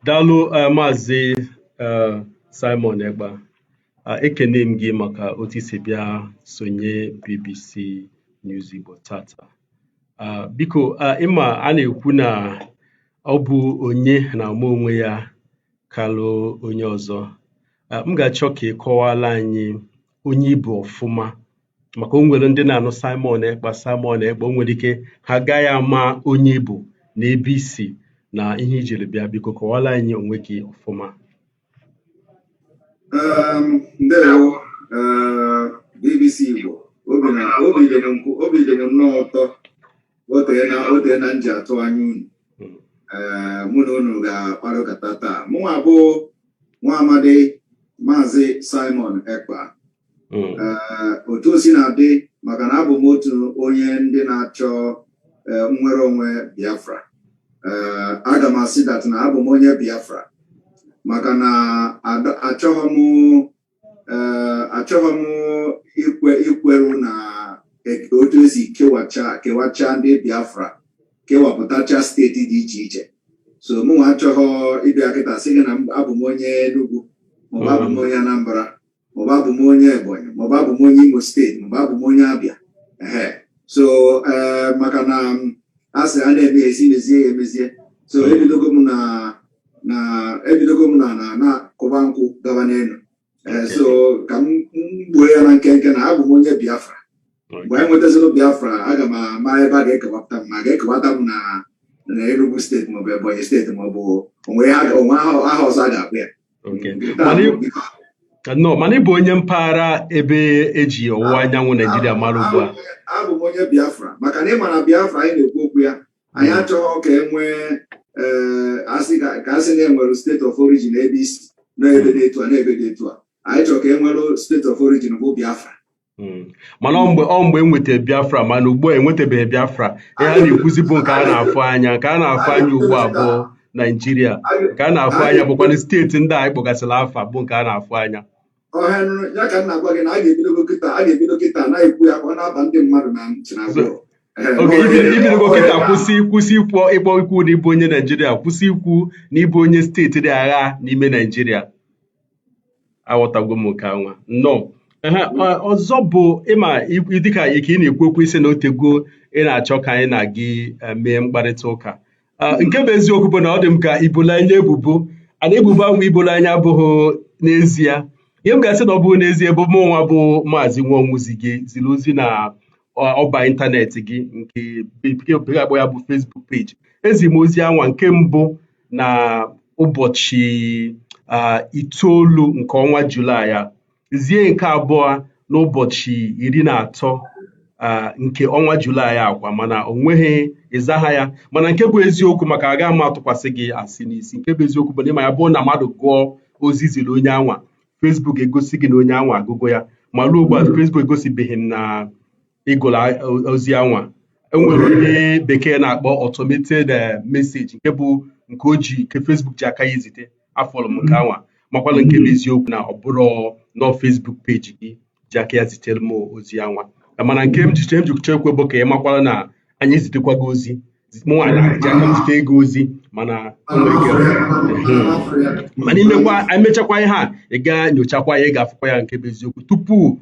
Daalụ Maazị Simon Ekpa. Ekene m gị maka otu i si bịa sonye BBC News Igbo tata. Biko, ị ma a na-ekwu na ọ bụ onye na-ama onwe ya kalụ onye ọzọ. M ga-achọ ka ị kọwala anyị onye ị bụ ọfụma, maka o nwere ndị na-anụ Simon Ekpa, Simon Ekpa, o nwere ike ha agaghị ama onye ị bụ na ebe i si na ihe i jiri bịa. Biko kọwala anyị onwe gị ọfụma. Ndewo, BBC Igbo. Obi dị m nnọọ ụtọ. O tee na m ji atụ anya unu. Mụ na unu ga-akparị ụkata taa. Mụnwa bụ nwa amadi Maazị Simon Ekpa. Otu o si na-adị, maka na abụ m otu onye ndị na-achọ nnwere onwe Biafra, aga m asị that na abụ m onye Biafra, maka na achọghị m ikweru na otu esi kewacha ndị Biafra, kewapụtacha steeti dị iche iche. So mụnwa achọghị ịbịa kịta sị gị na abụ m onye Enugu, maọbụ abụ m onye Anambra, maọbụ abụ m onye Ebonyi, maọbụ abụ m onye Imo Steeti, maọbụ abụ m onye Abịa. Ehe, so maka na a sị a na-eme esi mezie ya emezie. So ebidogo m na kụba nkwụ gaba n'elu. So ka m gbuo ya na nkenke na abụ m onye Biafra. Mgbe anyị nwetazịrị Biafra, aga m ama ebe a ga-ekewapụta m, ma ga-ekewata m na Enugu Steeti, maọbụ Ebonyi Steeti, maọbụ onwe aha ọzọ a ga-akpụ ya. Nnọọ, mana ị bụ onye mpaghara ebe eji ọwụwa anyanwụ Naijiria mara ugbu a. Abụ m onye Biafra, maka na ị ma na Biafra anyị na-ekwu okwu ya, anyị achọghị ka e nwee ka asị na enwere state of origin ebe isi n'ebe dị etu a, n'ebe dị etu a. Anyị chọrọ ka e nwere state of origin bụ Biafra. Mana ọ mgbe enweta Biafra, mana ugbu a enwetabeghị Biafra. Ihe a na-ekwuzi bụ nke a na-afụ anya. Nke a na-afụ anya ugbu a bụ Naijiria. Nke a na-afụ anya bụkwanụ steeti ndị a anyị kpọgasịrị afa, bụ nke a na-afụ anya. Ọha ya ka m na-agwa gị na a ga-ebido kịta na-ekwu ya ka ọ na-aba ndị mmadụ na ntị na agbụrụ. Oge ibidogo kịta kwụsị ikwu, ịkpọ, ikwu na ịbụ onye Naijiria, kwụsị ikwu na ịbụ onye steeti dị agha n'ime Naijiria. Aghọtago m nke anwa. Nnọọ. Ọzọ bụ, ịma dịka ike ị na-ekwu okwu isi na otego ị na-achọ ka anyị na gị mee mkparịta ụka. Nke bụ eziokwu bụ na ọ dị m ka ibola anya ebubo ana ebubo ahụ ibola anya abụghị n'ezie. Ihe m ga-asị na ọ bụghị n'ezie bụ mụ nwa bụ Maazị Nwanwuzi gị ziri ozi na ọba ịntanetị gị, nke bekee akpọ ya bụ Facebook page. Ezi m ozi anwa nke mbụ na ụbọchị 9 nke ọnwa Julaị a, zie nke abụọ n'ụbọchị 13 nke ọnwa Julaị akwa, mana o nweghị ịzagha ya. Mana nke bụ eziokwu, maka aga m atụkwasị gị asị n'isi, nke bụ eziokwu bụ na ịma ya bụ na mmadụ gụọ ozi ziri onye anwa, Facebook egosi gị na onye anwa agụgụ ya. Ma ruo ugbu a, Facebook egosibeghị m na ịgụrụ ozi anwa. Enwere ihe bekee na-akpọ automated message, nke bụ nke o ji nke Facebook ji aka ya ezite. Afọrọ m nke anwa, makwanụ nke bụ eziokwu na ọ bụrụ nọ Facebook page gị ji aka ya zitere m ozi anwa. Mana nke m jiche m jicha ekwe bụ ka ị makwara na anyị ezitekwa gị ozi. Mụnwa na ji aka m zite gị ozi, mana o nwere ike mana imekwa emechakwa ihe a, ị gaa nyochakwa ya, ị ga-afụkwa ya nke bụ eziokwu tupu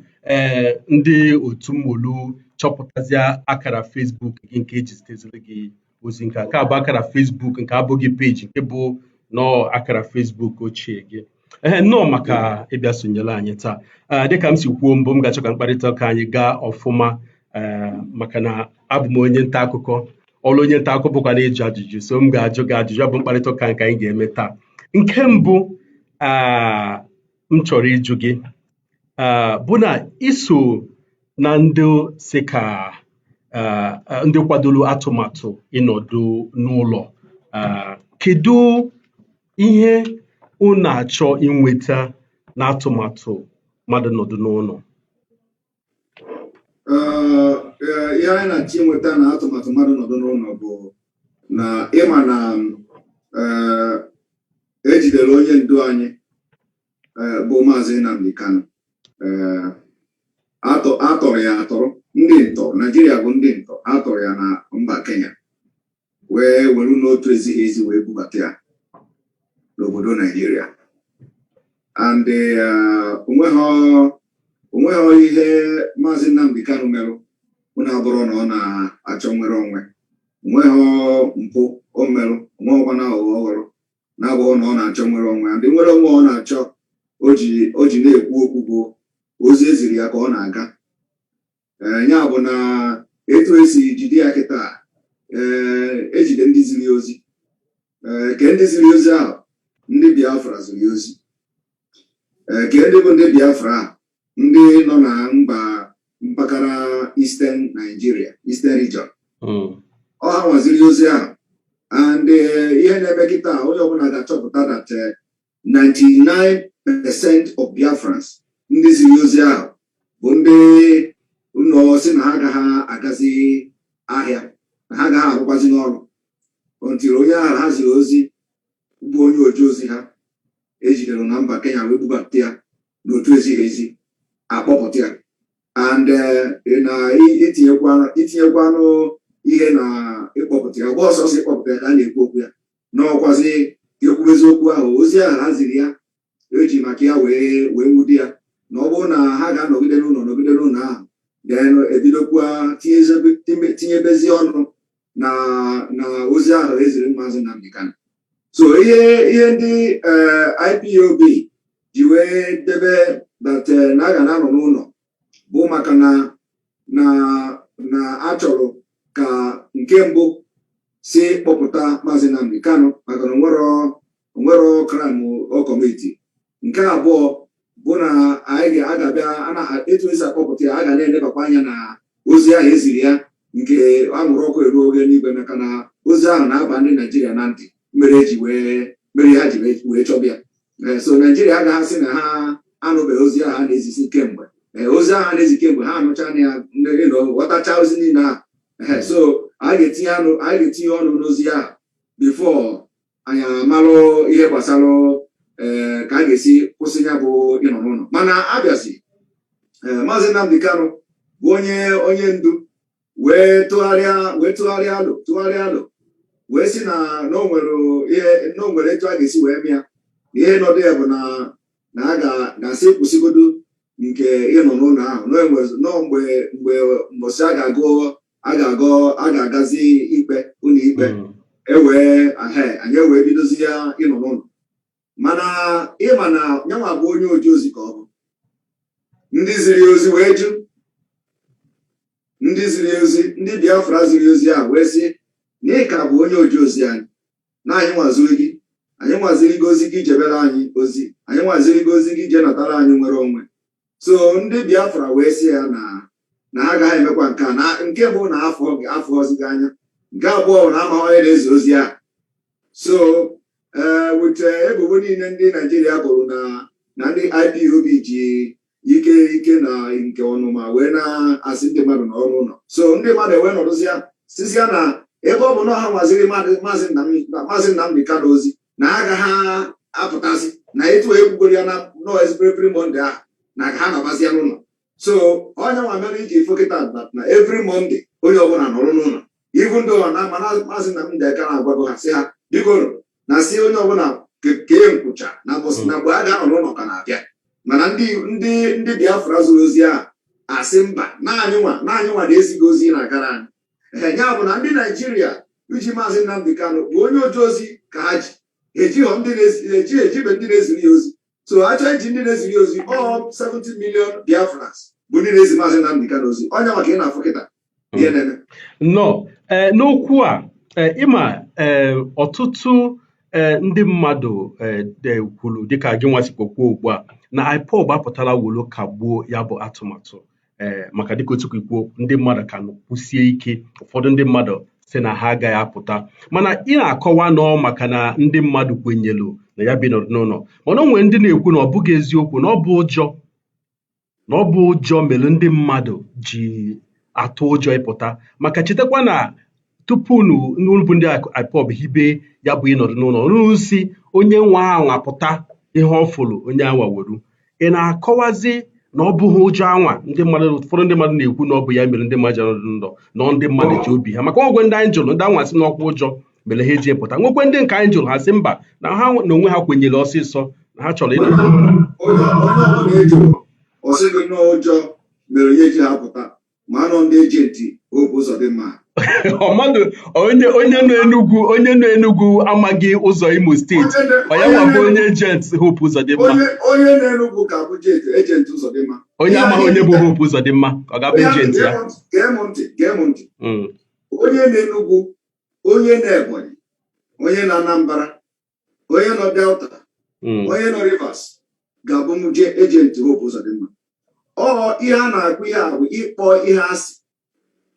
ndị otu mmolu chọpụtazie akara Facebook gị nke eji ziteziri gị ozi. Nke a bụ akara Facebook nke abụghị peji, nke bụ nọọ akara Facebook ochie gị. Ee, nnọọ maka ịbịa sonyere anyị taa. Dịka m si kwuo mbụ, m ga-achọ ka mkparịta ụka anyị gaa ọfụma, maka na abụ m onye nta akụkọ. Ọrụ onye nta akụkọ bụkwa na ịjụ ajụjụ, so m ga-ajụ gị ajụjụ. Ọ bụ mkparịta ụka nke anyị ga-eme taa. Nke mbụ m chọrọ ịjụ gị bụ na iso na ndị si ka ndị kwadoro atụmatụ ịnọdụ n'ụlọ, kedu ihe unu achọ inweta n'atụmatụ mmadụ nọdụ n'ụlọ? Ihe anyị na-achọ inweta na atụmatụ mmadụ nọdụ n'ụlọ bụ na ịma na ejidere onye ndu anyị. bụ Maazị Nnamdi Kanu, atọrọ ya atọrọ. Ndị ntọ Naijiria bụ ndị ntọ atọrọ ya na mba Kenya, wee were n'otu ezighị ezi wee bubata ya n'obodo Naijiria. And onweghị ihe Maazị Nnamdi Kanu merụ unu abụrụ na ọ na-achọ nwere onwe. Onweghị mpụ o merụ, onweghịkwa na aghụghọ ọ ghọrọ na-abụghị na ọ na-achọ nwere onwe. Ndị nwere onwe ọ na-achọ o ji na-ekwu okwu bụ ozi eziri ya ka ọ na-aga. Ee, ya bụ na etu esi jide ya kịta, ee, ejide ndị ziri ozi, ee, ke ndị ziri ozi ahụ, ndị Biafra ziri ozi. Ee, ke ndị bụ ndị Biafra ahụ, ndị nọ na mba mpaghara Eastern Nigeria, Eastern Region. Ọ ha nwaziri ozi ahụ. And ihe na-eme kịta, onye ọbụla ga-achọpụta that 99% of Biafrans ndị ziri ozi ahụ bụ ndị ụlọ si na ha agaghị agazi ahịa, na ha agaghị arụkwazi n'ọrụ until onye ahụ ha ziri ozi bụ onye oji ozi ha ejidere na mba Kenya wee bubata ya n'otu ezighị ezi, akpọpụta ya. And na itinyekwanụ ihe na ịkpọpụta ya, ọgba ọsọsọ ịkpọpụta ya ka a na-ekwu okwu ya n'ọkwazi ka ekwubezi okwu ahụ, ozi ahụ ha ziri ya eji maka ya wee nwude ya, na ọ bụrụ na ha ga-anọgide n'ụlọ, nọgide n'ụlọ ahụ, then ebidokwa tinyebezi ọnụ na ozi ahụ eziri Maazị Nnamdi Kanu. So ihe ndị IPOB ji wee debe that na a ga na-anọ n'ụlọ bụ maka na achọrọ ka nke mbụ si kpọpụta Maazị Nnamdi Kanu, maka na onwero crime ọ commit. Nke abụọ bụ na anyị ga-abịa etu esi akpọpụta ya, a ga na-elebakwa anya na ozi ahụ eziri ya nke anwụrụ ọkụ eruo oge n'igwe, maka na ozi ahụ na-aba ndị Naijiria na ntị mere eji wee mere ha ji wee chọbịa. So Naijiria agaghị asị na ha anụbeghị ozi ahụ a na-ezisi kemgbe. Ozi ahụ a na-ezi kemgbe, ha anụcha ya, ghọtacha ozi niile ahụ. So anyị ga-etinye ọnụ n'ozi ahụ before anyị amalụ ihe gbasara ee ka a ga-esi kwụsị ya bụ ịnọ n'ụlọ. Mana abịazi, Maazị Nnamdi Kanu bụ onye ndu wee tụgharịa alụ, tụgharịa alụ, wee sị na ihe na o nwere etu a ga-esi wee mịa na ihe nọdụ ya bụ na a ga-asị kwụsịgodu nke ịnọ n'ụlọ ahụ nọ mgbe mbọsị a ga-agụ a ga-agazi ikpe ụlọ ikpe ewee anyị ewee bidozi ya ịnọ n'ụlọ. Mana ịma na nyanwa bụ onye oji ozi ka ọ bụ ndị ziri ozi wee jụ. Ndị ziri ozi, ndị Biafra ziri ozi ahụ wee sị na ị ka bụ onye oji ozi anyị, na anyị nwaziri gị, anyị nwaziri gị ozi gị jebere anyị ozi, anyị nwaziri gị ozi gị je natara anyị nwere onwe. So ndị Biafra wee sị ya na ha agaghị emekwa nke a, na nke mbụ na afọ afọ ozi gị anya, nke abụọ bụ na amaghị onye na-ezi ozi ahụ. So ee, wute ebubo niile ndị Naijiria bụrụ na ndị IPOB ji ike na nke ọnụma wee na-asị ndị mmadụ n'ọrụ ụlọ. So ndị mmadụ ewee nọdụzịa sizia na ebe ọ bụ na ha nwaziri Maazị Nnamdi Kanu ozi na ha agaghị apụtazi na etu ekwugoro ya na nọọ every Monday ahụ na ka ha nọbazia n'ụlọ. So onye nwa mere iji fo kịta na every Monday onye ọbụla nọrọ n'ụlọ, even though na mana Maazị Nnamdi Kanu agwago ha, sị ha biko na si onye ọbụla kee nkwụcha na mbọsị na mgbe a ga-anọ n'ụlọ ka na-abịa. Mana ndị Biafra zuru ozi ahụ asị mba, na anyị nwa na-ezighị ozi na-agara anyị. Ee, ya bụ na ndị Naijiria iji Maazị Nnamdi Kanu bụ onye oje ozi ka ha ji ejighọ ndị na-eji ejibe ndị na-eziri ya ozi. So achọ iji ndị na-eziri ya ozi, ọ 70 million Biafrans bụ ndị na-ezi Maazị Nnamdi Kanu ozi. Onye maka ị na-afụ kịta ihe na-eme. Nnọọ. Ee, n'okwu a, ee, ịma, ee, ọtụtụ, ee, ndị mmadụ, ee, kwuru dịka gị nwa sikwa kwuo ugbu a na IPOB apụtala wolo kagbuo ya bụ atụmatụ, ee, maka dịka otu kwuo, ndị mmadụ ka nọ kwụsie ike. Ụfọdụ ndị mmadụ sị na ha agaghị apụta, mana ị na-akọwa nọọ maka na ndị mmadụ kwenyelu na ya bi n'ụlọ. Mana o nwere ndị na-ekwu na ọ bụghị eziokwu, na ọ bụ ụjọ, na ọ bụ ụjọ mere ndị mmadụ ji atụ ụjọ ịpụta. Maka chetakwa na tupu unu bụ ndị IPOB hibe ya bụ ịnọdụ n'ụlọ, unu si onye nwe ahụ apụta. Ihe ọ fụrụ onye anwa weru. Ị na-akọwazi na ọ bụghị ụjọ anwa ndị mmadụ, ụfọdụ ndị mmadụ na-ekwu na ọ bụ ya mere ndị mmadụ ji anọdụ n'ụlọ, na ndị mmadụ ji obi ha, maka ogwe ndị anyị jụrụ, ndị anwa sị n'ọkwa ụjọ mere ha eji pụta, nwekwe ndị nke anyị jụrụ, ha sị mba, na ha na onwe ha kwenyere ọsịsọ na ha chọrọ ịnọdụ n'ụlọ. Onye ọbụla ejụrụ, ọ sị gị nnọọ ụjọ mere ihe ji ha pụta, ma anọ ndị agent Hope Uzodimma. Mmadụ onye nọ Enugu amaghị ụzọ Imo Steeti, ọ ya nwa bụ onye agent Hope Uzodimma? Onye na-Enugu ga-abụ agent Uzodimma. Onye amaghị onye bụ Hope Uzodimma, ọ ga-abụ agent ya? Gee m ntị, gee m ntị. Onye na-Enugu, onye na Ebonyi, onye na Anambra, onye nọ Delta, onye nọ Rivers ga-abụ mje agent Hope Uzodimma. Ọ ihe a na-akpọ ihe a bụ ịkpọ ihe asị,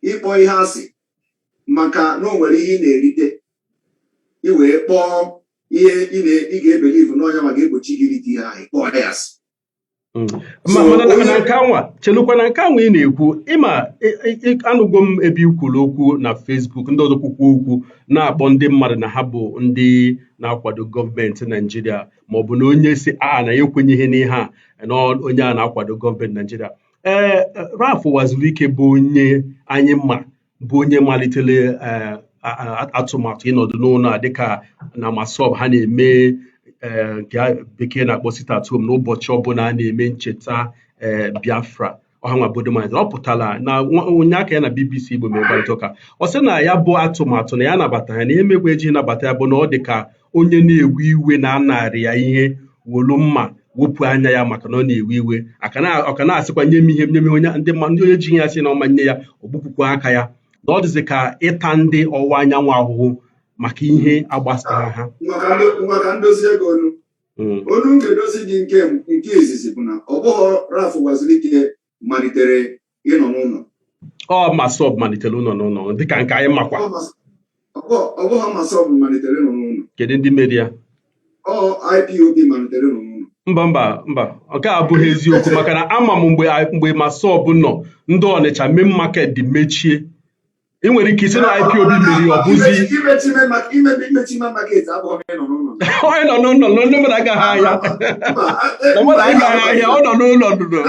ịkpọ ihe asị maka na o nwere ihe ị na-erite, i wee kpọọ ihe ị ga-ebelieve n'ọnya ma ga-egbochi gị irite ihe ahụ, ịkpọọ ya asị. Mana na nke anwa, chelukwa, na nke anwa ị na-ekwu, ịma anụgo m ebe i kwuru okwu na Facebook, ndị ọzọ kwukwu okwu na-akpọ ndị mmadụ na ha bụ ndị na-akwado gọọmenti Naijiria, maọbụ na onye si a na ya ekwenyeghị n'ihe a, na onye a na-akwado gọọmenti Naijiria. Ee, Ralph Uwazuruike bụ onye anyị ma bụ onye malitere atụmatụ ịnọdụ n'ụlọ a, dịka na MASSOB ha na-eme nke bekee na-akpọ sit at home n'ụbọchị ọbụla a na-eme ncheta Biafra. Ọha nwa bodo malitere. Ọ pụtara na onye aka ya na BBC Igbo mere mkparịta ụka, ọ sị na ya bụ atụmatụ na ya nabata ya, na ihe mekwa eji nabata ya bụ na ọ dị ka onye na-ewe iwe na anarị ya ihe, wolu mma wepụ anya ya, maka na ọ na-ewe iwe, ọ ka na-asịkwa, "Nye m ihe, nye m ihe." Onye ndị ndị onye ji ya sị na ọma nye ya, ogbupụkwa aka ya, na ọ dịzị ka ịta ndị ọwụwa anyanwụ ahụhụ maka ihe agbasara ha. Ngwa, ka ndozi ego onu. Onu m ga-edozi gị, nke izizi bụ na ọ bụghị Ralph Uwazuruike malitere ịnọ n'ụlọ. Ọ MASSOB malitere ụlọ n'ụlọ, dịka nke anyị makwa. Ọ bụghị MASSOB malitere ịnọ n'ụlọ. Kedu ndị mere ya? Ọ IPOB malitere ịnọ n'ụlọ. Mba, mba, mba, nke a abụghị eziokwu, maka na ama m mgbe MASSOB nọ, ndị Ọnịcha main market dị mechie. Ị nwere ike isi na IPOB meriri, ọ bụzi Imechi main market abụghị ịnọ n'ụlọ. Onye nọ n'ụlọ na ndị mmadụ agaghị ahịa, na mmadụ agaghị ahịa, ọ nọ n'ụlọ nụnụ.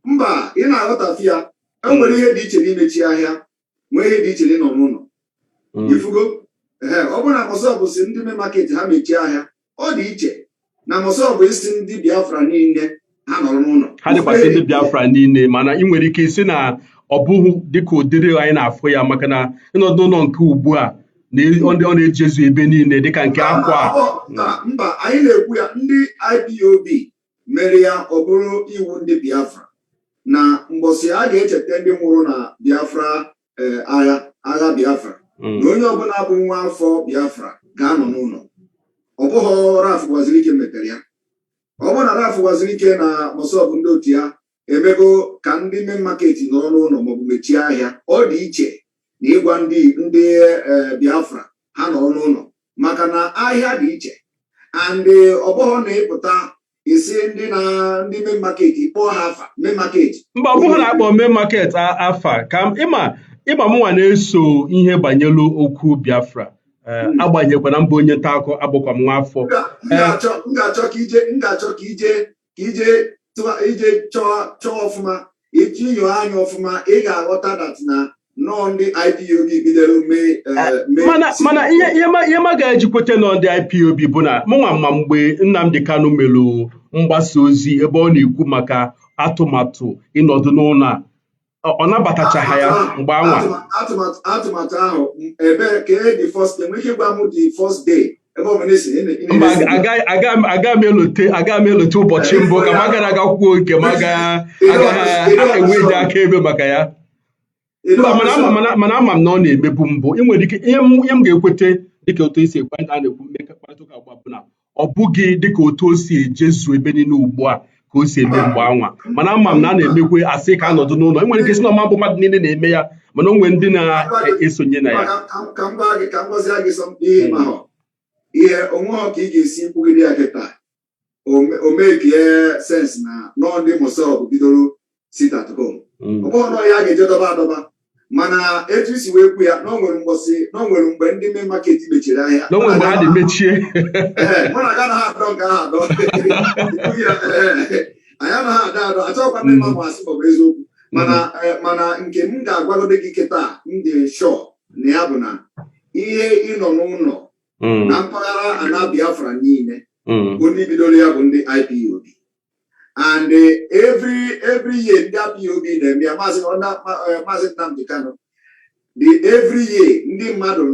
Mba, ị na-aghọtafe ya. E nwere ihe dị iche n'imechi ahịa, nwee ihe dị iche n'ịnọ n'ụlọ. Ifugo, ee, ọ bụrụ na MASSOB si ndị main market ha mechie ahịa, ọ dị iche na MASSOB isi ndị Biafra niile ha nọrọ n'ụlọ. Ha dịkwasị ndị Biafra niile, mana ị nwere ike isi na ọ bụghị dịka ụdịrị anyị na-afụ ya, maka na ịnọdụ n'ụlọ nke ugbu a na ọ na-ejezu ebe niile dịka nke akwa a. Mba, anyị na-ekwu ya, ndị IPOB mere ya ọ bụrụ iwu ndị Biafra na mbọsị a ga-echeta ndị nwụrụ na Biafra, agha Biafra, na onye ọbụla bụ nwa afọ Biafra ga-anọ n'ụlọ. Ọ bụghị Ralph Uwazuruike metere ya. Ọ bụrụ na Ralph Uwazuruike na MASSOB, ndị otu ya, emego ka ndị main market nọrọ n'ụlọ maọbụ mechie ahịa, ọ dị iche na ịgwa ndị Biafra ha nọrọ n'ụlọ, maka na ahịa dị iche. And ọ bụghị na ịpụta isi ndị na ndị main market kpọọ ha afa main market. Mba, ọ bụghị na akpọ main market afa ka ịma mụnwa na-eso ihe banyelu okwu Biafra, agbanyekwa na mbụ onye nta akụkọ, abụkwa m nwa afọ. M ga-achọ ka ije, m ga-achọ ka ije ije chọọ chọọ ọfụma, iji nyoo anya ọfụma, ị ga-aghọta that na nnọọ ndị IPOB bidoro mee Mana ihe ma ga-eji kweta nọ ndị IPOB bụ na mụnwa ma mgbe Nnamdi Kanu melụ mgbasa ozi ebe ọ na-ekwu maka atụmatụ ịnọdụ n'ụlọ a, ọ nabatachaghị ya mgbe anwa. Atụmatụ ahụ, ebe ka e the first, enwe ike gwa m the first day ebe ọ bụla esi Mba, aga m elote ụbọchị mbụ ka m agara aga kwuo nke m agaghị enwe dị aka ebe maka ya. Mba, mana ama m na ọ na-emebu mbụ. Ị nwere ike ihe m ga-ekwete dịka otu esi ekwe a na-ekwu mkparịta ụka agba bụ na ọ bụghị dịka otu o si ejezu ebe niile ugbu a ka o si eme mgbe anwa, mana ama m na a na-emekwe asị ka anọdụ n'ụlọ. Ị nwere ike sị na ọma bụ mmadụ niile na-eme ya, mana o nwere ndị na-esonye na ya. Ka m gwa gị, ka m gwazie gị ihe ma ihe onwe ha ka ị ga-esi kwugide ya kịta o mekie sense na nọọ ndị MASSOB bidoro sit at home. Ọ bụghị nọọ ya ga-eje dọba adọba. Mana etu isi wee kwu ya na o nwere mgbọsị, na o nwere mgbe ndị main market mechiri ahịa. Na o nwere mgbe ha dị mechie. Ee, mụ na gị anaghị adọ nke ahụ adọ. Ikwu ya, ee, anyị anaghị adọ adọ, achọghịkwa ndị mmadụ asị maọbụ eziokwu, mana nke m ga-agwagodo gị kịta, m dị sure na ya bụ na ihe ịnọ n'ụlọ na mpaghara ana Biafra niile bụ ndị bidoro ya bụ ndị IPOB. And every year ndị IPOB na-eme ya, Maazị Nnamdi Kanu, the every year ndị mmadụ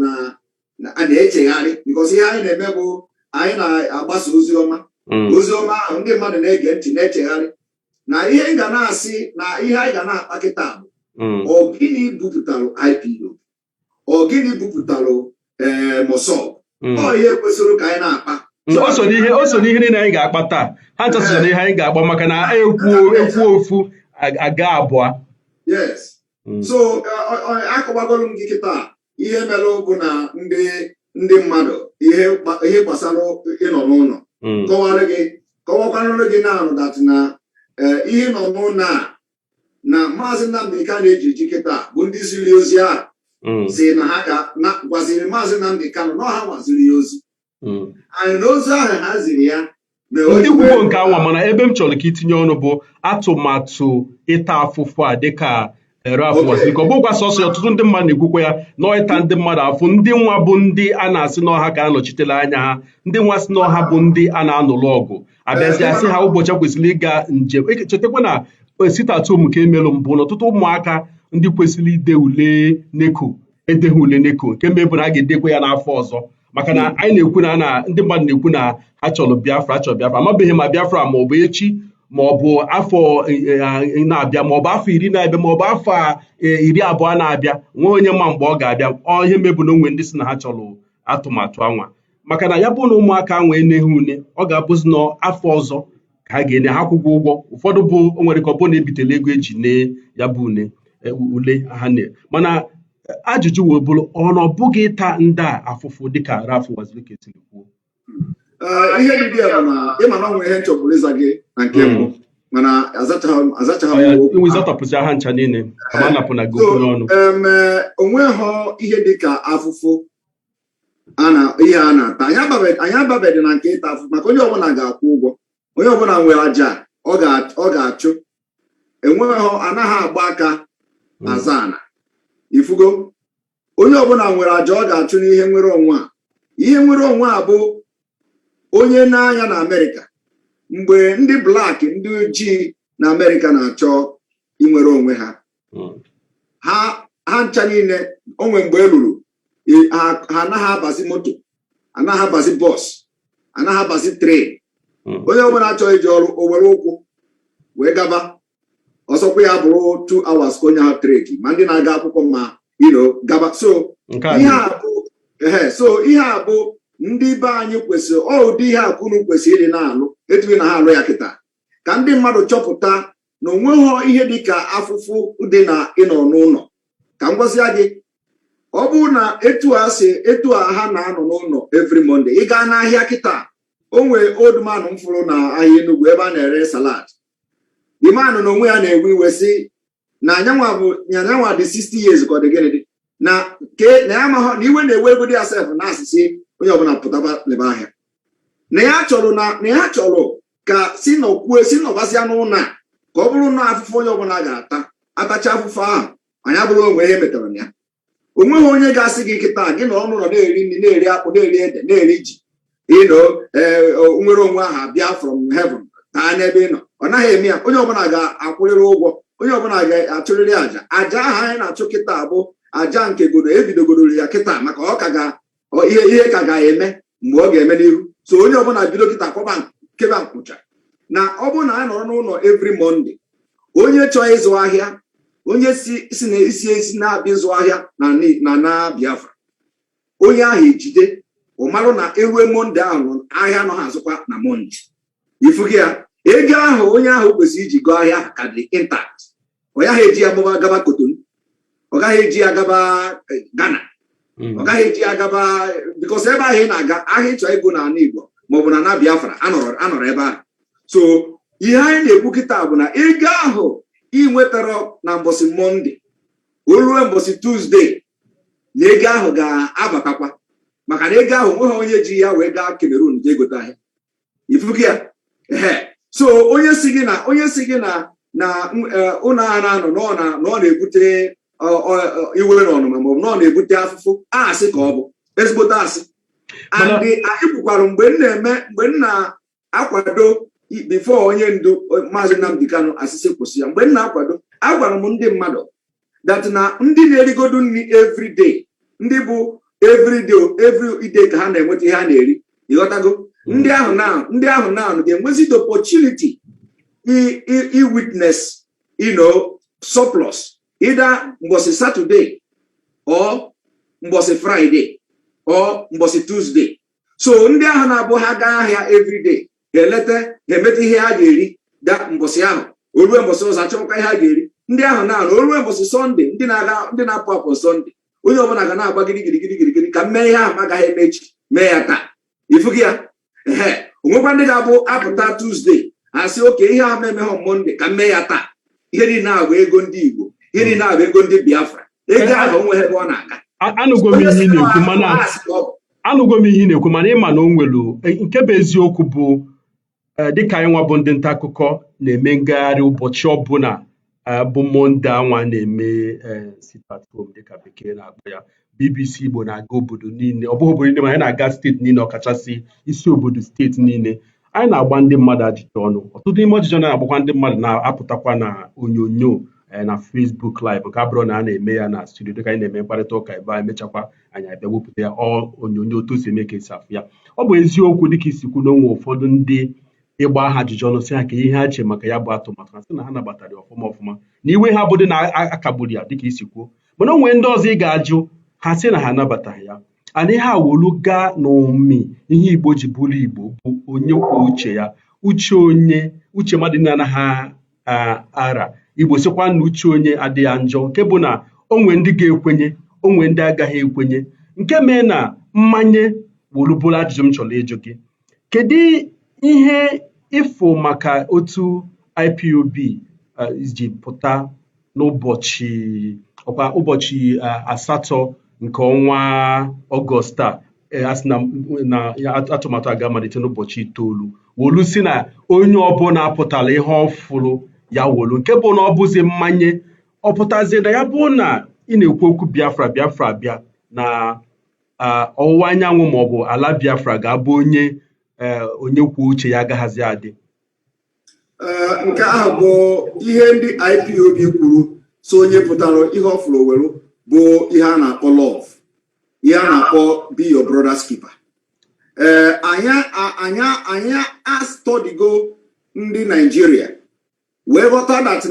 na-echegharị, because ihe anyị na-eme bụ anyị na-agbasa ozi ọma. Ozi ọma ahụ ndị mmadụ na-ege ntị na-echegharị. Na ihe m ga na-asị na ihe anyị ga na-akpa kịta bụ ọ gịnị bupụtalụ IPOB, ọ gịnị bupụtalụ MASSOB? Ọ ihe kwesịrị ka anyị na-akpa. O so n'ihe niile anyị ga-akpa taa. Ha ncha so n'ihe anyị ga-akpa, maka na ekwuo ekwuo ofu, aga abụọ. Yes. So akọwagolu m gị kịta ihe mere bụ na ndị mmadụ ihe gbasara ịnọ n'ụlọ. Kọwara gị, kọwakwanụrụ gị na that na ihe nọ n'ụlọ a na Maazị Nnamdi Kanu ejiji kịta bụ ndị ziri ozi ahụ si na ha ga na gwaziri Maazị Nnamdi Kanu na ọha gwaziri ya ozi anyị na ozi ahụ ha ziri ya na o Ndị ji kwugo nke anwa, mana ebe m chọrọ ka itinye ọnụ bụ atụmatụ ịta afụfụ a, dịka Ralph Uwazuruike. Ọ bụkwa sọsọ ya, ọtụtụ ndị mmadụ na-ekwukwa ya na ịta ndị mmadụ afụ, ndị nwa bụ ndị a na-asị n'ọha ka a nọchitere anya ha, ndị nwa sị n'ọha bụ ndị a na-anụrụ ọgụ, abịazi asị ha ụbọchị kwesịrị ịga njem. Chetakwa na sit-at-home nke emelụ mbụ na ọtụtụ ụmụaka ndị kwesịrị ide ule NECO edeghị ule NECO, nke mebụ na a ga-edekwa ya n'afọ ọzọ, maka na anyị na-ekwu na ndị mmadụ na-ekwu na ha chọrọ Biafra, chọrọ Biafra. Amabeghị ma Biafra ma ọ bụ echi, ma ọ bụ afọ na-abịa, ma ọ bụ afọ 10 na-abịa, ma ọ bụ afọ 20 na-abịa. Nwee onye ma mgbe ọ ga-abịa. Ọ ihe mebụ na onwe ndị si na ha chọrọ atụmatụ anwa, maka na ya bụ na ụmụaka anwa eneghi une, ọ ga-abụzi n'afọ ọzọ ka ha ga-ene ha kwụgwọ ụgwọ. Ụfọdụ bụ o nwere ka ọ bụ na ebitela ego eji nee ya bụ une ule ha ne. Mana ajụjụ wee bụrụ, ọ na ọ bụghị ịta ndị a afụfụ, dịka Ralph Uwazuruike siri kwuo? Ihe dị ya bụ na ịma na ọ nwere ihe m chọburu ịza gị na nke mbụ, mana azachaghị m okwu Inwe ahụ. Zatọpụzi ha ncha niile ka ma napụ na gị So, okwu n'ọnụ. Onweghọ ihe dị ka afụfụ a na ihe a na-ata. Anyị ababeghị na nke ịta afụfụ, maka onye ọbụla ga-akwụ ụgwọ, onye ọbụla nwere aja ọ ga-achụ. Enweghọ, anaghị agba aka aza ana. Ifugo, onye ọbụla nwere aja ọ ga-achụ n'ihe nwere onwe a. Ihe nwere onwe a bụ onye na-anya na Amerịka, mgbe ndị black, ndị ojii na Amerịka na-achọ inwere onwe ha, ha ncha niile, onwe mgbe e ruru ha anaghị abazi moto, anaghị abazi bus, anaghị abazi train. Onye ọbụla achọghị iji ọrụ, o were ụkwụ wee gaba. Ọsọkwa ya bụrụ 2 hours ka onye ahụ trek, ma ndị na-aga akwụkwọ ma gaba. So Nke a ihe dị a bụ ehe, so ihe a bụ ndị be anyị kwesịrị, ọ ụdị ihe a ka unu kwesịrị ịdị na-alụ etu na ha alụ ya kịta, ka ndị mmadụ chọpụta na onweghọ ihe dị ka afụfụ dị na ịnọ n'ụlọ. Ka m gwazịa gị, ọ bụrụ na etu a si etu a ha na-anọ n'ụlọ every Monday, ị gaa n'ahịa kịta, o nwee old man m fụrụ na ahịa Enugu ebe a na-ere salad. The man na onwe ya na-ewe iwe sị na anyanwa bụ nyanwa dị 60 years, ka ọ dị gịnị dị na ke na ya amaghọ na iwe na-ewe ego dị ya sef na asịsị onye ọbụla pụtaba lebe ahịa, na ya chọrọ na ya chọrọ ka si nọkwue si nọbazịa n'ụlọ a, ka ọ bụrụ na afụfụ onye ọbụla ga-ata, atacha afụfụ ahụ, anyị abụrụ onwe ihe metara na ya. Onweghị onye ga-asị gị kịta gị na ọnụ ụlọ na-eri nri, na-eri akpụ, na-eri ede, na-eri ji, nwere onwe ahụ abịa from heaven taa n'ebe ị nọ. Ọ naghị eme ya. Onye ọbụla ga-akwụrịrị ụgwọ, onye ọbụla ga-achụrịrị àjà. Àjà ahụ anyị na-achụ kịta bụ àjà nke godo ebidogodoro ya kịta, maka ọ ka ga ihe ka ga-eme mgbe ọ ga-eme n'ihu. So onye ọbụla bido kịta kwaba keba nkwụcha na ọ bụrụ na anyị nọrọ n'ụlọ every Monday, onye chọọ ịzụ ahịa, onye si na isi esi na-abịa ịzụ ahịa na Biafra, onye ahụ ejide ọ marụ na erue Monday ahụ, ahịa nọ ha azụkwa na Monday. Ifugi ya, ego ahụ onye ahụ kwesịrị iji gụọ ahịa ka dị intact. Ọ gaghị eji ya gbaba gaba Kotonu, ọ gaghị eji ya gaba Ghana, ọ gaghị eji ya gaba, because ebe ahụ ị na-aga ahịa ịchọ ego n'ala Igbo maọbụ na na Biafra anọrọ ebe ahụ. So ihe anyị na-ekwu kịta bụ na ego ahụ ị nwetara na mbọsị Monday O ruo mbọsị Tuesday na ego ahụ ga-abatakwa, maka na ego ahụ nweghị onye ji ya wee gaa Cameroon jee gote ahịa. Ifugo ya? Ehe. So onye si gị na ụlọ a na-anọ na ọ na-ebute iwe na ọnụma, maọbụ na ọ na-ebute afụfụ, asị ka ọ bụ ezigbote asị. And anyị kwukwara mgbe m na-eme, mgbe m na-akwado before onye ndu Maazị Nnamdi Kanu asịsị kwụsị ya, mgbe m na-akwado, agwara m ndị mmadụ that na ndị na-erigodu nri everyday, ndị bụ everyday, everyday ka ha na-enweta ihe ha na-eri, ịghọtago? Ndị ahụ na ga-enwezi the opportunity i witness surplus either mbọsị Saturday or mbọsị Friday or mbọsị Tuesday. So ndị ahụ na-abụ ha gaa ahịa everyday ga-eleta, ga-emeta ihe ha ga-eri ga mbọsị ahụ. O rue mbọsị ọzọ, achọkwa ihe ha ga-eri. Ndị ahụ na o rue mbọsị Sunday, ndị na-aga, ndị na-apụ apụ Sunday, onye ọbụla ga na-agba gịrị gịrị gịrị gịrị gịrị ka m mee ihe ahụ m agaghị eme echi, mee ya taa. Ifugi ya? Ehe. Onwekwa ndị ga-abụ apụta Tuesday, asị oke ihe ahụ emeghe Monday, ka m mee ya taa. Ihe niile ahụ bụ ego ndị Igbo, ihe niile ahụ bụ ego ndị Biafra. Ego ahụ onweghị ebe ọ na-aga. Anụgo m ihe ị na-ekwu, mana anụgo m ihe ị na-ekwu, mana ịma na o nwelu nke bụ eziokwu bụ dịka anyị nwa bụ ndị nta akụkọ na-eme ngagharị ụbọchị ọbụla bụ Monday anwa na-eme sit at home, dịka Bekee na-akpọ ya. BBC Igbo na-aga obodo niile, ọ bụghị obodo niile, ma anyị na-aga steeti niile, ọkachasị isi obodo steeti niile. Anyị na-agba ndị mmadụ ajụjụ ọnụ. Ọtụtụ n'ime ajụjụ ọnụ na-agbakwa ndị mmadụ na-apụtakwa na onyonyo na Facebook Live, nke abụrụ na a na-eme ya na studio dịka anyị na-eme mkparịta ụka ebe a. Emechakwa, anyị abịa wepụta ya ọ onyonyo otu o si eme ka esi afụ ya. Ọ bụ eziokwu, dịka isi kwu, na onwe ụfọdụ ndị ịgba ha ajụjụ ọnụ sị ha ka ihe ha che maka ya bụ atụmatụ, ha sị na ha nabatara ya ọfụma ọfụma, na iwe ha bụ dị na akagburu ya dịka isi kwuo. Mana o nwee ndị ọzọ ị ga-ajụ ha, sị na ha anabataghị ya. Ana ihe a wolu gaa n'ụmị ihe Igbo ji bụrụ Igbo bụ onye kwuo uche ya, uche onye, uche mmadụ niile anaghị ara. Igbo sịkwa na uche onye adịghị njọ, nke bụ na o nwee ndị ga-ekwenye, o nwee ndị agaghị ekwenye, nke mee na mmanye wolu bụrụ ajụjụ m chọrọ ịjụ gị: kedu ihe ịfụ maka otu IPOB ji pụta n'ụbọchị ọkwa ụbọchị 8 nke ọnwa Ọgọst a, a sị na atụmatụ a ga-amalite n'ụbọchị 9, wolu si na onye ọbụla apụtala ihe ọ fụrụ ya wolu, nke bụ na ọ bụzi mmanye ọ pụtazie na ya bụ na ị na-ekwu okwu Biafra, Biafra bịa na ọwụwa anyanwụ maọbụ ala Biafra ga-abụ onye onye kwuo uche ya agaghazi adị? Nke ahụ bụ ihe ndị IPOB kwuru. So onye pụtara ihe ọ fụrụ welu bụ ihe a na-akpọ love, ihe a na-akpọ be your brother's keeper. Ee, anyị astọdigo ndị Naijiria wee ghọta that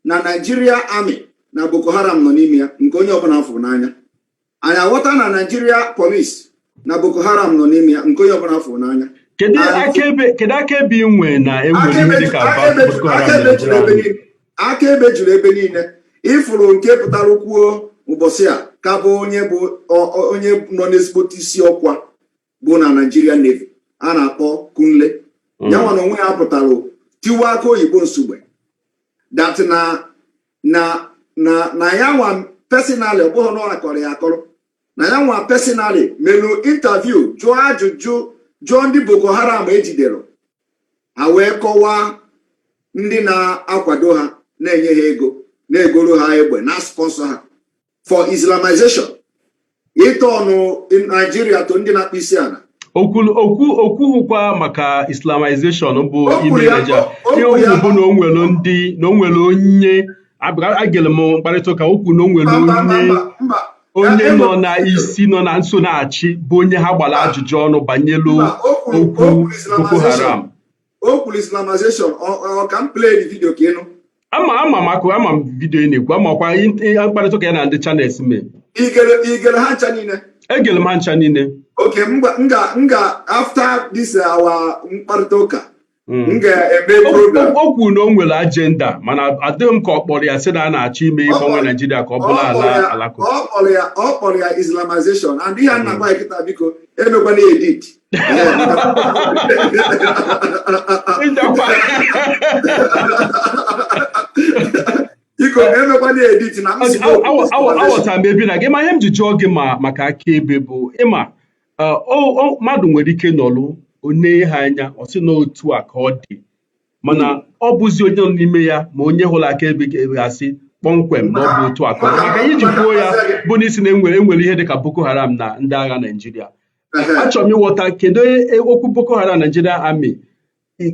na Nigeria Army na Boko Haram nọ n'ime ya, nke onye ọbụla fụrụ n'anya. Anyị aghọta na Nigeria Police na Boko Haram nọ n'ime ya, nke onye ọbụla fụrụ n'anya. Kedu akaebe ị nwee na enwere ihe dịka Boko Haram na Nigeria? Akaebe juru ebe niile. Ịfụrụ nke pụtara kwuo ụbọchị a ka bụ onye bụ onye nọ n'ezigbote isi ọkwa bụ na Nigeria Navy a na-akpọ Kunle ya nwa na onwe ya pụtara tiwa aka oyibo nsugbe that na ya nwa personally, ọ bụghị na ọ akọrọ ya akọrọ, na ya nwa personally melu interview, jụọ ajụjụ, jụọ ndị Boko Haram ejidere ha, wee kọwaa ndị na-akwado ha, na-enye ha ego, na-egoro ha egbe, na sponsor ha for Islamization, ịtọnụ Naijiria to ndị na-akpụ isi ala. Okwu okwuhụkwa maka Islamization bụ ime Naịjirịa. Ihe okwu bụ na o nwere ndị, na o nwere onye agere m mkparịta ụka, okwu na o nwere onye nọ na isi, nọ na nso na-achị, bụ onye ha gbara ajụjụ ọnụ banyelu okwu Boko Haram. O kwuru Islamization. Ọ ka m play the video ka ịnụ. Ama m akụ, ama m video ị na-ekwu, amakwa mkparịta ụka ya na ndị Channels mee. Igere ha ncha niile? Egere m ha ncha niile. Okay, m ga after this our mkparịta ụka, m ga-eme program. O kwuru na o nwere agenda, mana adịghị m ka ọ kpọrọ ya sị na a na-achọ ime ịgbanwe Naijiria ka ọ bụrụ ala alakụba. Ọ kpọrọ ya Islamization, and ihe a na-agba ya kịta, biko emekwana edit. Ị Biko, emekwana edit na m spoke this conversation. Aghọtara m ebe na gị ma ihe m ji jụọ gị ma maka akaebe bụ ịma mmadụ nwere ike nọlụ one ha anya, ọ sị na otu a ka ọ dị, mana ọ bụzi onye nọ n'ime ya ma onye hụrụ akaebe ga-asị kpọmkwem na ọ bụ otu a ka ọ dị. Maka iji kwuo ya bụ n'isi na enwere ihe dịka Boko Haram na ndị agha Naịjirịa. Achọrọ m ịghọta kedu okwu Boko Haram, Nigeria Army,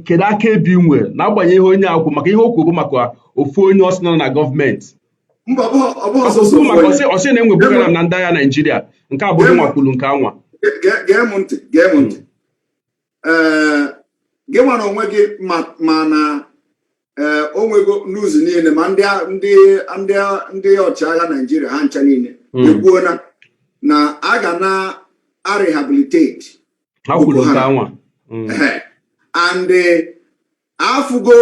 kedu akaebe ị nwere n'agbanyeghị ihe onye akwụ, maka ihe o kwuru bụ maka ofu onye ọsị nọ na gọọmenti. Mba, ọ bụghị ọsọsọ okwu maka ofu ọsị onye. Ọsị na-enwe Boko Haram na ndị agha Naịjirịa, nke abụghị nwa kwuru nke anwa. Gee m ntị, gee m ntị. Ee, gị nwere onwe gị ma na ee, o nwego news niile ma ndị ọchịagha Naijiria ha ncha niile ekwuona na a ga na a rehabilitate Ha kwuru Boko nke Haram. anwa. Ehe. And afụgo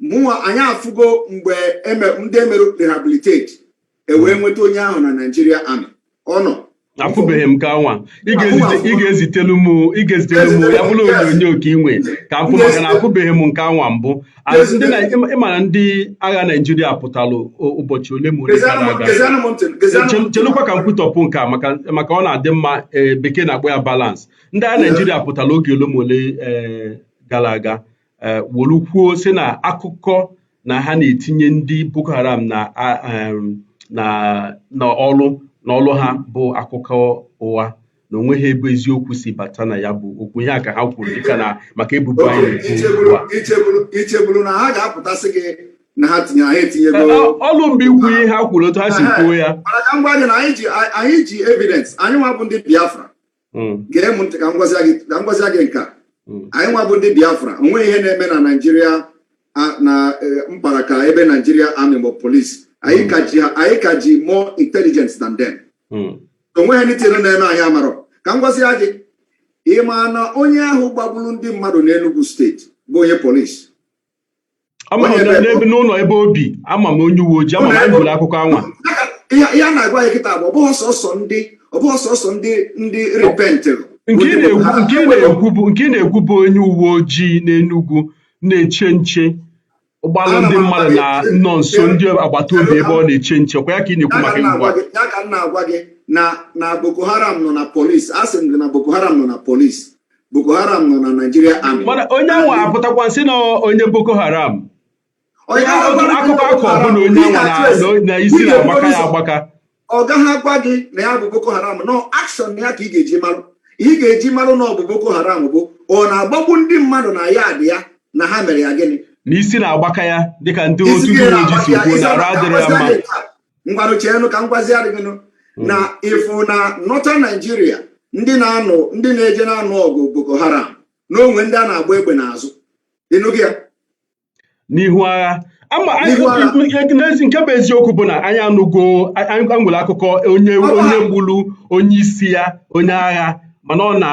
mụnwa, anyị afụgo mgbe ndị emerụ rehabilitate e wee nweta onye ahụ na Nigeria Army ọ nọ. Afụbeghị m nke anwa. Ị ga-ezitelu m, ị ga-ezitelu m ya bụrụ onyonyo ka ị nwe ka m fụ, maka na afụbeghị m nke anwa mbụ. And ndị ịma na ndị agha Naijiria pụtalụ ụbọchị ole ma ole gara aga. Gezianụ m ntị, gezianụ m ntị. Chelụkwa ka m kwutọpụ nke a, maka ọ na-adị mma, ee, bekee na-akpọ ya balance. Ndị agha Naijiria pụtara oge ole ma ole gara aga, wolu kwuo sị na akụkọ na ha na-etinye ndị Boko Haram na ọrụ ha bụ akụkọ ụgha, na onweghị ebe eziokwu si bata na ya bụ okwu. Ihe a ka ha kwuru dịka na maka ebubo anyị na-ekwu ugbu a. Icheburu na ha ga-apụtasị gị na ha tinye ha etinyego. Ọlụ mgbe ikwu ihe ha kwuru, otu ha si kwuo ya. Mana ka m gwa gị na anyị ji evidence. Anyị nwa bụ ndị Biafra. Gee m ntị ka m gwazia gị nke a. Anyị nwa bụ ndị Biafra, onweghị ihe na-eme na Naijiria na mkparaka ebe Naijiria Army ma police. Anyị ka ji more intelligence than them. Onweghị anything na-eme anyị amarọ. Ka m gwazia gị, ị ma na onye ahụ gbagburu ndị mmadụ n'Enugu Steeti bụ onye polisi? Ama m Onye n'ebe n'ụlọ ebe obi, ama m onye uwe ojii, ama m anyị buru akụkọ anwa. Ihe a na-agwa ya kịta bụ ọ bụghị sọsọ ndị repentịrị. Nke ị na-ekwu bụ onye uwe ojii n'Enugu na-eche nche ụgbọala ndị mmadụ na nọ nso ndị agbata obi ebe ọ na-eche nche kwa ya ka ị na-ekwu Ya ka maka m ugbu na-agwa a. gị, ya ka m na-agwa gị na Boko Haram nọ na polisi. A sị m gị na Boko Haram nọ na polisi, Boko Haram nọ na Nigeria Army. Mana onye anwa apụtakwa nsị na onye Boko Haram. Onye ahụ gwara gị akụkọ na akọ Boko bụ na Haram, onye ị anwa ga-atụ ese. na isi Ị na-agbaka ga-eburu ya ụzọ. agbaka. Ọ gaghị agwa gị na ya bụ Boko Haram. No action ya ka ị ga-eji marụ. Ihe ị ga-eji marụ na ọ bụ Boko Haram bụ ọ na-agbagbu ndị mmadụ na ya dị ya na ha mere ya gịnị? Na isi na-agbaka ya dịka ndị Isi otu gị ndị uwe ojii na-agbaka si ya, kwuo isi na arụ adịrị ya mma. Ngwanụ, cheenụ ka m gwaziarị gị nụ na ịfụ na Northern Nigeria, ndị na-anụ, ndị na-eje na-anụ ọgụ Boko Haram n'onwe ndị a na-agba egbe n'azụ, ịnụghị ya? N'ihu agha ama. N'ihu agha. N'ezi nke bụ eziokwu bụ na anyị anụgo, anyị nwere akụkọ onye onye gburu onye isi ya, onye agha, mana ọ na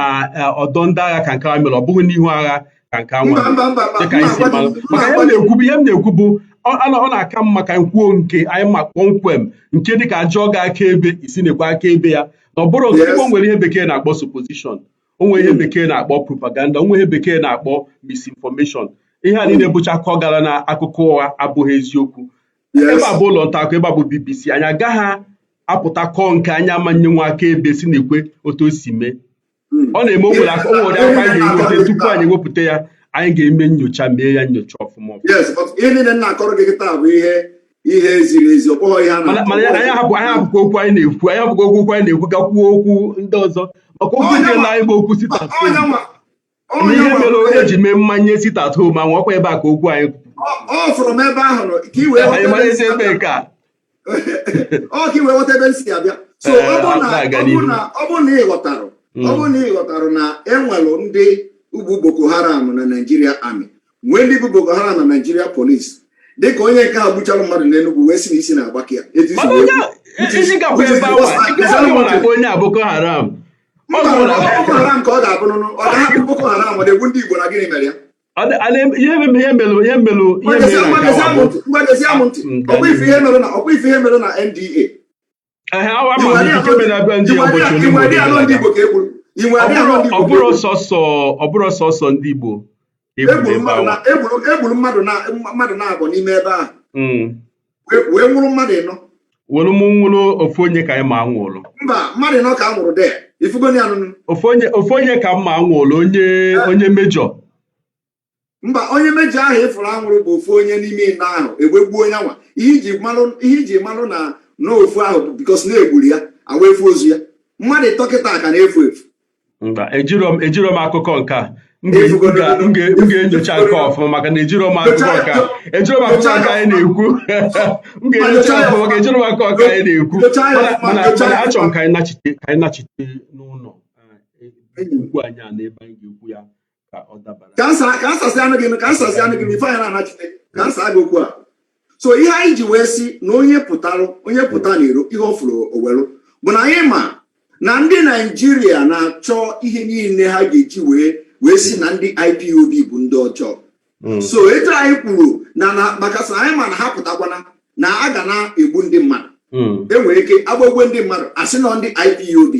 ọdọ ndị agha ka nke a mere, ọ bụghị n'ihu agha ka nke a Mba. nwere. Mba, mba, mba. Dịka anyị si Mma, mara mma, maka ihe m na-ekwu bụ, ihe m na-ekwu bụ ọ na-aka mma ka m kwuo nke anyị ma kpọmkwem, nke dịka ajụọ gị akaebe, isi na-ekwe akaebe ya na ọ bụrụ nke o nwere ihe bekee na-akpọ supposition, o nwere ihe bekee na-akpọ propaganda, o nwere ihe bekee na-akpọ misinformation. Ihe a niile bụcha akọ gara na akụkọ ụgha, abụghị eziokwu. Ebe a bụ ụlọ nta akụkọ, ebe a bụ BBC, anyị agaghị apụta kọọ nke anyị amanye nwa akaebe si na-ekwe otu o si mee. Ọ na-eme o nwere akwa anyị ga-enweta tupu anyị ewepụta ya, anyị ga-eme nyocha, mee ya nyocha ọfụma ọfụma. Yes, but ihe niile m na-akọrọ gị kịta bụ ihe ziri ezi, ọ bụghị ihe a mana na mana anyị ahapụ, anyị hapụkwa okwu anyị na-ekwu, anyị hapụkwa okwu anyị na-ekwu, gakwuo okwu ndị ọzọ, maka okwu Onye dị nwa- anyị bụ okwu sit at home. Onye nwa Na ihe onye mere nwa eji mee mmanye sit at home ahụ, ọkwa ebe a ka okwu anyị ọ fụrụ m ebe ahụ nọ ka i wee ghọta anyị ebe mara m ezi si ebe abịa. nke a. Ọ ka i wee ghọta ebe m si abịa. So ọ bụ na na-aga ọ bụ n'ihu. na ọ bụ na ị ghọtara ọ bụ na ị ghọtara na enwelụ ndị ugwu Boko Haram na Nigeria Army, nwee ndị bụ Boko Haram na Nigeria Police, dịka onye nke a gbuchara mmadụ n'Enugu wee sị na isi na-agbaka ya etu isi Mana wee onye kwu. isi gakwa ebe ahụ a na-akpọ onye a Boko Haram. Ọ Mba, bụ na ọ Boko Haram ka ọ ga-abụ nụnụ. Ọ ga-ahapụ Boko Haram, ọ na-egbu ndị Igbo na gịnị mere ya? Ihe mere na nke awa bụ Ngwa, gezie m ntị. Ọkwa ife ihe mere na NDA. Ehe, ama m nke mere na be ndị ụbọchị ole ma Inwe ole adị anọ gara ndị aga. Igbo ka e gburu. Inwe adị anọ ndị Ọ Igbo ka bụrụ e gburu. sọsọ ọ bụrụ sọsọ ndị Igbo egburu Egburu ebe mmadụ ahụ. na egburu mmadụ na mmadụ na-abụ n'ime ebe ahụ. Wee nwụrụ mmadụ 4. Were mụ nwụrụ ofu onye ka anyị ma anwụrụ. Mba, mmadụ 4 ka a nwụrụ de ifugoni anụnụ. Ofu onye ka mma anwụrụ, onye major. Mba, onye major ahụ ịfụrụ anwụrụ bụ ofu onye n'ime 4 ahụ egbe gbuo onye anwa. Ihe iji malụ na ofu ahụ bụ because na egburu ya, awa efu ozu ya. Mmadụ 3 kịta ka na-efu efu. Mba, ejiro m akụkọ nke a. M ga-enyocha nke a ọfụma, maka na ejiro m akụkọ nke a, ejiro m akụkọ nke anyị na-ekwu. M ga-enyocha ya ọfụma, maka ejiro m akụkọ nke anyị na-ekwu. Nyochaa ya Mana ọfụma, mana nyochaa mana ya achọrọ m ọfụma. ka anyị nachite n'ụlọ okwu anyị a, n'ebe anyị ga-ekwu ya ka ọ dabara. Ka nsasị anụ gị, ka nsasị anụ gị ife anyị na-anachite, ka nsa gị okwu a. So ihe anyị ji wee sị na onye pụtarụ, onye pụta n'iro, ihe ọ fụrụ owelu, bụ na anyị ma na ndị Naijiria na-achọ ihe niile ha ga-eji wee si na ndị IPOB bụ ndị ọjọọ. So etu anyị kwuru na maka sị anyị ma na ha pụtakwana na a ga na-egbu ndị mmadụ, enwere ike agbagwe ndị mmadụ, asị nọ ndị IPOB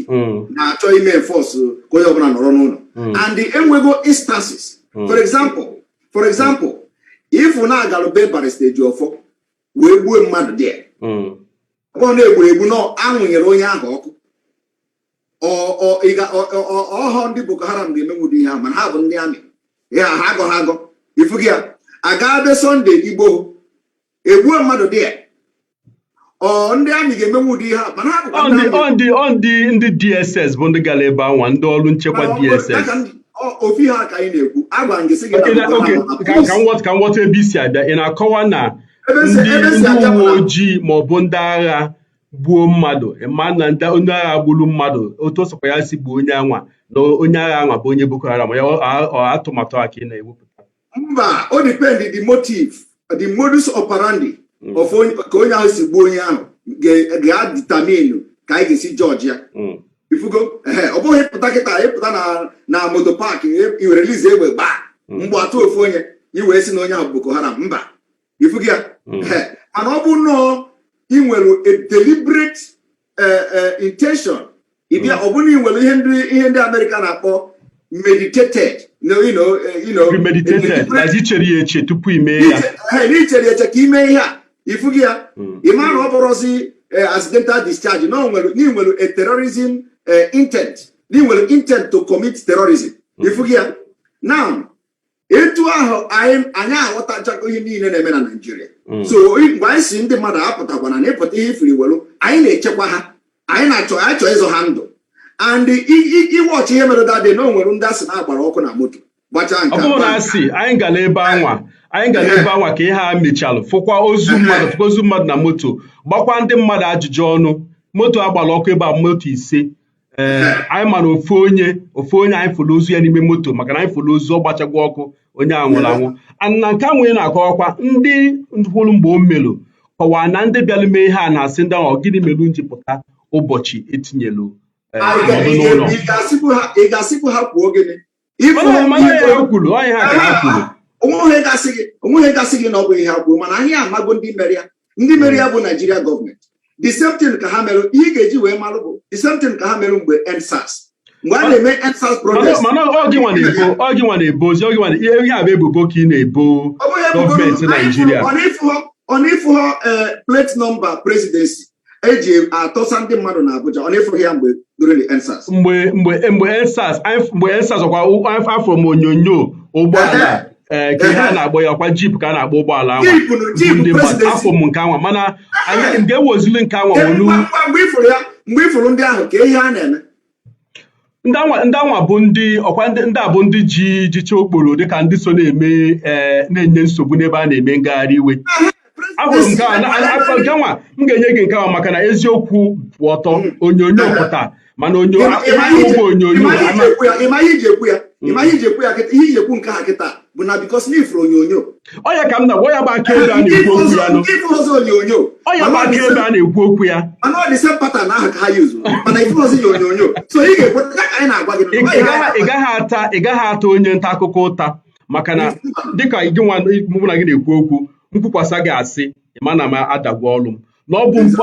na-achọ ime enforce ka onye ọbụla nọrọ n'ụlọ. And enwego instances, for example, if na agalụ be Barrister Ejiofor wee gbuo mmadụ dị, ọ na-egburu egbu nọ, anwụnyere onye ahụ ọkụ. Ọhọ ndị Boko Haram ga-emenwudo ihe ahụ, mana ha bụ ndị amị ya ha agọ ha agọ ifugi ya aga be Sunday Igboho, egbuo mmadụ dị ya. Ọ ndị amị ga-emenwu ụdị ihe a, mana ha bụkwa Ọ ndị ndị amị. ọ ndị DSS bụ ndị gara ebe anwa, ndị ọrụ nchekwa Mana ọ bụrụ- DSS. ya ka ofu ihe a ka anyị na-ekwu, agwa m gị sị gị Okay, na na Boko okay, Haram na ka ka police. m ghọta ebe isi abịa. Ị na-akọwa na Ebe si ndị ebe si ndị abịa bụ uwe na ojii ma ọ bụ ndị agha gbuo mmadụ, ịma na ndị agha gburu mmadụ, otu o sokwa ya si gbuo onye anwa, na onye agha anwa bụ onye Boko Haram ya? Ọ atụmatụ a ka ị na-ewepụta? Mba, o depend the motive, the modus operandi of onye, ka onye ahụ si gbuo onye ahụ ga-determine ka anyị ga-esi judge ya. Ifugo? Ehe, ọ bụghị ịpụta kịta, ịpụta na moto park, i were release egbe gbaa mgbe atụ ofu onye, i wee sị na onye ahụ Boko Haram. Mba, ifugo ya? Ehe, mana ọ bụ nnọọ ị nwere a deliberate intention ịbịa, ọ bụ na ị nwere ihe ndị Amerịka na-akpọ meditated, no, you know, Premeditated. Deliberate. Na ichere ya eche tupu ime ya. N'ichere eche ka ime ihe a, ifugo ya? Ị ma na ọ bụrụzi accidental discharge, na o nwere, na ị nwere a terrorism intent, na ị nwere intent to commit terrorism, ifugo ya? Now, etu ahụ anyị aghọtachago ihe niile na-eme na Naịjirịa. So mgbe anyị si ndị mmadụ apụtakwana na ịpụta ihe ifiri welu, anyị na-echekwa ha, anyị na-achọ, anyị chọọ ịzọ ha ndụ. And iwọchị ihe mere dadị na o nwere ndị asị na-agbara ọkụ na moto gbachaa nke Ọ a, bụrụ na gbaa nke a. asị anyị gara ebe anwa, anyị gara ebe anwa ka ihe a mechalụ, fụkwa ozu mmadụ, fụkwa ozu mmadụ na moto, gbakwa ndị mmadụ ajụjụ ọnụ. Moto agbara ọkụ ebe a, moto 5. Ee, anyị ma na ofu onye anyị fụrụ ozu ya n'ime moto, maka na anyị fụrụ ozu ọ gbachagwa ọkụ, onye ahụ nwụrụ anwụ. And na nke ahụ onye na-akọwakwa, ndị hụrụ mgbe o melụ kọwaa na ndị bịara mee ihe a na-asị ndị ahụ, "Gịnị mere nji pụta ụbọchị etinyelu nọdụ n'ụlọ?" Ị ga-asịkwu ha kwuo gịnị? Ịfụ Mana ihe ha kwuru, ọ ihe ha ka ha kwuru. Onweghị gasị gị na ọ bụ ihe ha kwuru, mana anyị amago ndị mere ya. Ndị mere ya bụ Nigeria gọọmenti. The same thing ka ha mere. Ihe ị ga-eji wee malụ bụ the same thing ka ha mere mgbe EndSARS, mgbe a na-eme EndSARS protest. Mana ọ gị nwa na-ebo ozi, ọ gị nwa ihe a bụ ebubo ka ị na-ebo Ọ bụghị ebubo. gọọmenti Naijiria. Ọ na-ịfụghọ plate number presidency eji atọsa ndị mmadụ na Abuja? Ọ na-ịfụghị ya mgbe during the EndSARS? Mgbe EndSARS, mgbe EndSARS, ọkwa afọ m onyonyo ụgbọala, ee, ka ihe a na-akpọ ya, ọkwa jeep ka a na-akpọ ụgbọala anwa Jeep bụ ndị mmadụ. presidency. Afọ m nke anwa, mana anyị ga-ewezili nke anwa wolu. Mgbe ịfụrụ ya, mgbe ịfụrụ ndị ahụ, ka ihe a na-eme. Ndị anwa bụ ndị ọkwa ndị a bụ ndị ji jicha okporo dịka ndị so na-eme, ee, na-enye nsogbu n'ebe a na-eme ngagharị iwe. Ahụrụ m nke a nke anwa m ga-enye gị nke anwa, maka na eziokwu kwụ ọtọ, onyonyo pụta, mana ụgbọ onyonyo. Ịma ihe iji ekwu ya, ịma ihe iji ekwu ya kịta, ihe iji ekwu nke ha kịta bụ na because na ifuru onyonyo. Ọ ya ka m na-agwa ya bụ akaebe a na-ekwu okwu ya nụ. Nke ifuru ọzọ onyonyo. Ọ ya bụ akaebe a na-ekwu okwu ya. Mana ọ dị same pattern ahụ ka ha yuzu, mana ifuru ọzọ ya onyonyo, so ị ga-ekweta ya ka anyị na-agwa gị. Ị gaghị ata onye nta akụkọ ụta, maka na dịka gị nwa mụ na gị na-ekwu okwu, nkwukwasa gị asị, ịma na m adagwa ọlụ m na ọ bụ mpụ.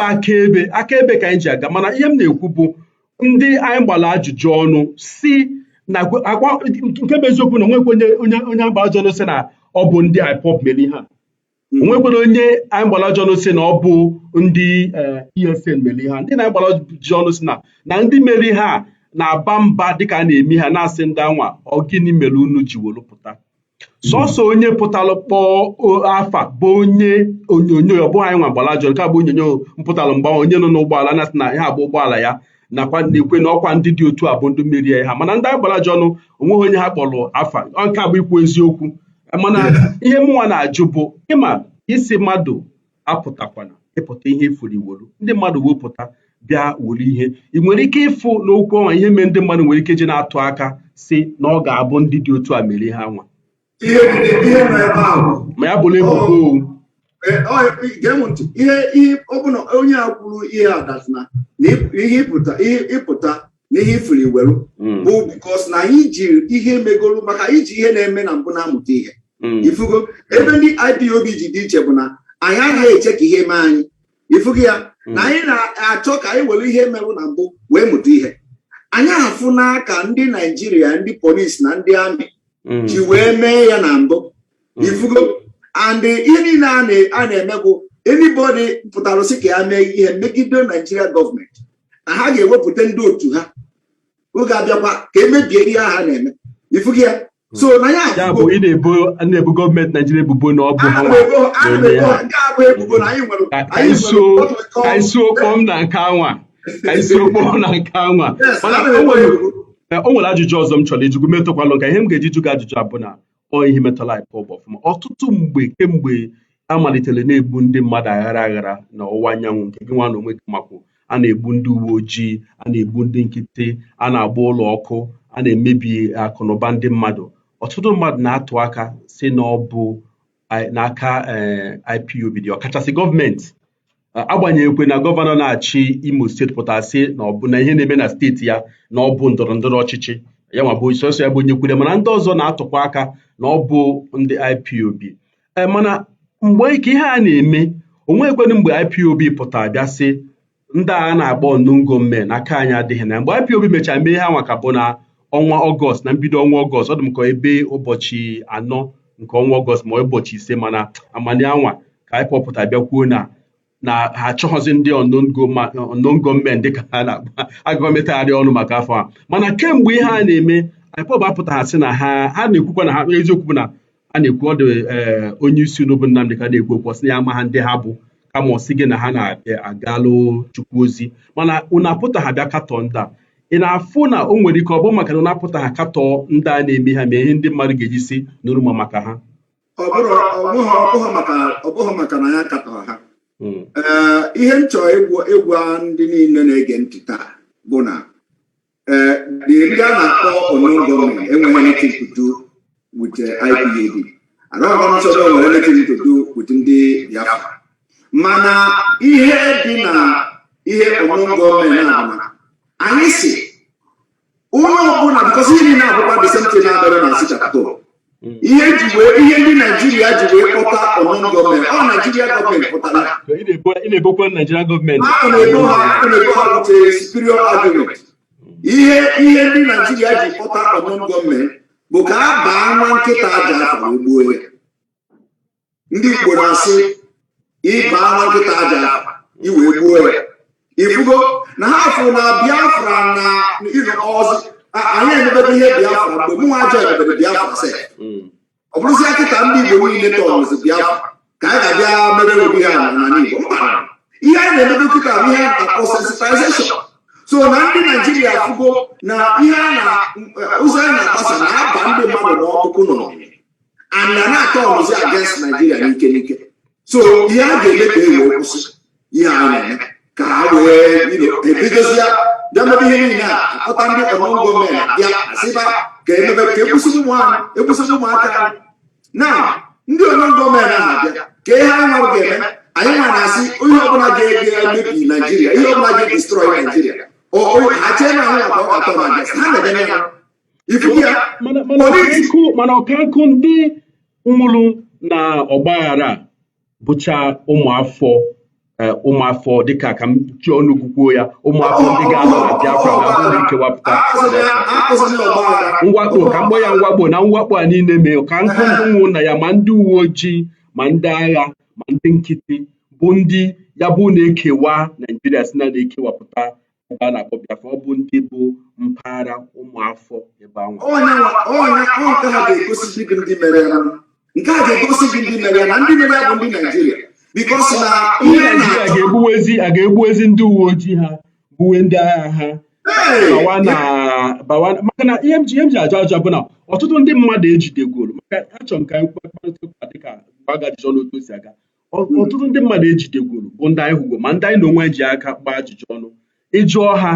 Akaebe ka anyị ji aga. Mana ihe m na-ekwu bụ ndị anyị gbara ajụjụ ọnụ si na akwa nke bụ eziokwu na onwekwa onye agbara ajụjụ ọnụ si na ọ bụ ndị IPOB mere ihe a. Onwekwara onye anyị gbara ajọ ọnụ si na ọ bụ ndị ESN mere ihe a. Ndị na-anyị gbara ajọ ọnụ si na ndị mere ihe a na-aba mba dịka a na-eme ha, na-asị ndị anwa, ọ gịnị mere unu ji welu pụta? Sọsọ onye pụtalụ kpọọ afa bụ onye onyonyo, ọ bụghị anyị nwa gbara ajọ. Nke a bụ onyonyo mpụtalụ mgbe onye nọ n'ụgbọala na-asị na ihe a bụ ụgbọala ya, nakwa na-ekwe na ọkwa ndị dị otu a bụ ndị merie ha. Mana ndị anyị gbara ajọ ọnụ, onweghị onye ha kpọrọ afa. Nke a bụ ikwu eziokwu. Mana ihe mụnwa na-ajụ bụ, ịma isi mmadụ apụtakwana ịpụta ihe ifuru iwolu, ndị mmadụ wepụta bịa were ihe. Ị nwere ike ịfụ n'okwu ọnwa ihe mee ndị mmadụ nwere ike ji na-atụ aka si na ọ ga-abụ ndị dị otu a mere ihe anwa? Ihe ihe nọ ebe ahụ Ma ya bụrụ ebubo o. Gee m ntị. Ihe ọ bụ na onye a kwuru ihe a that na ihe ịpụta na ihe ifuru iweru bụ because na anyị ji ihe megolu, maka iji ihe na-eme na mbụ na-amụta ihe. Ifugo ebe ndị IPOB ji dị iche bụ na anyị anaghị eche ka ihe mee anyị. Ifugo ya na anyị na-achọ ka anyị were ihe merụ na mbụ wee mụta ihe. Anyị afụ n'aka ndị Naijiria, ndị polisi na ndị amị ji wee mee ya na mbụ. Ifugo, and ihe niile a na-eme bụ anybody pụtara sị ka ya mee ihe megide Naijiria gọọmenti, na ha ga-ewepụta ndị otu ha oge abịakwa ka emebie ihe ha na-eme. Ifugo ya, so na ya Ya bụ ị na-ebo gọọmenti Naijiria ebubo na ọ bụ ha nwa ana m na-eme ebo ha. Nke a bụ ebubo na anyị nwere Ka anyị ka anyị suo kpọm na nke anwa, ka anyị suo kpọm na nke anwa. Yes, Mana ana m o ebo nwere ebubo. O nwere ajụjụ ọzọ m chọrọ ịjụgụ metụkwalụ nka. Ihe m ga-eji jụ gị ajụjụ a bụ na ọ ihe metụla IPOB ọfụma ọtụtụ mgbe kemgbe a malitere na-egbu ndị mmadụ aghara aghara n'ọwụwa anyanwụ, nke gị nwa na onwe gị makwu. A na-egbu ndị uwe ojii, a na-egbu ndị nkịtị, a na-agba ụlọ ọkụ, a na-emebi akụnụba ndị mmadụ. Ọtụtụ mmadụ na-atụ aka si na ọ bụ n'aka IPOB dị, ọkachasị gọọmenti. Agbanyeghịkwe na gọvanọ na-achị Imo Steeti pụtara sị na ọ bụ na ihe na-eme na steeti ya na ọ bụ ndọrọ ndọrọ ọchịchị ya nwa bụ sọsọ ya bụ onye kwure, mana ndị ọzọ na-atụkwa aka na ọ bụ ndị IPOB. Mana mgbe ka ihe a na-eme, o nweghịkwanụ mgbe IPOB pụtara bịa sị ndị a na-akpọ unknown gunmen aka anyị adịghị na. Mgbe IPOB mechara mee ihe anwa ka bụ na ọnwa Ọgọst, na mbido ọnwa Ọgọst, ọ dị m ka ebe ụbọchị 4 nke ọnwa Ọgọst ma ụbọchị 5, mana amani anwa ka IPOB pụtara bịa kwuo na ha achọghọzi ndị unknown gunmen, dịka ha na-akpa agụmetagharị ọnụ maka afọ a. Mana kemgbe ihe a na-eme, IPOB apụtagha sị na ha na-ekwukwa na ha eziokwu bụ na a na-ekwu ọ dị onye isi unu bụ Nnamdị ka na-ekwu okwu, ọ sị na ya ama ha ndị ha bụ, kama ọ sị gị na ha na-agalụ Chukwu ozi. Mana unu apụtagha bịa katọọ ndị a. Ị na-afụ na o nwere ike ọ bụ maka na unu apụtagha katọọ ndị a na-eme ha mee ihe ndị mmadụ ga-eji si nụrụ ma maka ha? Ọ bụrụ ọ bụghị maka na ya katọrọ ha. Ee, ihe m chọrọ ịgwa ndị niile na-ege ntị taa bụ na ndị a na-akpọ unknown gunmen enweghị anything to do with IPOB. Anaghị m sọ na o nwere anything to do with ndị Biafra, mana ihe dị na ihe unknown gunmen a bụ na anyị si onye ọbụla, because ihe niile abụkwa the same thing na-abịara na sit-at-home. Ihe ji wee ihe ndị Naijiria ji wee kpọta unknown gunmen, ọ Naijiria gọọmenti pụtara. Ị na-ebokwa Naijiria gọọmenti? Ana m ebo ha with a superior argument. Ihe ndị Naijiria ji kpọta unknown gunmen bụ ka a baa nwa nkịta aja afa wee gbuo ya. Ndị Igbo na-asị ịba nwa nkịta aja afa iwee gbuo ya. Ifugo na ha fụ na Biafra na ịnọ ọzọ anyị emebebe ihe Biafra mgbe mụnwa ajọ emebere Biafra sef. Ọ bụrụzie kịta ndị Igbo niile tọrọzi Biafra ka anyị ga-abịa mebe obi ha n'ala Igbo? Mba, ihe anyị na-emebe kịta bụ ihe a na-akpọ sensitization. So na ndị Naijiria fugo na ihe a na ụzọ anyị na-agbasa na-aba ndị mmadụ n'ọkụkụ nọ and na na-atọ ọnụzi against Nigeria n'ike n'ike. So ihe a ga-eme ka e wee kwụsị ihe a na-eme, ka ha wee ebidozie bịa mebe ihe niile a, akpọta ndị unknown gunmen bịa asịba ka emebe ka ekwụsị ụmụ anyị, ekwụsị ụmụaka anyị. Na ndị unknown gunmen ahụ abịa ka ihe anyị nwa ga-eme, anyị nwa na-asị ihe ọbụla ga-emebi Naijiria, ihe ọbụla ga-destroy Naijiria, ha chee na anyị nwa ka ọ ga-atọ na against ha na-edeme ya. Ifu ya. Mana ọkankụ ndị nwụrụ na ọgbaghara a bụcha ụmụafọ, dịka ka m ji ọnụ kwuo ya, ụmụafọ ndị ga-anọ na Biafra ma bụrụ na ikewapụta mwakpo, ka mgbọ ya mwakpo na mwakpo a niile mee ka nkụ ndị nwụ na ya, ma ndị uwe ojii, ma ndị agha, Ma ndị nkịtị bụ ndị ya bụ na-ekewa Naijiria, si na na-ekewapụta ebe a na-akpọ Biafra, ọ bụ ndị bụ mpaghara ụmụafọ ebe ahụ. Ọnya ọnya ọ, nke ha ga-egosi gị ndị mere ya, nke a ga-egosi gị ndị mere ya, na ndị mere ya bụ ndị Naijiria, because na Ndị ihe a Naijiria na-achọ ga-egbuwezi, a ga-egbuwezi ndị uwe ojii ha, gbuwe ndị agha ha. Hey! Bawa na bawa, maka na ihe m ji ajụ ajụ bụ na ọtụtụ ndị mmadụ ejidegoro, maka achọrọ m ka anyị kparịta ụka dịka gbaga ajụjụ ọnụ otu o si aga. Ọtụtụ ndị mmadụ ejidegoro bụ ndị anyị hụgo, ma ndị anyị na onwe anyị ji aka gbaa ajụjụ ọnụ. Ịjụọ ha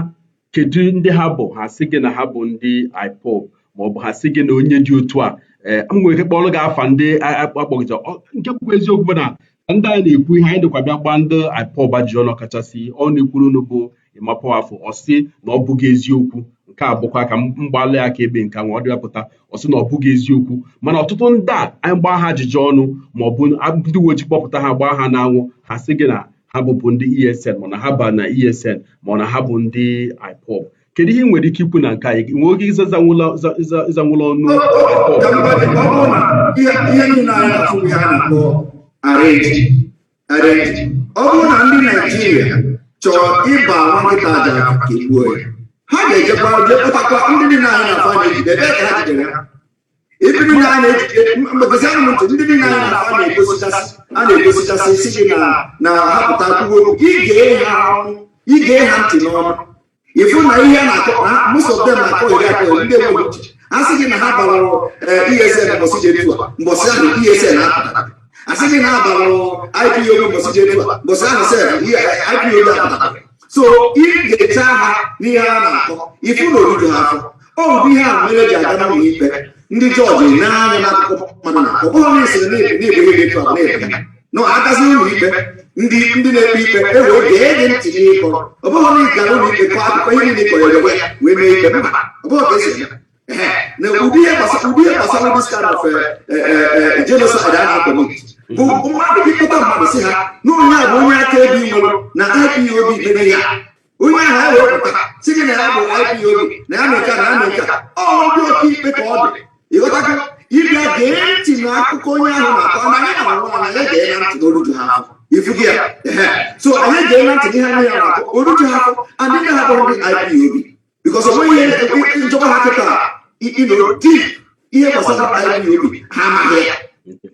kedu ndị ha bụ, ha sị gị na ha bụ ndị IPOB, maọbụ ha sị gị na onye dị otu a. Ee, m nwere ike kpọrọ gị afa ndị akpọgịta. Nke bụkwa eziokwu bụ na ndị anyị na-ekwu ihe anyị dịkwa bịa gbaa ndị IPOB ajụjụ ọnụ, kachasị ọ na-ekwuru unu bụ Emma Powerful, ọ sị na ọ bụghị eziokwu. Nke a bụkwa ka m gbalị aka ebe nke nwa ọ dịwapụta, ọ sị na ọ bụghị eziokwu. Mana ọtụtụ ndị a anyị gbaa ha ajụjụ ọnụ, ma ọ bụ ndị uwe ojii kpọpụta ha, gbaa ha n'anwụ, ha sị gị na ha bụbu ndị ESN, ma na ha ba na ESN, ma na ha bụ ndị IPOB. Kedu ihe ị nwere ike ikwu na nke a? Nwee oge ịzanwụla ọnụ IPOB? Ka m gwa gị, ọ bụrụ na ihe niile anyị na-afụ bụ ihe a na-akpọ arrange arrange, ọ bụrụ na ndị Naijiria chọrọ ịba nwa nkịta aja ka egbuo ya, ha ga-ejekwa jee kpụtakwa ndị niile anyị na-afụ a na-ejide. Ebee ka ha jidere ha? Ebe niile a na-ejide mgbegezi m ntị, ndị niile anyị na-afụ a na-egosichasị si gị na ha pụta kwuo okwu, igee ha ọnụ, igee ha ntị n'ọnụ, ịfụ na ihe a na-akọ na most of them na-akọ iri akọ ndị enweghị uche. A sị gị na ha bara ESN mbọsị ji etu a, mbọsị ahụ ESN apụtara. A sị gị na ha bara IPOB mbọsị ji etu a, mbọsị ahụ sef IPOB apụtara. So ị ga-echa ha n'ihe a na-akọ, ịfụ na ojuju ha afọ. Ọ bụ ihe a mere ji aga n'ụlọ ikpe, ndị jọji na-anya n'akụkọ mmadụ na ọ bụghị onye sịrị na ịbụ ihe dị etu a bụ na-ebe ya no agazi ụlọ ikpe, ndị na-ekpe ikpe e wee gee gị ntị n'ihe ị kọrọ. Ọ bụghị na ị gara ụlọ ikpe kọọ akụkọ ihe niile ị kọrọ ewe wee mee ikpe, mba, ọ bụghị ka esi eme. Ehe, na ụdị ihe gbasara this kind of genocide a na-acommit bụ mmadụ ịkpọta mmadụ si ha na onye a bụ onye akaebe ị nwere na IPOB mere ya, onye ahụ e wepụta si gị na ya bụ IPOB, na ya mee nke a, na ya mee nke a. Ọ ndị ọkaikpe ka ọ dị, ịghọtago, ịbịa gee ntị na akụkọ onye ahụ na-akọ, na anyị na-anwụ anya ya gee na ntị na oluju ha afọ. Ifu gị ya. Ehe. So anyị gee na ntị n'ihe anyị na-akọ, oluju ha afọ, and ndị ha bụrụ ndị IPOB, because onweghị ihe njọba ha kịta ịnọ deep ihe gbasara IPOB, ha amaghị ya.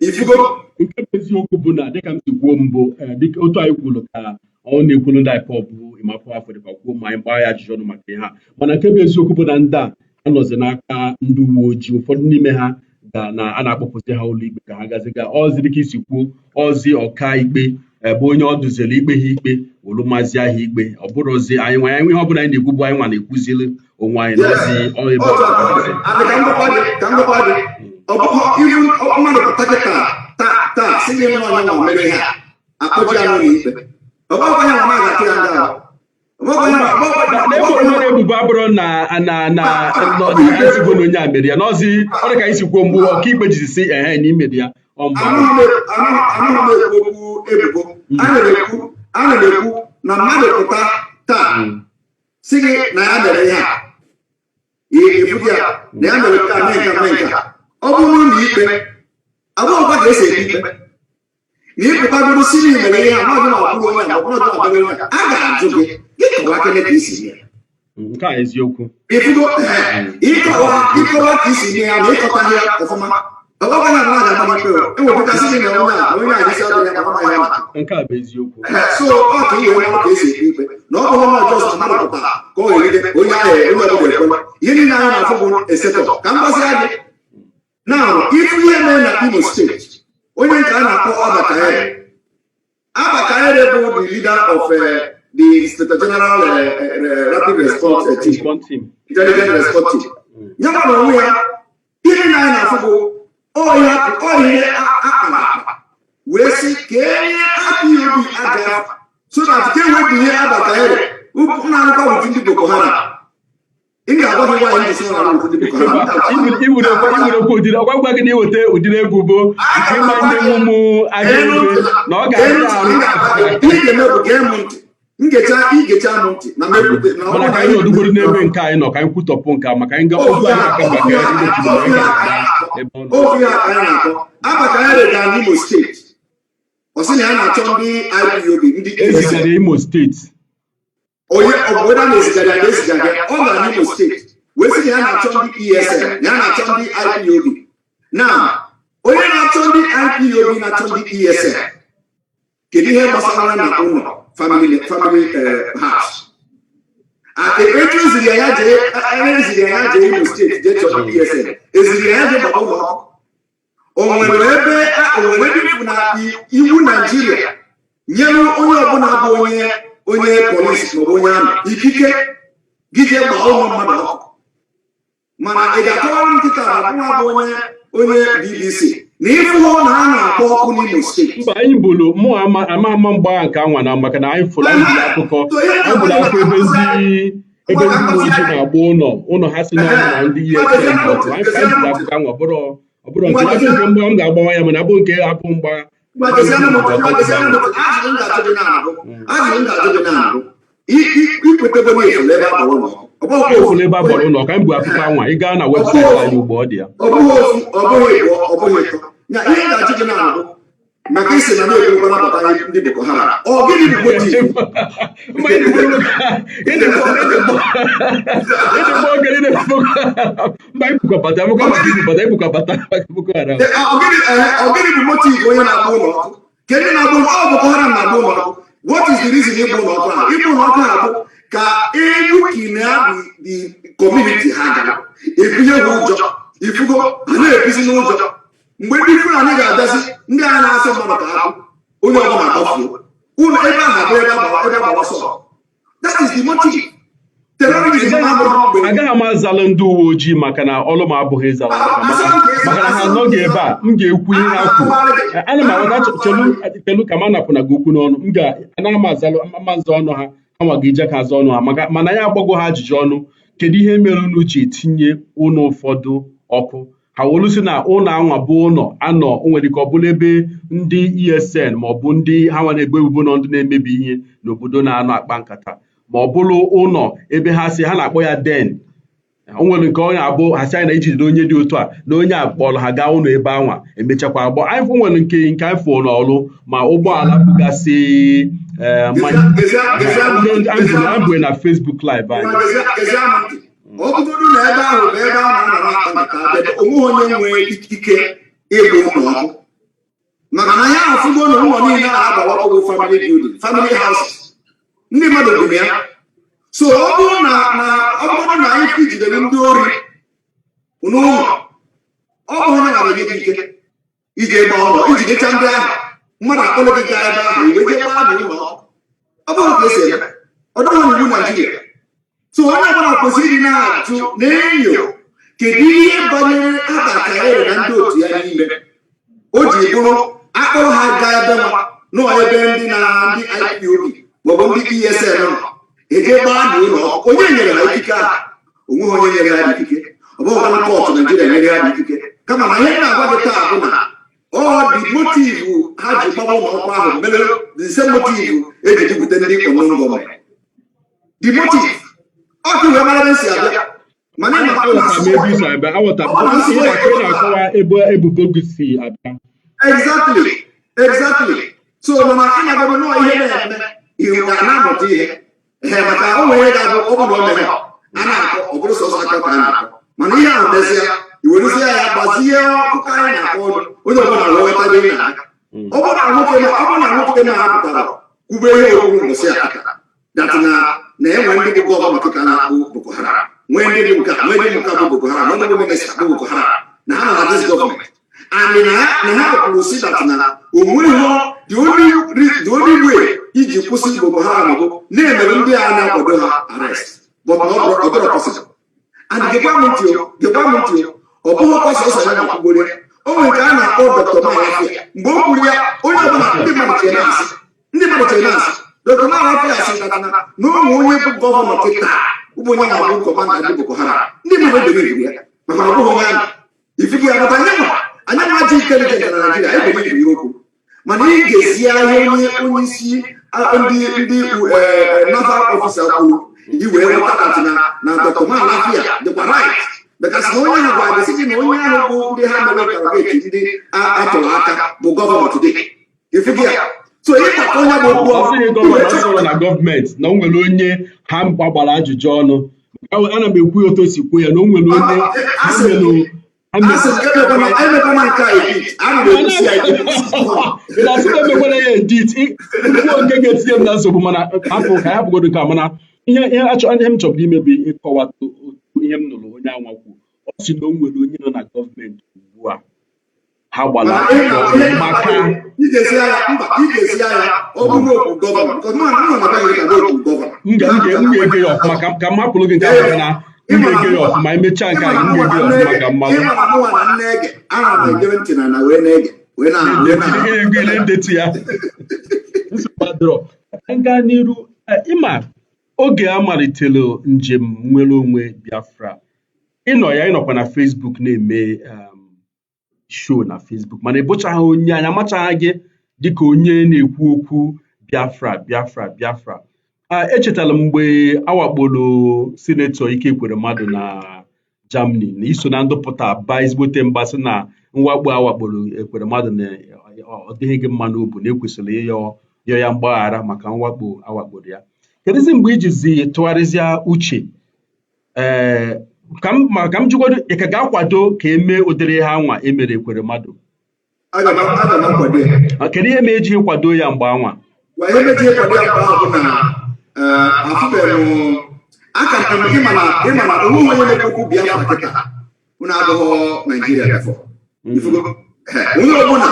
Ifugo? Nke bụ eziokwu bụ na dịka m si kwuo mbụ, dịka otu anyị kwuru ka ọ na-ekwuru ndị IPOB bụ Emma Powerful dịka kwuo ma anyị gbaa ya ajụjụ ọnụ maka ihe a. Mana nke bụ eziokwu bụ na ndị a anọzi n'aka ndị uwe ojii, ụfọdụ n'ime ha ga na a na-akpọpụzi ha ụlọ ikpe ka ha gaziga ọzi. Dịka isi kwuo, ọzi ọka ikpe bụ onye ọ duziri ikpe ha ikpe wolu mazie ha ikpe. Ọ bụrụzi anyị nwa anyị, ihe ọbụla anyị na-ekwu bụ anyị nwa na-ekwuzili onwe anyị na ọzi ọ ebe Otu ọ aka ọ dị. Adị ka m gwakwa gị, ka m gwakwa gị, ọ bụghị iwu mmadụ pụta kịta taa taa si gị nọ onye nwa mere ihe a, akpọchi ya n'ụlọ ikpe. Ọ bụghị onye nwa ga-atụ ya nga ahụ. Ọ bụghị onye nwa. Na ebe onye ebubo abụrụ na ezigbo na onye a mere ya n'ọzi, ọ dị ka anyị si kwuo mgbe ọkaikpe jizi si ehe na imere ya, ọ mgbe ahụ. Anaghị m ekwu okwu ebubo. Ana m ekwu na mmadụ pụta taa si gị na ya mere ihe a, efu ya na ya mere nke a, mee nke a, mee nke a. Ọ bụrụ na ikpe abụghịkwa ka esi ekpe ikpe na ịpụtagoro si na imere ihe a, mmadụ na-akwụrụ onye a, ma ọ bụrụ na ọ bụrụ onye a, a ga-ajụ gị, gị kọwa kene ka isi mee. Nke a eziokwu. Ifugo? Ịkọwa ka isi mee ya na ịkọta ya ọfụma, ọ bụghị na mmadụ ga-ama ikpe o enwepụtasị gị na onye a na onye a gịsị adịghị ya ma ọ ya maka. Nke a bụ eziokwu. So ọ ka ihe onye ka esi ekpe ikpe na ọ bụghị na ọjọọ mmadụ pụtara ka ọ gheride onye ahụ, onye ọbụla ekwe. Ihe niile anyị na-afụ bụ esetọ. Ka m gbasịa gị na ifu ihe mere na Imo Steeti, onye nke a na-akpọ Abba Kyari. Abba Kyari bụ the leader of the Inspector General Rapid Response Team. Response team. Intelligent Response Team. Ya na onwe ya, ihe niile anyị na-afụ bụ ọhịa ọhịa akpara akpa wee sị ka enye IPOB aja afa so that ka e wee binye Abba Kyari na-arụkwa with ndị Boko Haram. Ị ga-agwa gị nwaanyị ndị si na-arụ with ndị Boko Haram. Iwerekwa ụdịrị ọgwa gwa gị na iweta ụdịrị ebubo nke ịma ndị ụmụ akaebe na ọ ga-adị arụ. Ihe ị ga-eme bụ gee m ntị, ngecha igecha m ntị na mepụta na ọ Mana bụrụ ka na anyị nọdụgoro n'ebe nke anyị nọ, ka anyị kwutọpụ nke a, maka anyị ga okwu anyị aka maka ndị otu na anyị ga-aga ebe ọ nọ. Ofu ya ka anyị na-akọ. Abba Kyari gara n'Imo Steeti. Ọ sị na ya na-achọ ndị IPOB, ndị ESN. Ezigara Imo Steeti. Onye obodo a na-ezigara ya na-ezigara ya, ọ gara n'Imo Steeti wee sị na ya na-achọ ndị ESN, na ya na-achọ ndị IPOB. Na onye na-achọ ndị IPOB, na-achọ ndị ESN, kedu ihe gbasara na ụlọ family house? Etu eziri ya, ya jee, eziri ya, ya jee Imo Steeti jee chọọ ndị ESN, eziri ya, ya jee gbaba ụlọ ọkụ. O nwere ebe o nwere ebe bụ na iwu Naijiria nyere onye ọbụla bụ onye polisi maọbụ onye army ikike gị jee gbaa ụmụ mmadụ ọkụ? Mana ị ga-akọwara m nkịta na nwa bụ onye BBC na ịfụhụ na a na-akpọ ọkụ n'Imo Steeti? Mba, anyị bụrụ mụ ama mgbagha nke anwa na maka na anyị fụrụ, anyị bụrụ akụkọ, anyị bụrụ akụkọ ebe ndị uwe ojii na-agba ụlọ ha si n'ọnụ na ndị ESN bụ ọkụ. Anyị bụrụ akụkọ anwa, bụrụ ọ bụrụ nke abụ nke mgbe m ga-agbawa ya, mana abụ nke abụ mgbagha. Ajụjụ m ga-ajụ gị na-abụ, ajụjụ m ga-ajụ gị na-abụ, ikwetego na efuru ebe a gbara ụlọ ọkụ? Ọ bụghị efuru ebe a gbara ụlọ ka anyị bụ akụkọ anwa. Ị gaa na webụsaịtị anyị ugbo, ọ dị ya. Ọ bụghị ofu, ọ bụghị ịbụọ, ọ bụghị ịtọ. Ya ihe m ga-ajụ gị na-abụ, maka isi na na-ekwekwa nabata ndị Boko Haram, ọ gịnị bụ motive? Mba, ịdịkpọ oge niile Boko Haram. Mba, ibukọbata abụkọ maka ibubata ibukọbata maka Boko Haram. Ọ gịnị bụ motive onye na-agba ụlọ ọkụ? Kedu na-agba ụlọ? Ọ Boko Haram na-agba ụlọ ọkụ. What is the reason ịgba ụlọ ọkụ ahụ? Ịgba ụlọ ọkụ ahụ bụ ka egwu na the community ha gara ebinye ha ụjọ. Ifugo ha na-ebizi n'ụjọ. Mgbe ndị Fulani ga-abịazi, ndị agha na-asọ mmadụ ka akụ onye ọbụla agbafuo ụlọ ebe ahụ abụ ebe agbawa ọsọ. That is the motive. Terrorism abụrụ mgbe Agaghị m azalụ ndị uwe ojii maka na ọlụ m abụghị ịzalụ ha, maka na ha anọghị ebe a. M ga-ekwu ihe ha kwuru. Ana m aghọta. Chelu, chelu, ka m anapụna gị okwu n'ọnụ. M ga anaghị m azalụ ama nza ọnụ ha. Ha nwa ga-eje ka aza ọnụ ha, maka mana ya agbago ha ajụjụ ọnụ. Kedu ihe mere unu ji etinye ụlọ ụfọdụ ọkụ? Ha wolu sị na ụlọ anwa bụ ụlọ anọ, o nwere ike ọ bụrụ ebe ndị ESN ma ọ bụ ndị ha nwa na-ebo ebubo nọ, ndị na-emebi ihe n'obodo na-anọ akpa nkata, ma ọ bụrụ ụlọ ebe ha si ha na-akpọ ya den. O nwere nke ọ na-abụ ha sị anyị na ijidere onye dị otu a na onye a kpọrọ ha gaa ụlọ ebe anwa, emechakwa agbọ. Anyị fụ nwere nke anyị fụ n'ọlụ ma ụgbọala bugasị mmanya anyị bụ na Facebook Live anyị. Gezie m ntị. Ọ bụgodu na ebe ahụ bụ ebe a na-anọ na-akpa nkata, abịa, onweghị onye nwee ikike ịgba ụlọ ọkụ, maka na ya afụgo na ụlọ niile a agbawa ọkụ bụ family building, family houses, ndị mmadụ bi na ya. So ọ bụrụ na anyị jidere ndị ori n'ụlọ, ọ bụ onye nwere gị ike ije gba ụlọ ijidecha ndị ahụ, mmadụ akpọrọ gị gaa ebe ahụ iwe jee gbaa n'ụlọ ọkụ? Ọ bụrụ ka esi eme, ọ dịghị n'iwu Naijiria. So onye ọbụla kwesịrị ịdị na-ajụ na-enyo kedu ihe banyere Abba Kyari na ndị otu ya n'ime o ji bụrụ akpọrọ ha gaa ebe nwa nọ, ebe ndị na ndị IPOB maọbụ ndị ESN nọ, eje gbaa n'ụlọ ọkụ. Onye nyere ha ikike ahụ? Onweghị onye nyere ha ikike. Ọ bụghịkwa court Naijiria nyere ha ikike. Kama na ihe m na-agwa gị taa bụ na ọ dị motive ha ji gbawa ụlọ ọkụ ahụ mere the same motive eji jupụta ndị unknown gunmen. The motive ọ ka wee mara ebe m si abịa, mana ị makwa na Aghọtara m ebe i si abịa, aghọtara m. Ị na-akọwa ebe ebubo gị si abịa. Exactly. So mana ị na-agwa nọọ ihe na-eme ihu ga na-amụta ihe ee, maka o nwere ga-abụ ọ bụrụ na o mere a na-akọ, ọ bụrụ sọsọ aka ka a na-akọ, mana ihe ahụ mezie, i werezie ya gbazie ọkụkọ anyị na-akọ ọnụ, onye ọbụla wee ghọta ebe ị na-aga. Ọ bụrụ na nwoke na-apụtara kwube ihe okwu mbọsị akịka that na enwe ndị bụ gọvanọ kịta na-akpụ Boko Haram, nwee ndị bụ nke a, nwee ndị bụ nke a bụ Boko Haram, nwee ndị bụ minista bụ Boko Haram, na ha nọ na this gọọmenti and na ha kwuru si that na onweghị the only way iji kwụsị Boko Haram bụ na-emere ndị a na-akwado ha arrest, but na ọ dịrọ possible. And gekwa m ntị o, gekwa m ntị o, ọ bụghịkwa sọsọ ya na-akwụgboro ya. O nwere nke a na-akpọ Dr. Mailafia. Mgbe o kwuru ya, onye ọbụla, ndị mmadụ chere na-asị Dr. Mailafia sị na na ụmụ onye bụ gọvanọ kịta ụmụ onye na-abụ commander ndị Boko Haram. Ndị mmadụ believe ya maka na ọ bụghị onye amị ifugu ya maka anyị nwa ji intelligent na Naijiria. Anyị believe ihe okwu, mana ị ga-esi ahịa onye isi ndị naval officer kwuru, i wee ghọta that na Dr. Mailafia dịkwa right, because na onye ahụ gwara gị sị gị na onye ahụ bụ ndị ha mere interrogate, ndị atụrụ aka, bụ gọvanọ today. Ifugi ya. So ịkpakọ onye bụ okwu Ọ sịghị gọvanọ, ọ sịrị na gọọmenti na o nwere onye ha gbagbara ajụjụ ọnụ. Ana m ekwu ya otu o si kwuo ya, na o nwere onye ha melụ ha. Asị m, emekwana nke a edit. Ana m ekwusi ya ike. Ị na-asị m emekwana ya edit, kwuo nke ga-etinye m na nsogbu, mana hapụ ka ya hapụgodo ka. Mana ihe achọ, ihe m chọburu ime bụ ịkọwa otu ihe m nụrụ onye anwa kwu. Ọ sị na o nwere onye nọ na gọọmenti ugbu a ha gbara Mana ajụjụ ọnụ maka ị ga-esi ya, mba, ị ga-esi ya ọ bụrụ okwu gọvanọ, because mụ na na gị ka okwu gọvanọ. M ga-ege ya ọfụma ka m hapụrụ gị nke a, maka na m ga-ege ya ọfụma. Emechaa nke a, m ga-ege ya ọfụma ka mmalụ. Ịma na mụnwa na nne ege, ana m egere ntị na wee na-ege wee na Ego ile ndetu ya, nsogbu adịrọ. Ka m gaa n'iru. Ịma oge a malitere njem nwere onwe Biafra, ịnọ ya, ịnọkwa na Facebook na-eme show na Facebook, mana ị bụchaghị onye anyị amachaghị gị dịka onye na-ekwu okwu Biafra, Biafra, Biafra. Echetara m mgbe awakporo Senator Ike Ekweremadu na Germany, na iso na ndụpụta ba ezigbote mgbasị na mwakpo awakporo Ekweremadu na ọ dịghị gị mma n'obu, na ekwesịrị ịyọ yọọ ya mgbaghara maka mwakpo awakporo ya. Kedụzi mgbe ijizi tụgharịzịa uche? Ee, ka m ma ka m jụgodo, ị ka ga-akwado ka emee ụdịrị ihe anwa emere Ekweremadu? Aga m akwado ya. Ah, kedu ihe ma ejighị kwado ya mgbe anwa? Wa ihe meji kwado ya mgbe ahụ bụ na afụbeghị m aka m. Ịma na onweghị onye na-ekwu okwu Biafra kịta unu abụghị Naijiria before. Ifugo? Onye ọbụla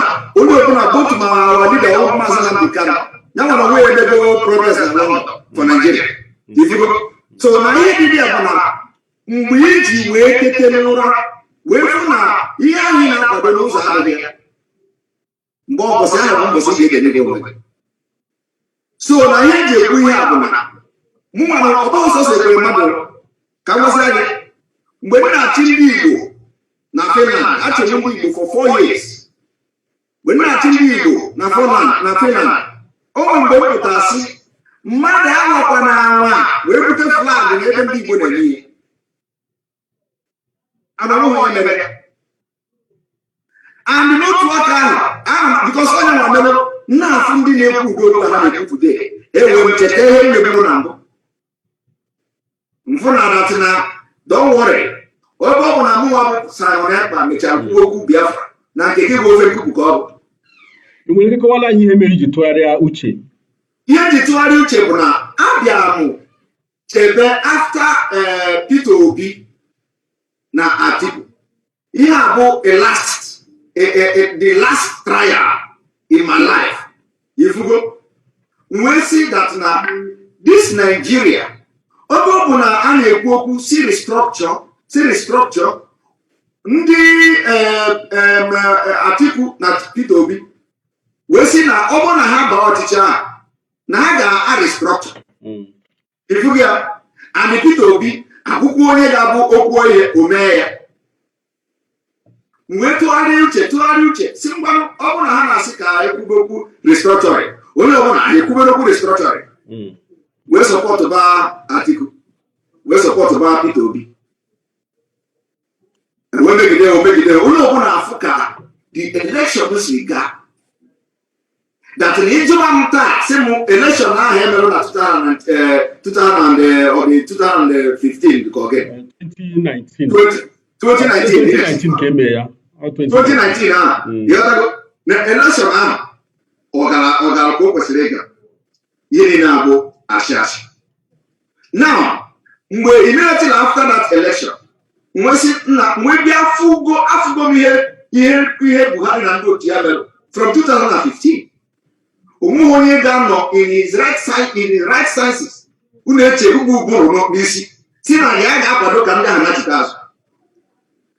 botu ma our leader ọ Maazị Nnamdi Kanu ya nwere onwe ya emego progress na London for Nigeria. Ifugo? So na ihe dị ya bụ na mgbe iji wee tete n'ụra wee fụ na ihe anyị na-akwado n'ụzọ adịghị ya, mgbe ọbọsị ahụ bụ mbọsị ị ga-enye gị onwe gị. So na ihe eji ekwu ihe a bụ na mụ nwere ọbọ ọsọ ekwere mmadụ ka m gwasịra gị. Mgbe m na-achị ndị Igbo na Finland, achịrị m ndị Igbo for 4 years. Mgbe m na-achị ndị Igbo na Finland, o nwere mgbe m pụtara sị mmadụ anwakwa na anwa wee bute flag n'ebe ndị Igbo na-eme ihe anọrọ onye mere. And n'otu aka ahụ ahụ, because onye nwa mere na-afụ ndị na-ekwu udo okwu ha na-ekwu today, enwe m cheta ihe m meburu na mbụ, mfụ na adatị na don't worry, ebe ọ bụ na mụnwa bụ Simon Ekpa mechara kwuo okwu Biafra na nke gị bụ ofe nkupu ka ọ bụ. Ị nwere ike kọwara anyị ihe mere iji tụgharịa uche? Ihe nji tụgharị uche bụ na abịara m chebe after Peter Obi na Atiku, ihe a bụ a last a, a, a, the last trial in my life. Ifugo? Wee sị that na this Nigeria, ebe ọ bụ na a na-ekwu okwu si restructure, si restructure, ndị Atiku na Peter Obi wee sị na ọ bụrụ na ha baa ọchịchị ahụ na ha ga-a restructure. Ifugo ya? And Peter Obi akwụkwọ onye ga-abụ okwu ihe o mee ya. Wee tụgharịa uche, tụgharịa uche, si ngwanụ, ọ bụrụ na ha na-asị ka ekwube okwu restructuring, onye ọbụla ha ekwubere okwu restructuring, wee support ba Atiku, wee support ba Peter Obi, wee megide o megide onye ọbụla afụ ka the election si gaa, that na ịjụwa m taa sị m election ahụ emerụ na 2000 ọ dị 2015 ka ọ gị? 2019. 2019, yes. 2019 ka eme ya. Ọ 2019 ahụ. Ịghọtago na election ahụ ọ gara ka o kwesịrị ịga, ihe niile abụ asị asị. Now, mgbe immediately after that election, nwesị nna nwee bịa afụgo, afụgo m ihe Buhari na ndị otu ya mere from 2015. Onweghị onye ga-anọ in his right side, in his right senses, unu eche ugwu ụbụrụ n'isi si na ya ga-akwado ka ndị ahụ nachite azụ.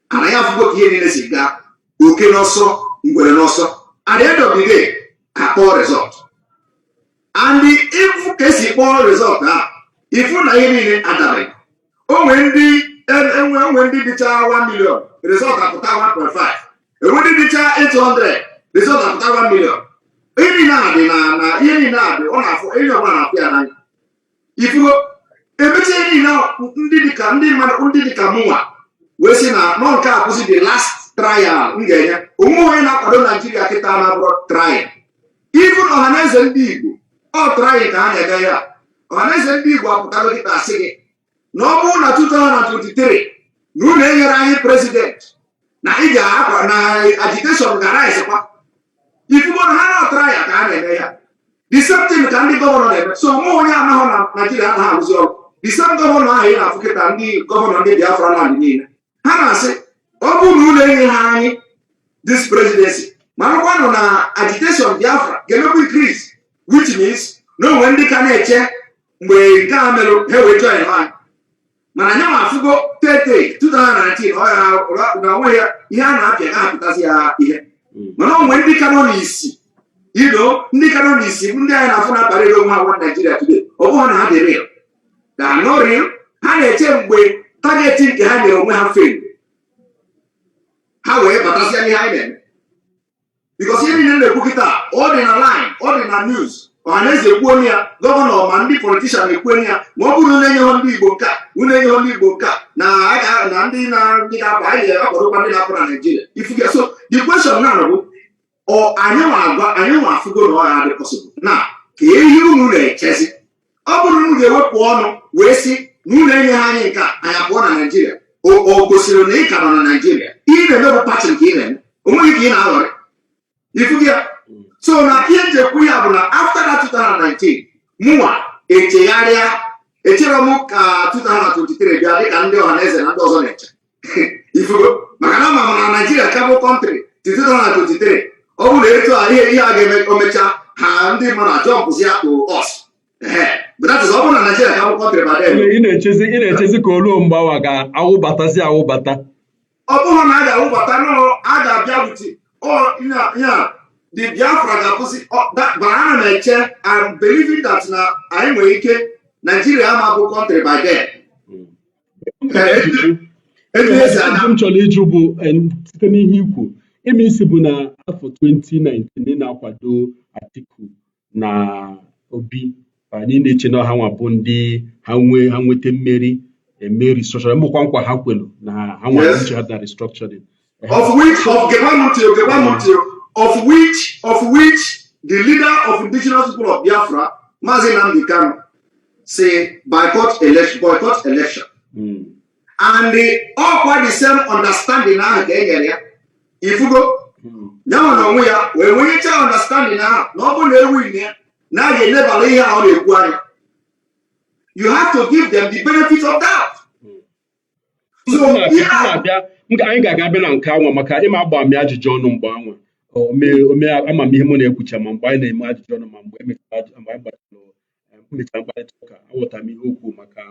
Ana ya afụgo ka ihe niile si gaa, oke n'ọsọ, ngwere n'ọsọ. At the end of the day, akpọọ result, and ịfụ ka esi kpọọ result ahụ, ịfụ na ihe niile adabeghị. O nwee ndị enwe onwe ndị dịcha 1 million, result apụta 1.5. Enwe ndị dịcha 800, result apụta 1 million. Ihe niile a dị na ihe niile a dị, ọ na-afụ ihe ọbụla na-afụ ya n'anya. Ifugo emecha ihe niile ahụ, ndị dịka ndị mmadụ, ndị dịka mụnwa wee sị na nọ nke a kwụsị, the last trial m ga-enye onwe onye na-akwado Naijiria kịta na-abụrụ trial. Even Ọhaneze Ndị Igbo, ọ trying ka ha na-eme ya. Ọhaneze Ndị Igbo apụtago kịta asị gị na ọ bụrụ na 2023 na unu enyere anyị president, na ị ga-akwa na agitation ga-arise kwa. Ifugo na ha na-atara ya ka ha na-eme ya. The same thing ka ndị governor na-eme. So mụ onye amahụ na Naijiria anaghị arụzi ọrụ. The same governor ahụ ị na-afụ kịta, ndị governor ndị Biafra land niile, ha na-asị ọ bụrụ na unu enye ha anyị this presidency, marakwanụ na agitation Biafra ga-emekwa increase, which means na onwe ndị ka na-eche mgbe nke a merụ ha wee join ha. Mana anya ma afụgo tete 2019 ọ ya na onwe ya ihe a na-apịa ga-apụtazi ya ihe. Mana onwe ndị ka nọ n'isi ido, ndị ka nọ n'isi bụ ndị anyị na-afụ na-akparịrị onwe ha nwa Naijiria today. Ọ bụghị na ha dị real, they are not real. Ha na-eche mgbe target nke ha nyere onwe ha fail, ha wee batasịa n'ihe anyị na-eme, because ihe niile na-ekwu kịta, ọ dị na line, ọ dị na news. Ọhaneze ekwuo ya, governor ma ndị politician ekwuo ya, ma ọ bụrụ na enyeghọ ndị Igbo nke a, unu enyeghọ ndị Igbo nke a, na na ndị na ndị ga-apụ, anyị ga-akwadokwa ndị na-apụ na Naijiria. Ifuga. So the question now bụ, ọ anyị nwa agwa anyị nwa afụgo na ọ ya dị possible na ka ihe unu na-echezi? Ọ bụrụ na unu ga-ewepụ ọnụ wee sị na unu enyeghị anyị nke a, anyị apụọ na Naijiria, o gosiri na ị ka nọ na Naijiria. Ihe ị na-eme bụ party nke ị na-eme, onweghị ka ị na-aghọrị. Ifuga ya. So na ihe nji ekwu ya bụ na after that 2019, mụnwa echegharịa. Echere m ka 2023 bịa dịka ndị Ọhaneze na ndị ọzọ na-eche. Ifugo, maka na ama m na Naijiria ka bụ country till 2023. Ọ bụrụ na etu a ihe a ga-eme, o mechaa, ha ndị mmadụ ajumpụzi ya to us. Ehe, but that is ọ bụrụ na Naijiria ka bụ country by then. Ị na-echezi ka oluo mgbe awa ga-awụbatazi awụbata? Ọ bụghị na a ga-awụbata, nọ a ga-abịa with ọ ya the Biafra ga-akwụsị. But ana m eche, I'm believing that na anyị nwere ike, Nigeria ama bụ country by then. Ajụjụ Etu esi aga. Ajụjụ m chọrọ ịjụ bụ, site n'ihe ikwu ime isi bụ na afọ 2019 ị na-akwado Atiku na Obi, anyị na-eche na ha nwa bụ ndị ha nwee ha nweta mmeri eme restructuring, mbụkwa nkwa ha kwelu na ha nwa uche ha na restructuring. Of which of gekwa m ntị o, gekwa m ntị o, of which the leader of Indigenous People of Biafra, Mazi Nnamdi Kanu, say boycott election, boycott election. And the ọkwa the same understanding ahụ ka e nyere ya. Ifugo, ya nwe na onwe ya wee nwenyecha understanding ahụ na ọ bụrụ na ewu ya na a ga-elebara ihe a ọ na-ekwu anya. You have to give them the benefit of doubt. So M ihe a na-abịa, anyị ga-aga abịa na nke anwa, maka ịma agba m ajụjụ ọnụ mgbe anwa ome amamihe mụ na-ekwucha, ma mgbe anyị na-eme ajụjụ ọnụ, ma mgbe emechara mgbe anyị gbachara mechara mkparịta ụka, aghọtara m ihe okwu maka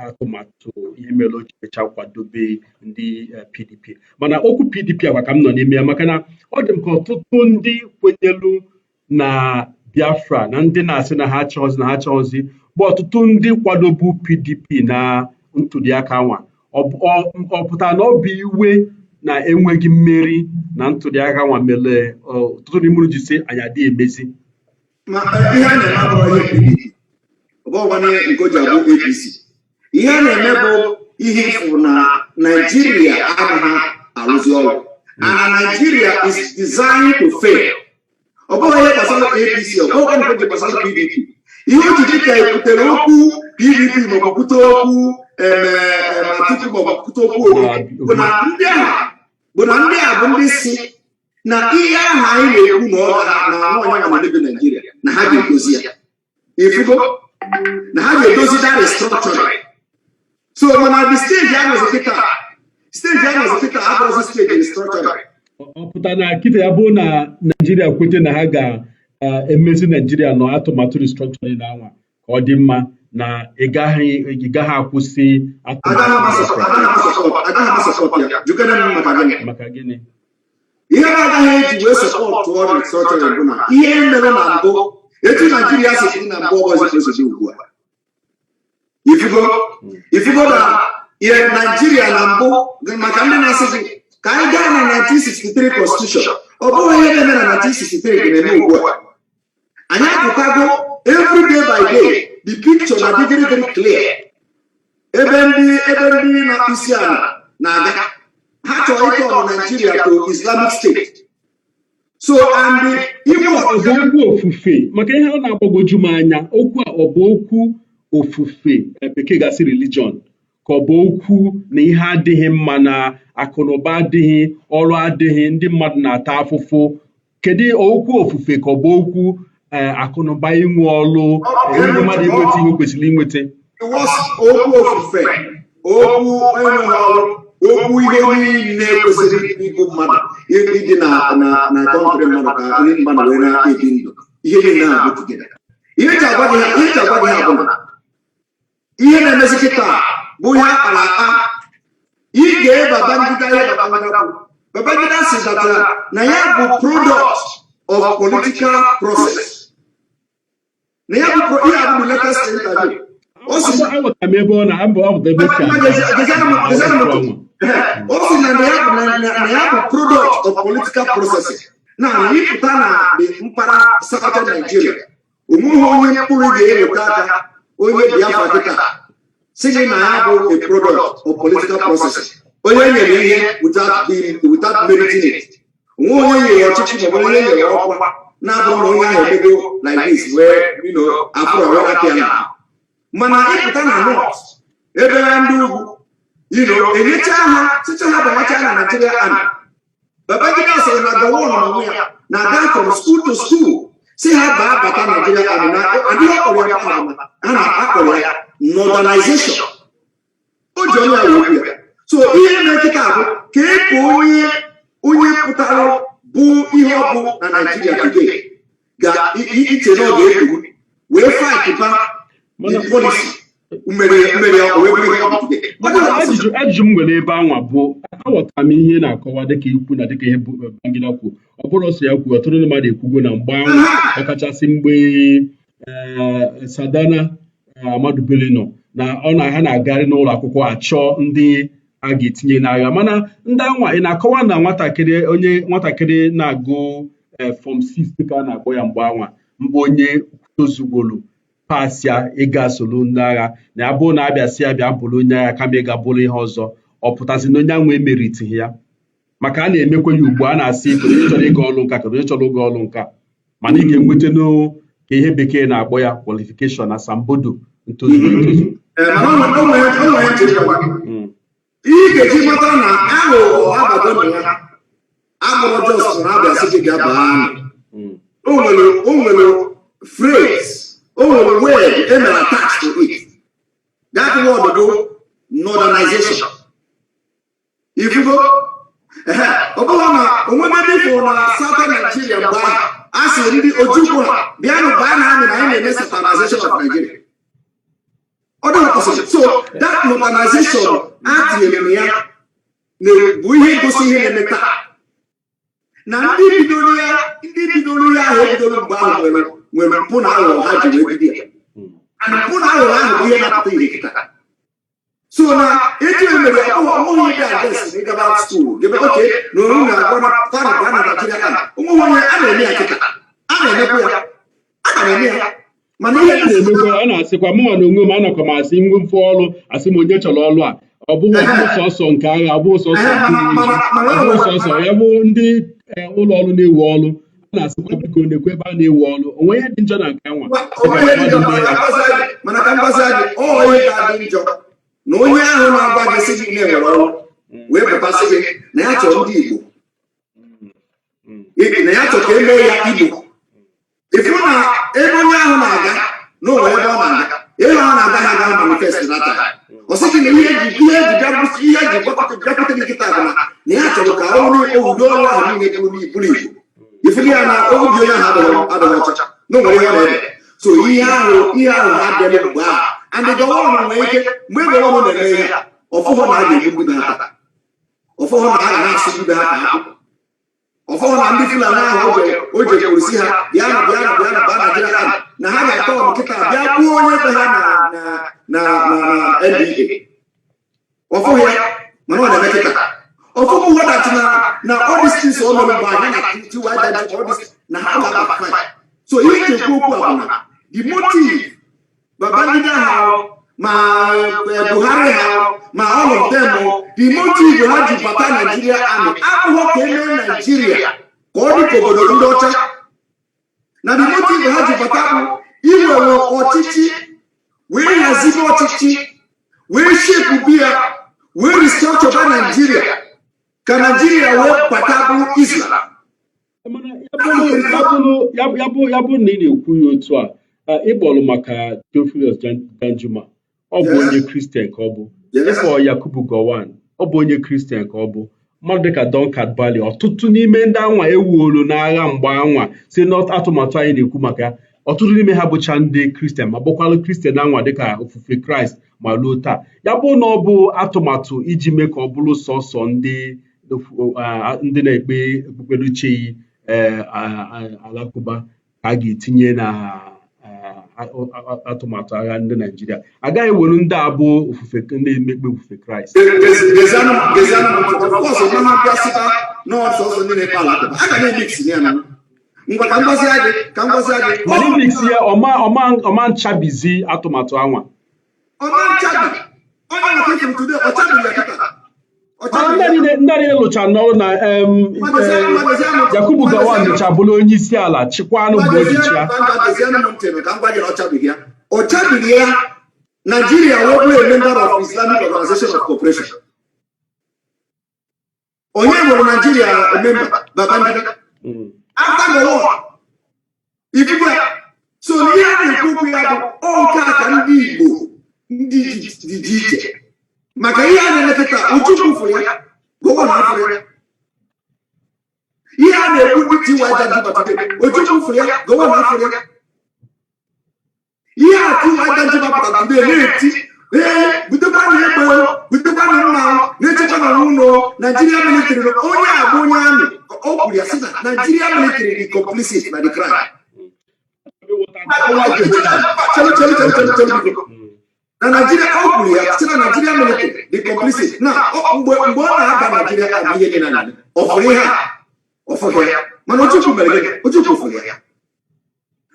atụmatụ ihe mere o ji mechaa kwadobe ndị PDP. Mana okwu PDP agwa ka m nọ n'ime ya, maka na ọ dị m ka ọtụtụ ndị kwenyelu na Biafra na ndị na-asị na ha achọghịzị na ha achọghịzị bụ ọtụtụ ndị kwadobu PDP na ntụliaka nwa. Ọ pụtara na ọ bụ iwe na enweghị mmeri na ntụliaka nwa mere ọtụtụ n'ime unu ji sị anyị adịghị emezi? Ma ihe a na-eme abụrụ ihe PDP, ọ bụghịkwanụ nke o ji abụ APC. Ihe a na-eme bụ ihe ịfụ na Naijiria anaghị arụzi ọrụ, and na Nigeria is designed to fail. Ọ bụghị ihe gbasara APC, ọ bụghịkwa nke o ji gbasara PDP. Ihe o ji dị ka ekwutere okwu PDP maọbụ kwute okwu Atiku maọbụ kwute okwu Obi bụ na ndị a bụ ndị si na ihe ahụ anyị na-ekwu na ọ na na ọnya na mmebi Naijiria, na ha ga-edozi ya. Ifugo na ha ga-edozi that restructuring. So mana the stage a nọzi kịta, stage a nọzi kịta abụrụzi stage restructuring. Ọ pụtara na kịta ya bụ na Naijiria kwete na ha ga-emezi Naijiria nọ atụmatụ restructuring na anwa ka ọ dị mma, na ị gaghị akwụsị atụmatụ Biafra? Agaghị m asupport ya. Jukene m maka gịnị? Maka gịnị? Ihe na-agaghị eji wee support restructuring bụ na ihe mere na mbụ, etu Naijiria si dị na mbụ, ọbọzi ka o si dị ugbu a. Ifugo, ifugo na ihe Naijiria na mbụ, maka ndị na-asị gị ka anyị gaa na 1963 constitution, ọ bụghị ihe na-eme na 1963 dị na-eme ugbu a. Anyị apụtago. Every day by day, the picture na-adị very very clear ebe ndị na-akpụ isi ala na-aga. Ha chọrọ ịturn Nigeria to Islamic State. So and Ihe a ọ bụ okwu ofufe? Maka ihe ọ na-agbagwoju m anya, okwu a, ọ bụ okwu ofufe, bekee gasị religion, ka ọ bụ okwu na ihe adịghị mma, na akụnụba adịghị, ọrụ adịghị, ndị mmadụ na-ata afụfụ? Kedu okwu ofufe, ka ọ bụ okwu akụnụba, inwe ọrụ, ndị mmadụ inweta ihe o kwesịrị inweta? It was okwu ofufe, okwu enweghị ọrụ, okwu ihe niile kwesịrị ịbụ mmadụ ịdị na country mmadụ, ka ndị mmadụ wee na-ebi ndụ. Ihe niile na-abụ together. Ihe eji agwa gị ha bụ na ihe na-emezi kịta bụ ihe akpara akpa. Ị ga Babangida, ihe Babangida bụ, Babangida si that na ya bụ product of political process, na ya bụ ihe a bụ the latest interview o si. Aghọtara m ebe ọ na-abụ, ọ ebe o si aga. O si na ya bụ product of political processing, na ịpụta na the mpaghara southern Nigeria, onweghị onye mkpụrụ ga-eweta aka onye Biafra kịta si gị na ya bụ a product of political processing, onye nyere ihe without meriting it. Onwe onye nyere ọchịchị maọbụ onye nyere ọkwa na-abụrụ na onye ahụ emego like this wee afụrụ wee rapịa na. Mana ịpụta na north, ebe ndị ugwu enyecha ha, sịcha ha banyacha na Nigeria Army. Babangida sịrị na Gowon n'onwe ya na-aga from school to school si ha baa bata Nigeria Army, na adịghị akpọrọ ya ahụ, a na-akpọrọ ya modernization. O ji onye ya wee kwu ya. So ihe na-ekịta bụ ka e ka onye pụtara bụ ihe ọ bụ na Nigeria today ga iche na ọ ga-ekwu wee fight ba the policy mmeri mmeri wee bụrụ ihe ọ bụ today. Ọ dịghị possible. Ajụjụ m nwere ebe anwa bụ, aghọtara m ihe na-akọwa dịka ikwu na dịka ihe Babangida kwuo, ọ bụrụ ọsọ ya kwuo, ọtụtụ ndị mmadụ ekwugo na mgbe anwa, ọkachasị mgbe Sardauna, Ahmadu Bello nọ na ọ na ha na-agagharị n'ụlọ akwụkwọ achọ ndị a ga-etinye n'agha. Mana ndị anwa ị na-akọwa na nwatakịrị, onye nwatakịrị na-agụ form 6 ka a na-akpọ ya mgbe anwa, mgbe onye tozugolu pasịa ịga soro ndị agha, na ya bụrụ na abịa sị ya bịa bụrụ onye agha kama ịga bụrụ ihe ọzọ, ọ pụtazi na onye anwa emeritighị ya? Maka a na-emekwa ya ugbu a, na-asị kedu onye chọrọ ịga ọrụ nka, kedu onye chọrọ ịga ọrụ nka, mana ị ga-enweta no ka ihe bekee na-akpọ ya qualification, asambodo, ntozu etozu. Ee, mana o nwere ntị gwa gị. Ihe ị ga-eji mata na aghụghọ abago na ya agbụrụ just na abịa sị gị bịa baa army. O nwere phrase, o nwere word e mere attached to it. That word bụ modernization. Ifugo? Ehe, ọ bụrụ na onwebe ndị fụrụ na Southern Nigeria mgbe ahụ a sị ndị Ojukwu ha bịanụ baa na army, na anyị na-eme southernization of Nigeria, ọ dịghị possible. So that modernization a tinyere ya bụ ihe gosi ihe na-eme taa, na ndị bidoro ya, ndị bidoro ya ahụ ebidoro mgbe ahụ nwere mpụ na aghụghọ ha ji wee bido ya. And mpụ na aghụghọ ahụ bụ ihe na-apụta ihe kịta. So na etu e mere ọbụghị dị against na ịgaba school gebe oke na onu na-agwa na fana baa na Nigeria Army. Onwe onye a na-eme ya kịta, a na-emekwa ya, a ka na-eme ya, mana ihe a na-emekwa, a na-asịkwa mụnwa na onwe m anọkwa m asị nwe mfe ọrụ, asị m onye chọrọ ọrụ a, ọ bụghị sọsọ nke agha, ọ bụghị sọsọ nke uwe ojii, ọ bụghị sọsọ ya bụ ndị ụlọ ọrụ na-ewe ọrụ, a na-asịkwa biko nekwe ebe a na-ewe ọrụ. Onwe ihe dị njọ na nke anwa? Onwe ihe dị njọ, mana ka m gwazie gị, ọ ihe ga-adị njọ na onye ahụ na-agwa gị sị gị na-enwere ọrụ wee pụtasị gị na ya chọrọ ndị Igbo, na ya chọrọ ka e mee ya Igbo. Ịfụ na ebe onye ahụ na-aga na onwe ebe ọ na-aga, ihe ọ na-aga ha aga manifest that time. Ọ sị gị na ihe eji bịa ihe eji bịakwute gị kịta bụ na ya chọrọ ka ọrụ owudo ọrụ ahụ niile bụrụ Igbo. Ịfụ ya na obi onye ahụ adịghị ọcha na o nwere ihe ọ na-eme. So ihe ahụ ha bịara mgbe ahụ, and Gowon nwere ike mgbe Gowon na-eme ihe a, ọfụhụ na a ga-egbu ndị be ha taa, ọfụhụ na a ga na-asụ ndị be ha ka ha, ọfụhụ na ndị Fulani ahụ o jekwuru si ha bịanụ, bịanụ, bịanụ baa Nigeria Army, na ha ga-atọ nkịta bịa gbuo onye be ha na NDA. Ọfụhụ ya, mana ọ na-eme kịta. Ọfụhụ wọdachi na all these things ọ mere mgbe anyị na tiwa all this na ha ga-aba fine. So ihe nchekwa okwu a bụ na the motive Babangida ha, ma Buhari ha, ma all of them, the motive ha ji bata Nigeria Army abụghị ka emee Nigeria. ka ọ dị ka obodo ndị ọcha. Na the motive ha ji bata bụ iwere ọchịchị wee hazibe ọchịchị, wee shape ya, wee restructure Nigeria ka Nigeria wee bata bụrụ Islam. Mana ya bụ na ị na-ekwu ya otu a, ịkpọrọ maka Theophilus Danjuma, ọ bụ onye Kristian ka ọ bụ. Ịkpọ Yakubu Gowon, ọ bụ onye Kristian ka ọ bụ. Mmadụ dịka Duncan Bali, ọtụtụ n'ime ndị anwa ewuolu n'agha mgbe anwa si n'atụmatụ anyị na-ekwu maka ya, ọtụtụ n'ime ha bụcha ndị Kristian, ma bụkwalụ Kristian anwa dịka ofufe Kraịst ma ruo taa. Ya bụ na ọ bụ atụmatụ iji mee ka ọ bụrụ sọsọ ndị na-ekpe okpukperechi alakụba ka a ga-etinye na atụmatụ agha ndị Naijiria, agaghị ewere ndị a bụ ofufe ndị na-ekpe ofufe Kraịst. Gezianụ m ntị. Of course, ọ maha bịa sịta n'ọsọsọ ndị na-ekpe alakụba a ga na-emix ya na. Ngwa, ka m gwazie gị, ka m gwazie gị. Mana imix ya, ọma nchabizi atụmatụ anwa. Ọma nchabi onye maka ifuru today, ọ chabiri ya kịta. Mana ndị niile lụchara n'ọrụ na Yakubu Gowon lụcha bụrụ onye isi ala chịkwanụ mgbe o ji chịa. Gezianụ m ntị ka m gwa gị na ọ chabiri ya, ọ chabiri ya. Nigeria wee bụrụ a member of Islamic Organization of Cooperation. Onye nwere Nigeria a member? Babangida. After Gowon ifufe so na ihe a na-ekwu okwu ya bụ ọ nke a ka ndị Igbo ndị dị iche maka ihe a na-eme kịta. Ojukwu fụrụ ya, Gowon afụrụ ya. Ihe a na-ekwu ndị T.Y. Danjuma today, Ojukwu fụrụ ya, Gowon afụrụ ya. Ihe a T.Y. Danjuma pụtara today na-eti, ee, butekwa na egbe, butekwa na mma, na-echekwa na ụlọ Nigeria military, onye a bụ onye amị, o kwuru ya sị na Nigeria military dị complicit na the crime. Chelu, chelu, chelu, chelu, chelu, biko. Na Nigeria, o kwuru ya sị na Nigeria military dị complicit na mgbe ọ na-aba Nigeria army, ihe dị na na ọ fụrụ ihe a, ọ fụghị ya. Mana Ojukwu mere gịnị? Ojukwu fụrụ ya.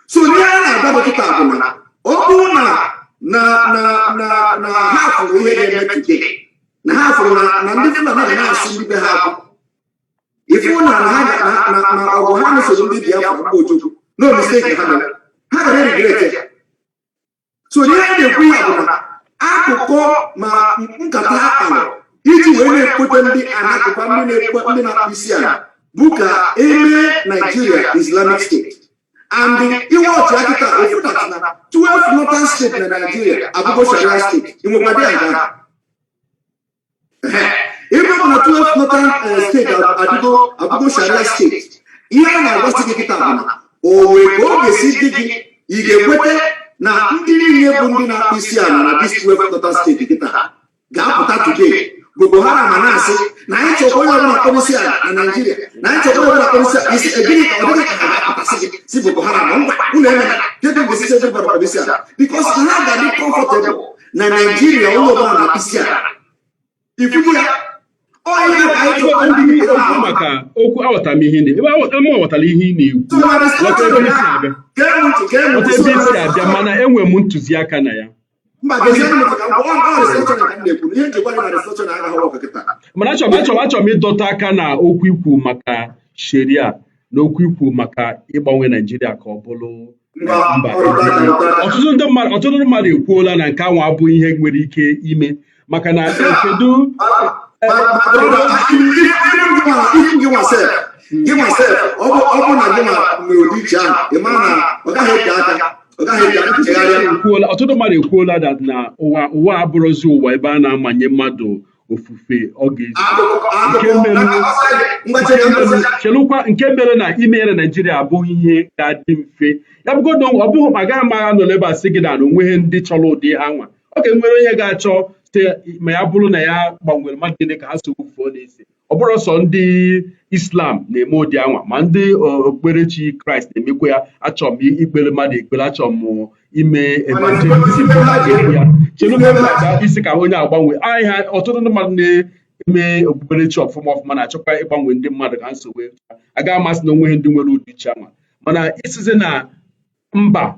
So ihe a na-agba dọkịta bụ na ọ bụrụ na ha fụrụ ihe ga-eme today, na ha fụrụ na ndị Fulani ga na-asụ ndị be ha akwụ, ifu na ha na ọgụ ha lụsoro ndị Biafra mgbe Ojukwu, no mistake ha mere, ha gara regret ya. So ihe a na-ekwu ya bụ na akụkọ ma nkata akpalụ iji wee na-ekpote ndị anakụba, ndị na-ekpe, ndị na-akpụ isi ala, bụ ka emee Nigeria Islamic State. And iwe ọchị akịta ofu that na 12 northern state na Nigeria abụgo Sharia state. Inwekwa dị nga ebe ọ bụ na 12 northern state adịgo abụgo Sharia state. Ihe a na-agwasị gị kịta bụ na o nwee ka ọ ga-esi dị gị, ị ga-ekweta na ndị niile bụ ndị na-akpụ isi ala na this 12 northern state kịta ga-apụta today, Boko Haram a na-asị na anyị chọkwa onye ọbụla kpọrọ isi ala na Naijiria, na anyị chọkwa onye ọbụla kpọrọ isi ala isi gịnị ka ọ dịghị ka ha ga-apụtasị gị si Boko Haram, ngwa, unu emela kedu mgbe sisi ebe kpọrọ isi ala, because ha ga-adị comfortable na Naijiria onye ọbụla na-akpụ isi ala. Ifugu ya, ọ ihe ka anyị chọrọ ndị okwu maka okwu. Aghọtara m ihe ị na ebe m aghọtara ihe ị na-ekwu, ghọta ebe isi abịa, ghọta ebe isi abịa, mana enwe m ntụziaka na ya. Mba, gezie m ntị ka m gwa ọ restructuring ka m na-ekwu. Ihe njikwa gị na restructuring agaghị ọkụ kịta. Mana achọrọ m ịdọta aka na okwu ikwu maka Sharia na okwu ikwu maka ịgbanwe Naijiria ka ọ bụrụ mba. Ọtụtụ ndị mmadụ ekwuola na nke ahụ abụghị ihe nwere ike ime, maka na kedu Gị nwa sef, ọ bụ na gị nwa nwere ụdị iche ahụ, ị mara na ọ gaghị ete aka, ọ gaghị ete aka nchegharị. Ọtụtụ mmadụ ekwuola that na ụwa abụrụzi ụwa ebe a na-amanye mmadụ ofufe ọ ga-esi chelụkwa. Nke mere na ime ya na Naijiria abụghị ihe ga-adị mfe. Ya bụgodo ọ bụghị ma agaghị m agha nọ ebe a sị gị na onweghị ndị chọrọ ụdị ha nwa. Ọ ga-enwere onye ga-achọ ma ya bụrụ na ya gbanwere mmadụ niile ka ha so ofufe ọ na-ese. Ọ bụrụ sọ ndị Islam na-eme ụdị anwa, ma ndị okpukperechi Kraịst na-emekwa ya. Achọrọ m ikpere mmadụ ekpere, achọrọ m ime evangelism ya. Chelu isi ka onye agbanwe ahịa. Ọtụtụ ndị mmadụ na-eme okpukperechi ọfụma ọfụma na-achọkwa ịgbanwe ndị mmadụ ka nsogbu agaghị amasị na onweghị ndị nwere ụdị iche anwa. Mana isizi na mba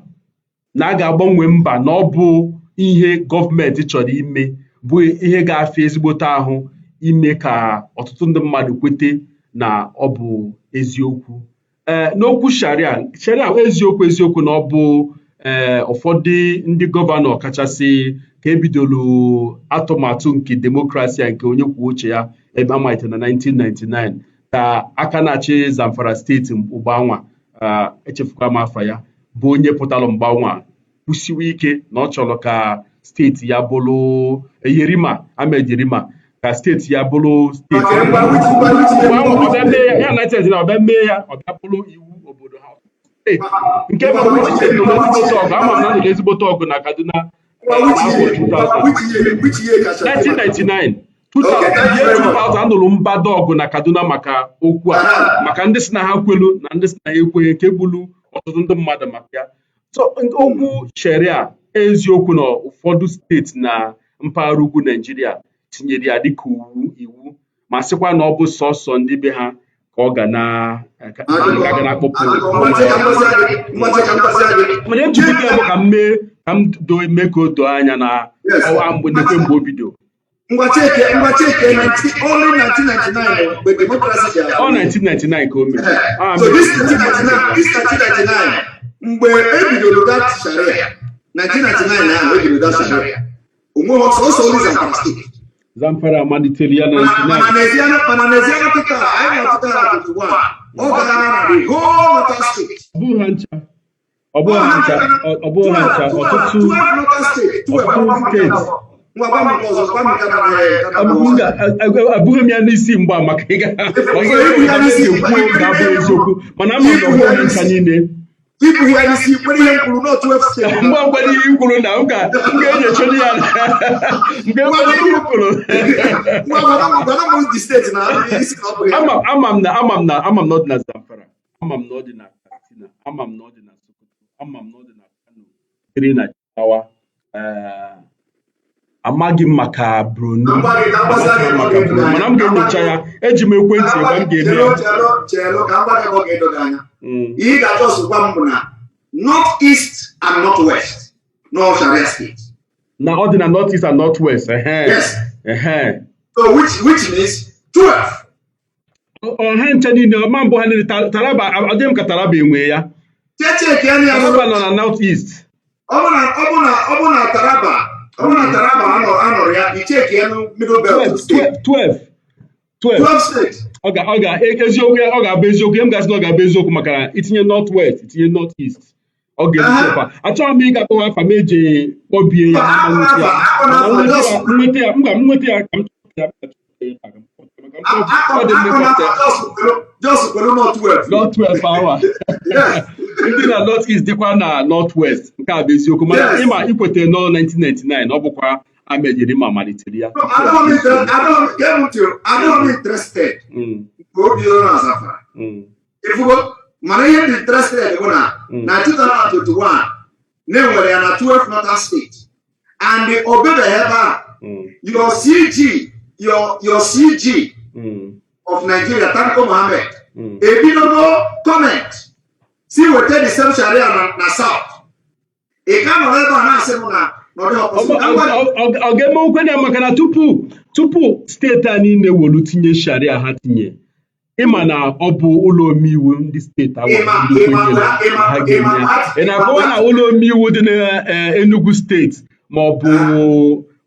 na a ga-agbanwe mba na ọ bụ ihe gọọmenti chọrọ ime bụ ihe ga-afịa ezigbote ahụ ime ka ọtụtụ ndị mmadụ kwete na ọ bụ Eziokwu, ee, n'okwu Sharia, Sharia, eziokwu, eziokwu na ọ bụ ee ụfọdụ ndị gọvanọ, kachasị ka ebidoro atụmatụ nke democracy a nke onye kwuo uche ya ebe a malitere na 1999, ka aka na-achị Zamfara Steeti mgbanwa, echefukwa m afa ya, bụ onye pụtara mgbanwa kwụsiwe ike na ọ chọrọ ka steeti ya bụrụ, Yerima, Ahmed Yerima, ka steeti ya bụrụ steeti. Mgbe ahụ ọ bịa mee ya, ya na 1999, ọ bịa mee ya, ọ bịa bụrụ iwu obodo ha steeti nke mere ụbọchị steeti nọ n'ezigbote ọgụ. Ama m na nọ n'ezigbote ọgụ na Kaduna n'afọ 2000. Which year ka Sharia? 1999. Okay, thank you 2000, year very much. 2000, anụrụ mbado ọgụ na Kaduna maka okwu a, maka ndị si na ha kwelu na ndị si na ha ekweghị, nke gburu ọtụtụ ndị mmadụ maka ya. So okwu Sharia, eziokwu na ụfọdụ steeti na mpaghara ugwu Naijiria tinyere ya dịka iwu, ma sịkwa na ọ bụ sọsọ ndị be ha ka ọ ga na ka ga na-akpọpụ. Mana ejupụta ya bụ ka m mee ka m doo, mee ka o doo anya na ọwa mgbe nekwe mgbe o bido. Ngwa cheke, ngwa cheke, only 1999 mgbe democracy dị. Ọ 1999 ka o mere. Ah, So this 1999, this 1999 mgbe ebidoro that Sharia, 1999 ahụ ebidoro that Sharia, onweghị sọsọ only Zamfara Steeti. Zamfara malitere ya na Mana 99. N'ezie, mana n'ezie kịta anyị nọ 2021, ọ gara na the whole northern state. Ọ bụghị ha ncha, ọ bụghị ha ncha, ọ bụghị ha ncha, ọtụtụ 12 northern state, 12. Ọtụtụ steeti. Ngwa gwa m nke ọzọ, gwa m nke na Abụghị m ya n'isi mgba maka ịga ọzọ Ibu ya n'isi. Ekwu ga-abụ eziokwu, mana ama m na ọ bụghị ha ncha niile. Ibu ya n'isi kwere ihe m kwuru na 12 steeti. Mgbe mgbe ihe i kwuru na m ga-enyocha ya mgbe mgbe ihe i kwuru. Ngwa gwara m the steeti na isi na ọ bụghị ya. Ama m na ọ dị na Zamfara, ama m na ọ dị na Katsina, ama m na ọ dị na Sokoto, ama m na ọ dị na Kano, dịrị na Jigawa. Amaghị m maka Borno. Ka m gwa gị Amaghị m maka Borno, mana m ga-enyocha ya. Eji m ekwentị ebe m ga-eme ya. Chelu, chelu, ka m gwa gị ebe ọ ga-edo gị anya. Ihe ị ga-achọ gwa m bụ na North East and North West, no Sharia state. Na ọ dị na North East and North West, ehe. Yes. Ehe. So which means 12. Ọha ncha niile, ọma mbụ ha niile. Taraba, ọ dịghị m ka Taraba enwe ya. Cheche ka ya. Taraba nọ na North East. Ọ bụ na Taraba anọrọ ya, icheke ya Middle Belt steeti. 12, 12. 12 steeti. Ọ ga eziokwu, ọ ga-abụ eziokwu. Ihe m ga-asị na ọ ga-abụ eziokwu, maka na itinye North West, itinye North East, ọ ga-erutekwa. Achọghị m ịga kpọwa afa m eji kpọbie ya na nweta ya, mana nweta ya, nweta ya, m ga nweta ya ka m chọpụta ya, m ga-achọpụta ya ka m kpọpụta, maka m ọ dị mma ịkpọpụta ya. Just kwelu North 12. North 12 awa. Yes. Ndị na North East dịkwa na North West, nke a bụ eziokwu, mana ịma ikwete nọ 1999, ọ bụkwa Ahmed Yerima malitere ya. No, adọghị m, gee m ntị, adọghị m interested mgbe o bidoro na Zamfara. Ifugo, mana ihe dị interested bụ na na 2021 na-enwere ya na 12 northern state and o bebeghị ebe a. Your CG, your CG of Nigeria, Tanko Mohammed, ebidogo comment si weta the same Sharia na South. Ị ka nọrọ ebe a na-asị m na ọ dịghị possible. Ka m gwa gị- Ọ ga-eme okwe ya, maka na tupu steeti a niile welu tinye Sharia ha tinye, ịma na ọ bụ ụlọ omeiwu ndị steeti ahụ ndị kwenyere na ha ga-eme ya. Ị na-akọwa na ụlọ omeiwu dị na Enugu Steeti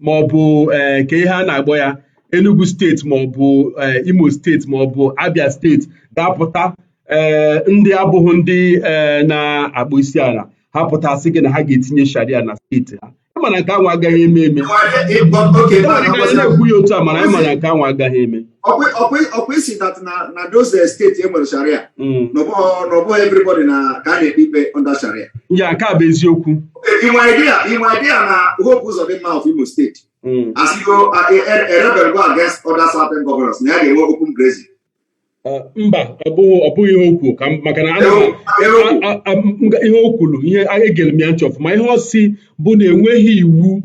maọbụ ka ihe a na-akpọ ya, Enugu Steeti maọbụ Imo Steeti maọbụ Abia Steeti ga-apụta, ndị abụghị ndị na-akpụ isi ala, ha pụta sị gị na ha ga-etinye Sharia na steeti ha? Ịma na nke ahụ agaghị eme eme. Okay, E nwere ike anyị na-ekwu ya otu a, mana anyị ma na nke ahụ agaghị eme. Ọkwa isi that na those steeti e nwere Sharia, na ọ bụghị everybody na ka a na-ekpe ikpe under Sharia. Ya, nke a bụ eziokwu. Ị nwe idea na Hope Uzodimma of Imo State as go a rebel go against other southern governors na ya ga-enwe open grazing? Mba, ọ bụghị ihe o kwuru ka maka na ana m Ihe o kwuru. Ihe o kwuru, ihe egere m ya ntị ọfụma, ihe ọ si bụ na enweghị iwu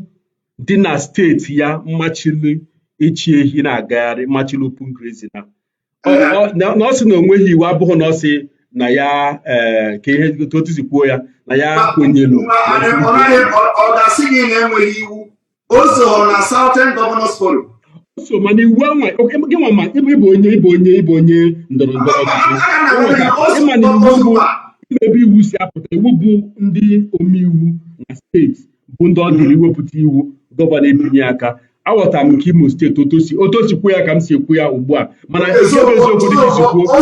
dị na steeti ya mmachili ịchị ehi na-agagharị, mmachili open grazing na na ọ sị na onweghị iwu, abụghị na ọ sị na ya ka ihe otu si kwuo ya na ya kwenyelu Ọ na open ọ grazing. naghị ọ ga-asị gị na enweghị iwu o so na Southern Governors Forum. So mana iwu anwa gị nwa, ma ịbụ onye ndọrọ ndọrọ ọchịchị, ịma na iwu bụ ebe iwu si apụta. Iwu bụ ndị omeiwu na steeti bụ ndị ọ dịrị iwepụta iwu, gọvanọ ebinye aka. Aghọtara m nke Imo Steeti otu o si kwuo ya ka m si ekwu ya ugbu a, mana nke bụ eziokwu, dịka isi kwuo.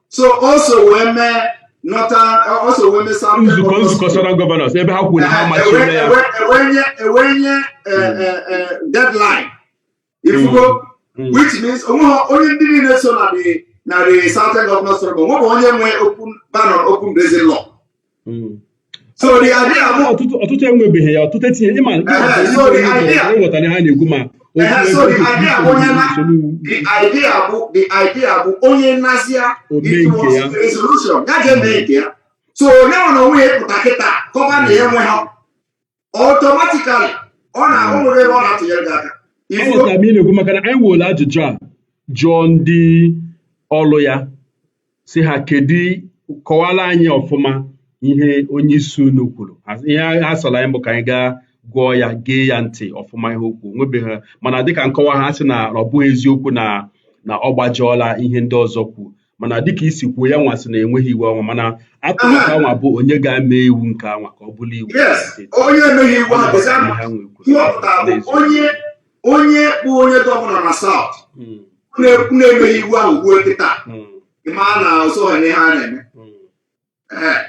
So also wee mee Northern, also wee mee Southern. Nzukọ Southern Governors ebe ha kwuru na ha machiela ya. Ewenye deadline, ifugo, which means onweghị onye, ndị niile so na the Southern Governors Forum, onweghị onye nwe open ban on open grazing law. So the idea bụ Ọtụtụ enwebeghị ya, ọtụtụ etinye ịma ịghọtara ha na-ekwu ma. So the idea bụ onye nazia resolution ya ga-eme nke ya. So onye nwere na onwe ya pụta kịta kọba na ya enwe ha, automatically ọ na-ahụ nwere ebe ọ na-atụnyere gị aka. Aghọtara m ị na-ekwu, maka na anyị were ajụjụ a jụọ ndị ọrụ ya, si ha kedu, kọwara anyị ọfụma ihe onye isi unu kwuru. Ihe ha sọrọ anyị bụ ka anyị gaa gụọ ya, gee ya ntị ọfụma ihe okwu nwebeghị. Mana dịka nkọwa ha sị na ọ bụghị eziokwu na ọ gbajọọla ihe ndị ọzọ kwuo, mana dịka isi kwuo ya nwa sị na enweghị iwu anwa, mana atụmatụ anwa bụ onye ga-eme iwu nke anwa ka ọ bụrụ iwu. Onye emeghị iwu ahụ, onye bụ onye gọvanọ na South na-emeghị iwu ahụ gwuo kịta, ịma na ọsọ ha n'ihe a na-eme.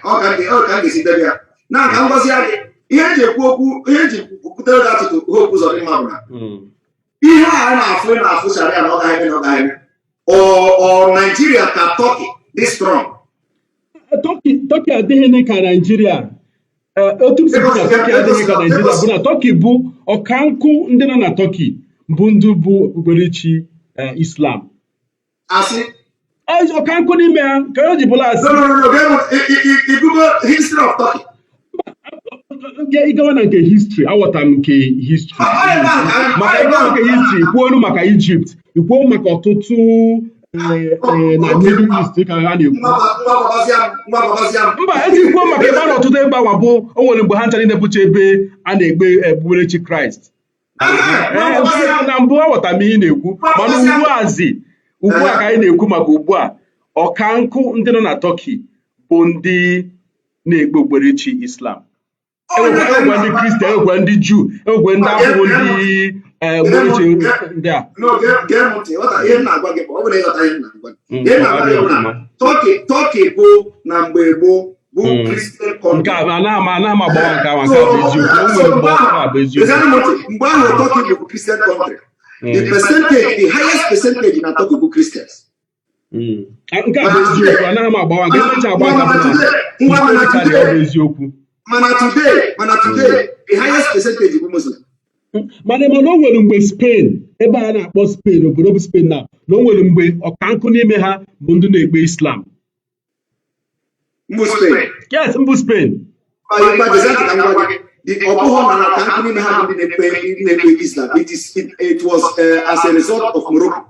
Ọ ka m ga-esi debe ya na ka m gwazi ya gị ihe eji ekwu okwu, ihe eji kwutere gị atụtụ Hope Uzodimma bụ na ihe a na-afụ sharia na ọ gaghị eme na ọ gaghị eme. Ọ Naijiria ka Turkey dị strong. Turkey adịghị ka Naijiria. Otu m si na Turkey adịghị ka Naijiria bụ na Turkey bụ ọkankụ, ndị nọ na Turkey bụ ndị bụ okpukperechi Islam. Asị. Ọkankụ n'ime ha ka o ji bụla asị. No, no, no, no, Igugo history of Turkey. Ịgawa na nke history, aghọtara m nke history, maka ịgawa nke history, kwuo maka Egypt, ikwuo maka ọtụtụ na Middle East ka ha na-ekwu. Mba, ezi kwuo maka ebe a na ọtụtụ ebe anwa bụ o nwere mgbe ha ncha niile bụcha ebe a na-ekpe okpukperechi Kraịst na mbụ. Aghọtara m ihe ị na-ekwu, mana ugbu a ka anyị na-ekwu maka ugbu a, ọka nkụ ndị nọ na Turkey bụ ndị na-ekpe okpukperechi Islam. Enwekwa ndị Kristian, enwekwa ndị Juu, enwekwa ndị abụghị ndị okpukperechi ndị a. Gee m ntị, ihe m na-agwa gị bụ, ọ bụrụ ịghọta ihe m na-agwa gị, ihe m na-agwa gị bụ na Turkey bụ na mgbe gboo bụ Christian country. Nke a anaghị m agbawa nke ahụ. Nke a bụ eziokwu, o nwere mgbe ọ bụ eziokwu. Mgbe ahụ Turkey bụ Christian country, the percentage, the highest percentage na Turkey bụ Christians. Nke a bụ eziokwu, anaghị m agbawa nke emecha agba aka bụ na historically ọ bụ eziokwu. Mana today the highest percentage bụ Muslim. Mana o nwere mgbe Spain, ebe a na-akpọ Spain, obodo bụ Spain, na o nwere mgbe ọkankụ n'ime ha bụ ndị na-ekpe Islam. Mbụ Spain? Yes, mbụ Spain. Ọ bụghị na ọkankụ n'ime ha bụ ndị na-ekpe Islam. It was as a result of Morocco.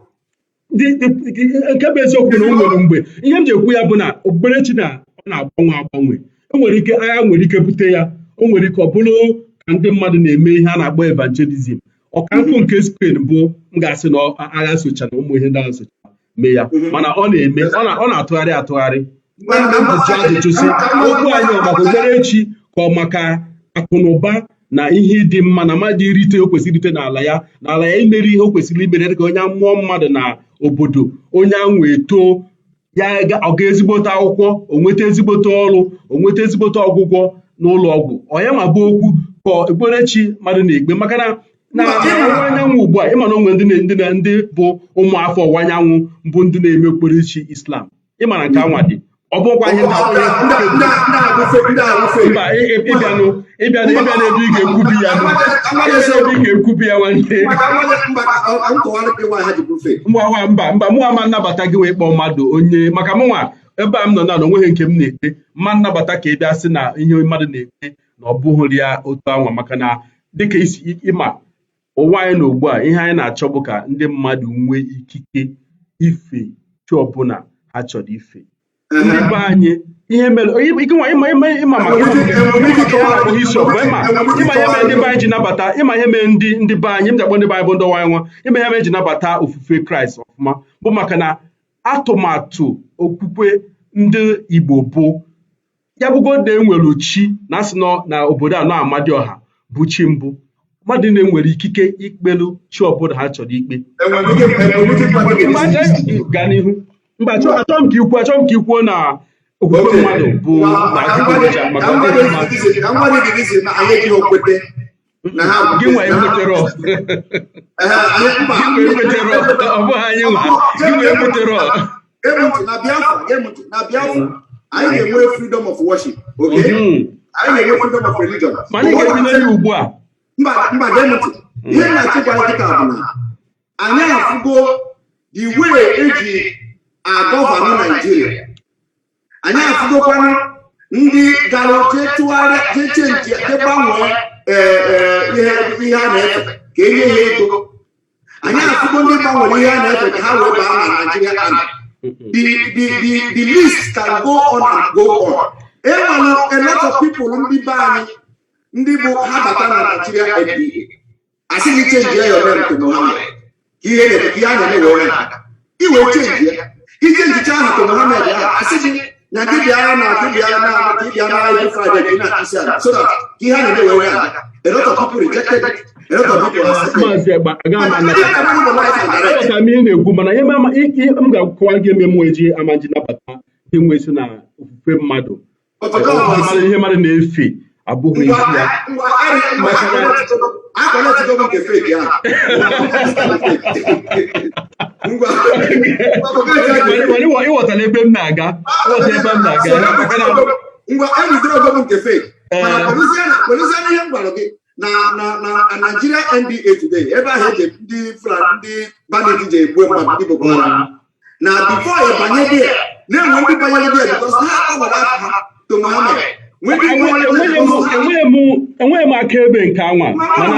Nke bụ eziokwu na o nwere mgbe ihe m ji ekwu ya bụ na okpukperechi na ọ na-agbanwe agbanwe. E nwere ike agha nwere ike bute ya, o nwere ike ọ bụrụ ka ndị mmadụ na-eme ihe a na-akpọ evangelism. Ọkankụ nke Spain bụ m ga-asị na agha socha na ụmụ ihe ndị agha socha mee ya, mana ọ na-eme ọ na-atụgharị atụgharị. Ajụjụ ajụjụ si okwu anyị, ọ maka okpukperechi ka ọ maka akụ na ụba na ihe dị mma na mmadụ irite o kwesịrị irite n'ala ya, n'ala ya, imeri ihe o kwesịrị imeri dịka onye mmụọ mmadụ na obodo, onye anwụ eto ya ọ ga ezigbote akwụkwọ, o nweta ezigbote ọrụ, o nweta ezigbote ọgwụgwọ n'ụlọ ọgwụ, ọ ya ma bụ okwu ka okpukperechi mmadụ na-ekpe. Maka na ọwụwa anyanwụ ugbu a, ịma na onwe ndị bụ ụmụafọ ọwụwa anyanwụ bụ ndị na-eme okpukperechi Islam, ịma na nke anwa dị, ọ bụkwa ihe mba ịbịanụ ịbịanụ ịbịa n'ebe ị ga-ekwubi ya, ebe ị ga-ekwubi ya, nwanne. Mba, mba, mba, mụnwa ma nnabata gị wee kpọọ mmadụ onye, maka mụnwa ebe a m nọ na onweghị nke m na-ekpe mma nnabata ka ị bịa sị na ihe mmadụ na-ekpe na ọ bụghị ya otu anwa, maka na dịka isi ịma ụwa anyị na ugbu a, ihe anyị na-achọ bụ ka ndị mmadụ nwee ikike ife chi ọbụla ha chọrọ ife. Ndị be anyị Ihe mere ike nwa ịma maka ịma maka ihe isi ọbụ ịma ihe mere ndị be anyị ji nabata, ịma ihe mere ndị be anyị, m ji akpọ ndị be anyị bụ ndị ọwa nwa, ịma ihe mere ji nabata ofufe Kraịst ọfụma bụ maka na atụmatụ okwukwe ndị Igbo bụ ya bụgo na enwere chi na asị nọ na obodo a nọ Amadioha bụ chi mbụ, mmadụ na-enwere ikike ikpelu chi ọbụla ha chọrọ ikpe. Enwere ike Mba, gaa n'ihu. Mba, achọghị m ka ikwu, achọghị m ka ikwuo na okwukwe mmadụ bụ na adịgboroja maka ndị dị mma. Ka m gwa gị gị si na anyị ejighị okwete na ha Gị nwa ekweterọ. Mba. Gị nwa ekweterọ, ọ bụghị anyị nwa. Gị nwa ekweterọ. Gee m ntị, na Biafra, gee m ntị, na Biafra anyị ga-enwe freedom of worship, okay? Anyị ga-enwe freedom of religion. Ma anyị ga-ebido ya ugbu a. Mba, mba, gee m ntị, ihe m na-achọ ịgwa gị kịta bụ na anyị afụgo the way eji a-govern Naijiria. Anyị afụgokwanụ ndị gara jee tụgharịa, jee change, jee gbanwee ee, ee, ihe a na-efe ka enye ha ego. Anyị afụgo ndị gbanwere ihe a na-efe ka ha wee baa na Nigeria Army. The list can go on and go on. E nwere a lot of people, ndị be anyị, ndị bụ ha bata na Nigeria NDA, asị gị change your name to Mohammed ka ihe na-eme, ka ihe a na-eme wee na-aga. I wee change ya, ichangecha aha to Mohammed ahụ, asị gị na gị bịa na gị bịa na ka ị bịa na every Friday ka ị na-akụsi ala so that ka ihe a na-eme wee na-aga. A lot of people rejected it. A lot of people accepted it. Maazị Egba, agaghị m anabata. Aghọtara Aghọtara m ihe ị na-ekwu, mana ihe m ga-akọwa gị eme mụ eji ama nji nabata ndị nwe si na ofufe mmadụ, ofufe mmadụ, ihe mmadụ na-efe abụghị isi ya. Maka na Akọletigo m nke fake ahụ. Ngwa. Mana ịghọtara ebe m na-aga, ịghọtara ebe m na-aga, maka na Ngwa, ewidoro m nke fake, mana kwerezie na ihe m gwara gị na Nigeria NDA today, ebe ahụ eji ndị Fulani, ndị bandit ji egbu mmadụ, ndị Boko Haram, na before ị banye there, na-enwe ndị banyere there because ha agbanwere afa ha to Mohammed, nwee ndị gbanwere enweghị m enweghị m akaebe nke anwa, mana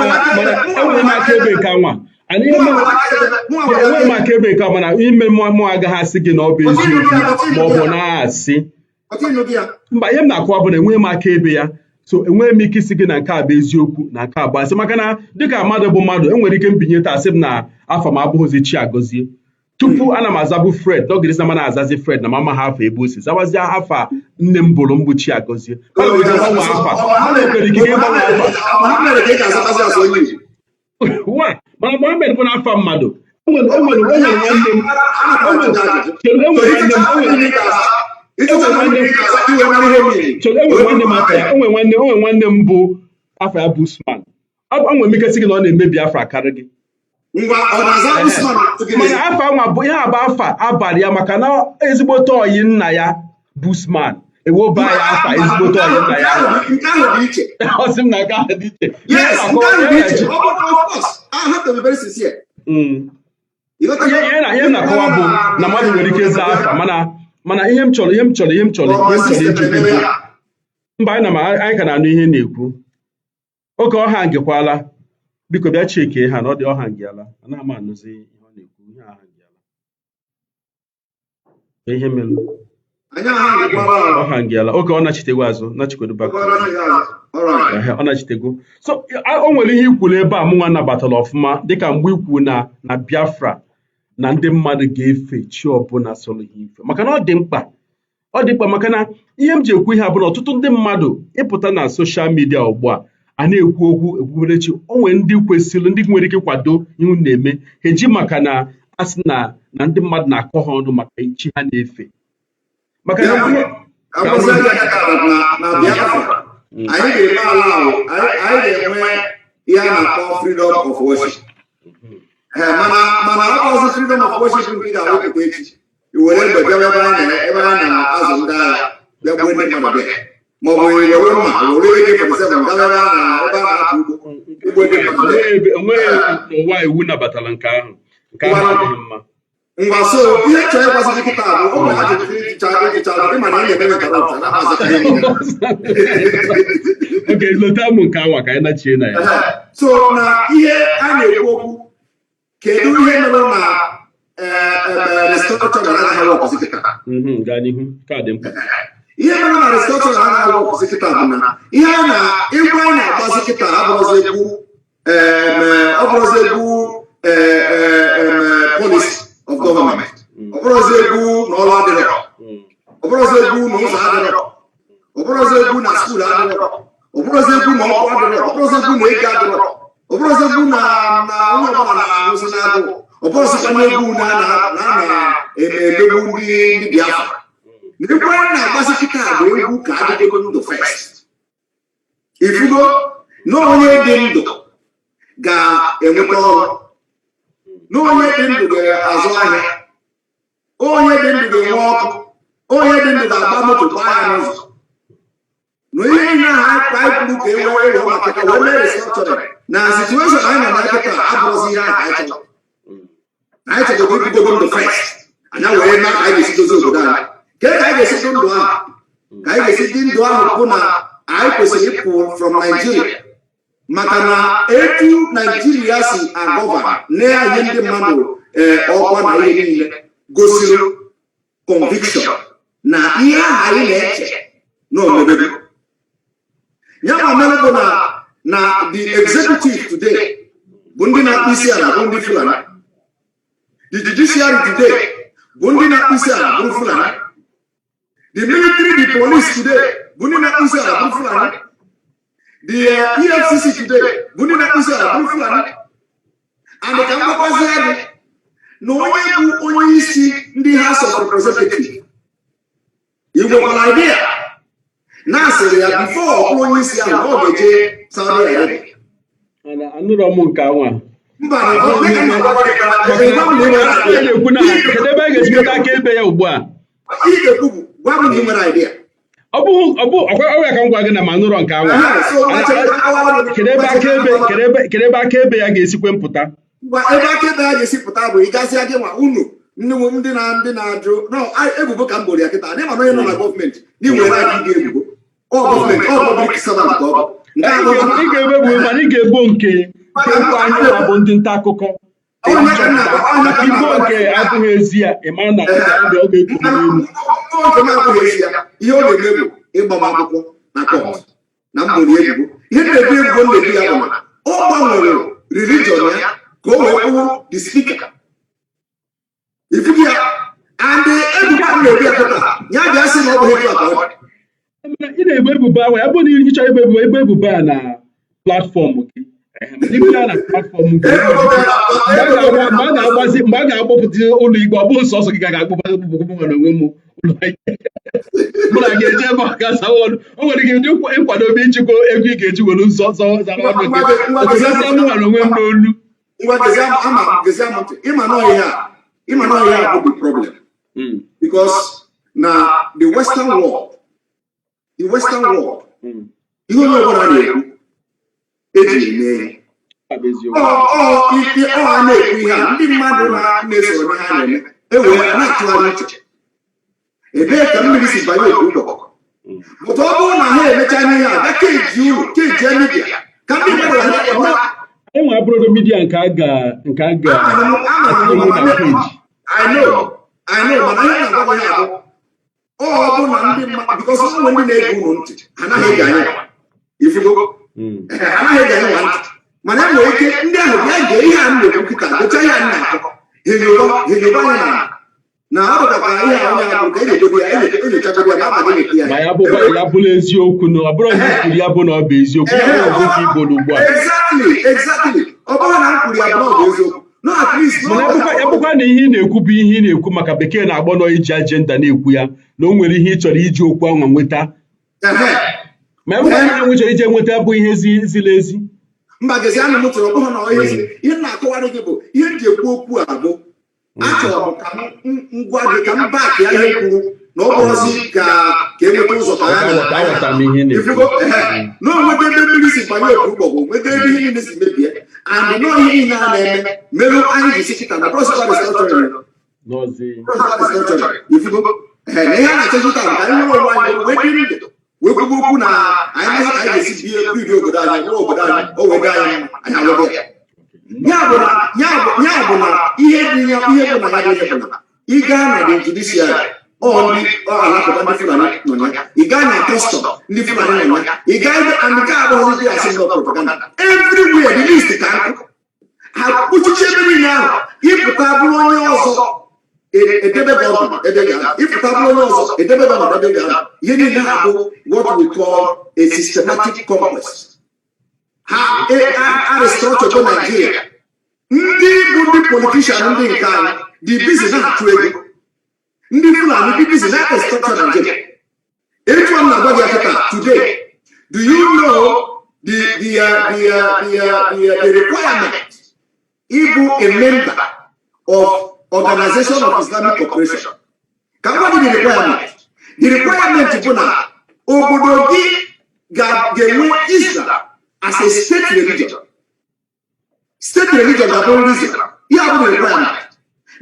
enweghị m akaebe nke anwa. Anyị ihe enweghị m akaebe nke anwa, mana ime mụ agaghị asị gị na ọ bụ eziokwu ma ọ bụ na-asị. Mba, ihe m na-akọwa bụ na enweghị m akaebe ya, so enweghị m ike isi gị na nke a bụ eziokwu na nke a bụ asị, maka na dịka mmadụ bụ mmadụ, enwere ike mbinye taa sị m na afọ m abụghịzi Chiagozie. Tupu ana m azabu Fred, n'oge na mana azazi Fred na mama ha afọ ebe o si zawazie afa nne m bụrụ m bụ Chiagozie. Mmadụ nwere ike ịgbanwe afa, mmadụ nwere ikike ịgbanwe afa. Mohammed ka ị ga-azatazi asụ onye Igbo. Wa mana Mohammed bụ n'afa mmadụ. Enwere nwanne m chere, enwere nwanne m chere, enwere nwanne m afa ya, enwere nwanne m bụ afa ya bụ Usman. Enwere m ike sị gị na ọ na-eme Biafra karị gị. Ngwa, ọ na-aza Usman? Mana afa nwa bụ ihe a bụ afa abalị ya, maka na ezigbote ọyị nna ya bụ Usman, ewoba ya afa ezigbote ọyị nna ya. Nke ahụ dị iche. Ọ sị m na nke ahụ dị iche. Yes, nke ahụ dị iche. Ọ bụ, of course, I have to be very sincere. Ihe m na-akọwa bụ na mmadụ nwere ike ịza afa, mana ihe m chọrọ ịjụ gị bụ, mba, anyị na anyị ka na-anụ ihe na-ekwu oke ọha ngekwala. Biko bịa cheke ha na ọ dị ọha ngeala, anaghị m anụzi ihe ọ na-ekwu. Ihe aha ngeala. Ihe mere Anyị aha ngekwala. Ọha ngeala oke, ọ nachitego azụ, nachikodo back. Alright. Ehe, ọ nachitego. So o nwere ihe ikwuru ebe a mụnwa nabatara ọfụma, dịka mgbe ikwu na Biafra na ndị mmadụ ga-efe chi ọbụla sọrọ ha ife, maka na ọ dị mkpa, ọ dị mkpa, maka na ihe m ji ekwu ihe a bụ na ọtụtụ ndị mmadụ ịpụta na social media ugbu a, a na-ekwu okwu okpukperechi. O nwere ndị kwesịrị, ndị nwere ike kwado ihe unu na-eme, ha eji maka na a sị na ndị mmadụ na-akọ ha ọnụ maka chi ha na-efe, maka na ihe Akwụsị aka na Biafra anyị ga-eme ala ahụ, anyị ga-enwe ihe a na-akpọ freedom of worship. Ee, mana ọ bụ ọzọ freedom of worship nke ị ga-awepụta echi, i were egbe bịawa ebe a na-azụ ndị agha, bịa gbuo ndị mmadụ, bịa, ma ọ bụ i were mma, were AK-47 gawa ebe a na-akọ ugbo, igbo ndị mmadụ bịa. Onweghị n'ụwa iwu nabatara nke ahụ. Nke ahụ adịghị mma. Ngwa, so ihe chọrọ ịgbasa gị kịta bụ ụmụ ajụjụ ijicha ịma na ị na-eme interrupt na amazi ihe niile. Oke, lota m nke anwa ka anyị nachie na ya. So na ihe a na-ekwu okwu, kedu ihe mere na restructuring anaghị work kịta? Gaa n'ihu, nke a dị mkpa. Ihe mere na restructuring anaghị aworkụzi kịta bụ na ihe a na egwu anyị na-agbazi kịta abụrụzi egwu ọ bụrụzi egwu policy of government, ọ bụrụzi egwu na ọrụ adịrọ, ọ bụrụzi egwu na ụzọ adịrọ, ọ bụrụzi egwu na school adịrọ, ọ bụrụzi egwu na ọkụ adịrọ, ọ bụrụzi egwu na ego adịrọ, ọ bụrụzi egwu na onye ọbụla na-arụzi n'agụụ, ọ bụrụzikwa na egwu na na-emegbu ndị Biafra. Na egwu anyị na-agbazi kịta bụ egwu ka adịgo ndụ first. Ifugo na onye dị ndụ ga-enweta ọrụ, na onye dị ndụ ga-azụ ahịa, onye dị ndụ ga-enwe ọkụ, onye dị ndụ ga-agba moto gbaa ya n'ụzọ. Na ihe niile ahụ anyị kwuru ka e wee wee maka ka wee mee restructuring na situation anyị nọ na kịta abụrụzi ihe ahụ anyị chọrọ. Anyị chọrọ ibidogo ndụ first, anyị wee na ka anyị ga-esi dozie obodo anyị. Ka anyị ga-esi dị ndụ ahụ, ka anyị ga-esi dị ndụ ahụ bụ na anyị kwesịrị ịpụ from Nigeria, maka na etu Nigeria si agovern na-enye ndị mmadụ ọkwa na ihe niile gosiri conviction na ihe ahụ anyị na-eche na omebego ya. Ma mere bụ na the executive today bụ ndị na-akpụ isi ala, bụ ndị Fulani. The judiciary today bụ ndị na-akpụ isi ala, bụrụ Fulani. The military, the police today bụ ndị na-akpụ isi ala, bụrụ Fulani. The EFCC today bụ ndị na-akpụ isi ala, bụrụ Fulani. And ka m gwakwazie gị na onye bụ onye isi ndị House of Representatives, ị nwekwara idea na asịrị ya before ọ bụrụ onye isi ahụ na ọ ga-eje Saudi Arabia? Mana anụrọ m nke anwa. Mba, na ọ bụ ka m na-agwa gị ka ị gwa m na ị nwere A idea. Na-ekwu na kedu ebe a ga-esi nweta akaebe ya ugbu a? Ihe ị ga-ekwu bụ, gwa m na ị nwere idea. Ọ bụghị ọ bụ ọkwa ọrịa ka m gwa gị na ma anụrọ nke anwa. Aha, so chere ka akọwara gị. Kedu ebe akaebe, kedu ebe akaebe ya ga-esikwe mpụta? Ngwa, ebe akaebe ya ga-esi pụta bụ ịgazịa gị nwa unu ndị ndị na-ajụ no ebubo ka m boro ya kịta. Ndị ma na onye nọ na gọọmenti na ị nwere aka ịga ebubo ọ gọọmenti, ọ public servant ka ọ bụ nke Ị a bụ ị ga-ebe bụ, mana ị ga-ebo nke nkwa anyị nwa bụ ndị nta akụkọ. Onye ka nna onye Maka ka ibo nna nke abụghị ezi ya, ị ma na ọ ga-ekuru n'elu. Nke m abụghị ezi ya, ihe ọ na-eme bụ ịgba m akwụkwọ na court na m boro ya ebubo. Ihe na-ebu ebubo m na-ebu ya bụ na ọ gbanwere religion ya ka o wee bụrụ the speaker. Ifugi ya, and ebubo m na-ebu ya kịta, ya bịa sị na ọ bụghị etu a ka ọ dị. Mana ị na-ebo ebubo ahụ, ya bụrụ na ị chọrọ ebo ebubo, ebo ebubo a na platform gị. Ehe, mana ibu ya na platform gị, mgbe a ga-agbazi, mgbe a ga-akpọpụta ụlọ ikpe, ọ bụghị sọsọ gị ka ga-akpọpụta mụ nwere onwe m ụlọ ikpe, mụ na ga-eje ebe ọ ga-asawa ọnụ. O nwere ike ịdị ịkwadobe ịchịkwa ego ị ga-eji were nsọ zara ọnụ gị okwesịa mụ nwere onwe m n'olu. Ngwa, gezie ama, gezie m ntị. Ịma na ihe a bụ the problem, because na the western world, ihe onye ọbụla na-ekwu eji eme ihe. Ọ bụ eziokwu. Ọ a na-ekwu ihe a, ndị mmadụ na-esoro n'ihe a na-eme ewee na-atụgharị uche ebee ka mmiri si banye otu ụgbọgọ. Pụta, ọ bụrụ na ha emecha n'ihe a, bịa keji unu keji media ka ndị mmadụ ghara ịghọta. Enwe abụrụgo media nke a ga atinye na peji. I know, I know, mana ihe na-agwa gị ya bụ ọ bụ na ndị mmadụ, because ọ nwere ndị na-ege unu ntị, ha anaghị ege anyị nwa. Ifugo? Ee, ha anaghị ege anyị nwa ntị, mana e nwere ike ndị ahụ bịa gee ihe a m na-ekwu kịta, gụchaa ihe a m na-akọ, ha enyoba anya na ọ dịkwa ka ihe a onye a bụ ka enyogodo ya, enyochagodo ya ma abaghị na-ekwu ya. Ma ya bụkwa ya bụrụ eziokwu na ọ bụrụ na i kwuru ya bụ na ọ bụ eziokwu, ya bụ okwu Igbo ugbu a. Exactly. Ọ bụrụ na m kwuru ya bụ na ọ bụ eziokwu, no, at least Mana ya bụkwa na ihe ị na-ekwu bụ ihe ị na-ekwu maka bekee na-agbọ nọ iji agenda na-ekwu ya, na o nwere ihe ị chọrọ iji okwu ahụ nweta. Ma ya bụkwa na ihe chọrọ iji nweta bụ ihe ziri ezi. Mba, gezi anụ m tụrụ, ọ bụghị na ihe ziri. Ihe m na-akọwara gị bụ ihe m ji ekwu okwu a bụ achọrọ m ka m gwa gị ka m back ya ihe m kwuru na ọ bụrụzi ka enweta ụzọ ka ya na Aghọtara m ihe ị na-ekwu. Ifugo? Ehe. Na o nweta ebe mmiri si banye otu ụgbọgwụ, nweta ebe ihe niile si mebie, and nọọ ihe niile a na-eme merụ anyị ji si kịta na prọsikwa restructuring. N'ọzi. Restructuring. Ifugo? Ehe, na ihe a na-achọzi taa bụ ka anyị nwere onwe anyị wee biri ndụ, wee kwuba okwu na anyị mara ka anyị ga-esi bie biri obodo anyị, rụọ obodo anyị, o wee dị anyị mma, anyị alụgo ya. Ya bụ na ihe dị ya, ihe bụ na ya dị, ihe bụ na ị gaa na the judiciary. Ọ ndị ọ Alakụba, ndị Fulani nọ ya. Ị gaa na custom, ndị Fulani nọ ya. Ị gaa ebe, and nke abụghị ndị asị ndị propaganda. Everywhere, the list ka nkụ. Ha kpuchichi ebe niile ahụ. Ịpụta bụrụ onye ọzọ, edebe gị ọnọdụ ebe ga. Ịpụta bụrụ onye ọzọ, edebe gị ọnọdụ ebe ga. Ihe niile ha bụ what we call a systematic conquest. Ha a restructure Nigeria. Ndị bụ ndị politician, ndị nke anyị dị busy na-achụ ego. Ndị Fulani dị busy na-restructure Nigeria. Etu m na-agwa gị kịta today, do you know the requirement ịbụ a member of Organization of Islamic Cooperation? Ka m gwa gị the requirement. The requirement bụ na obodo gị ga-enwe Islam as a state religion. State religion ga-abụrụ Islam. Ihe bụ the requirement.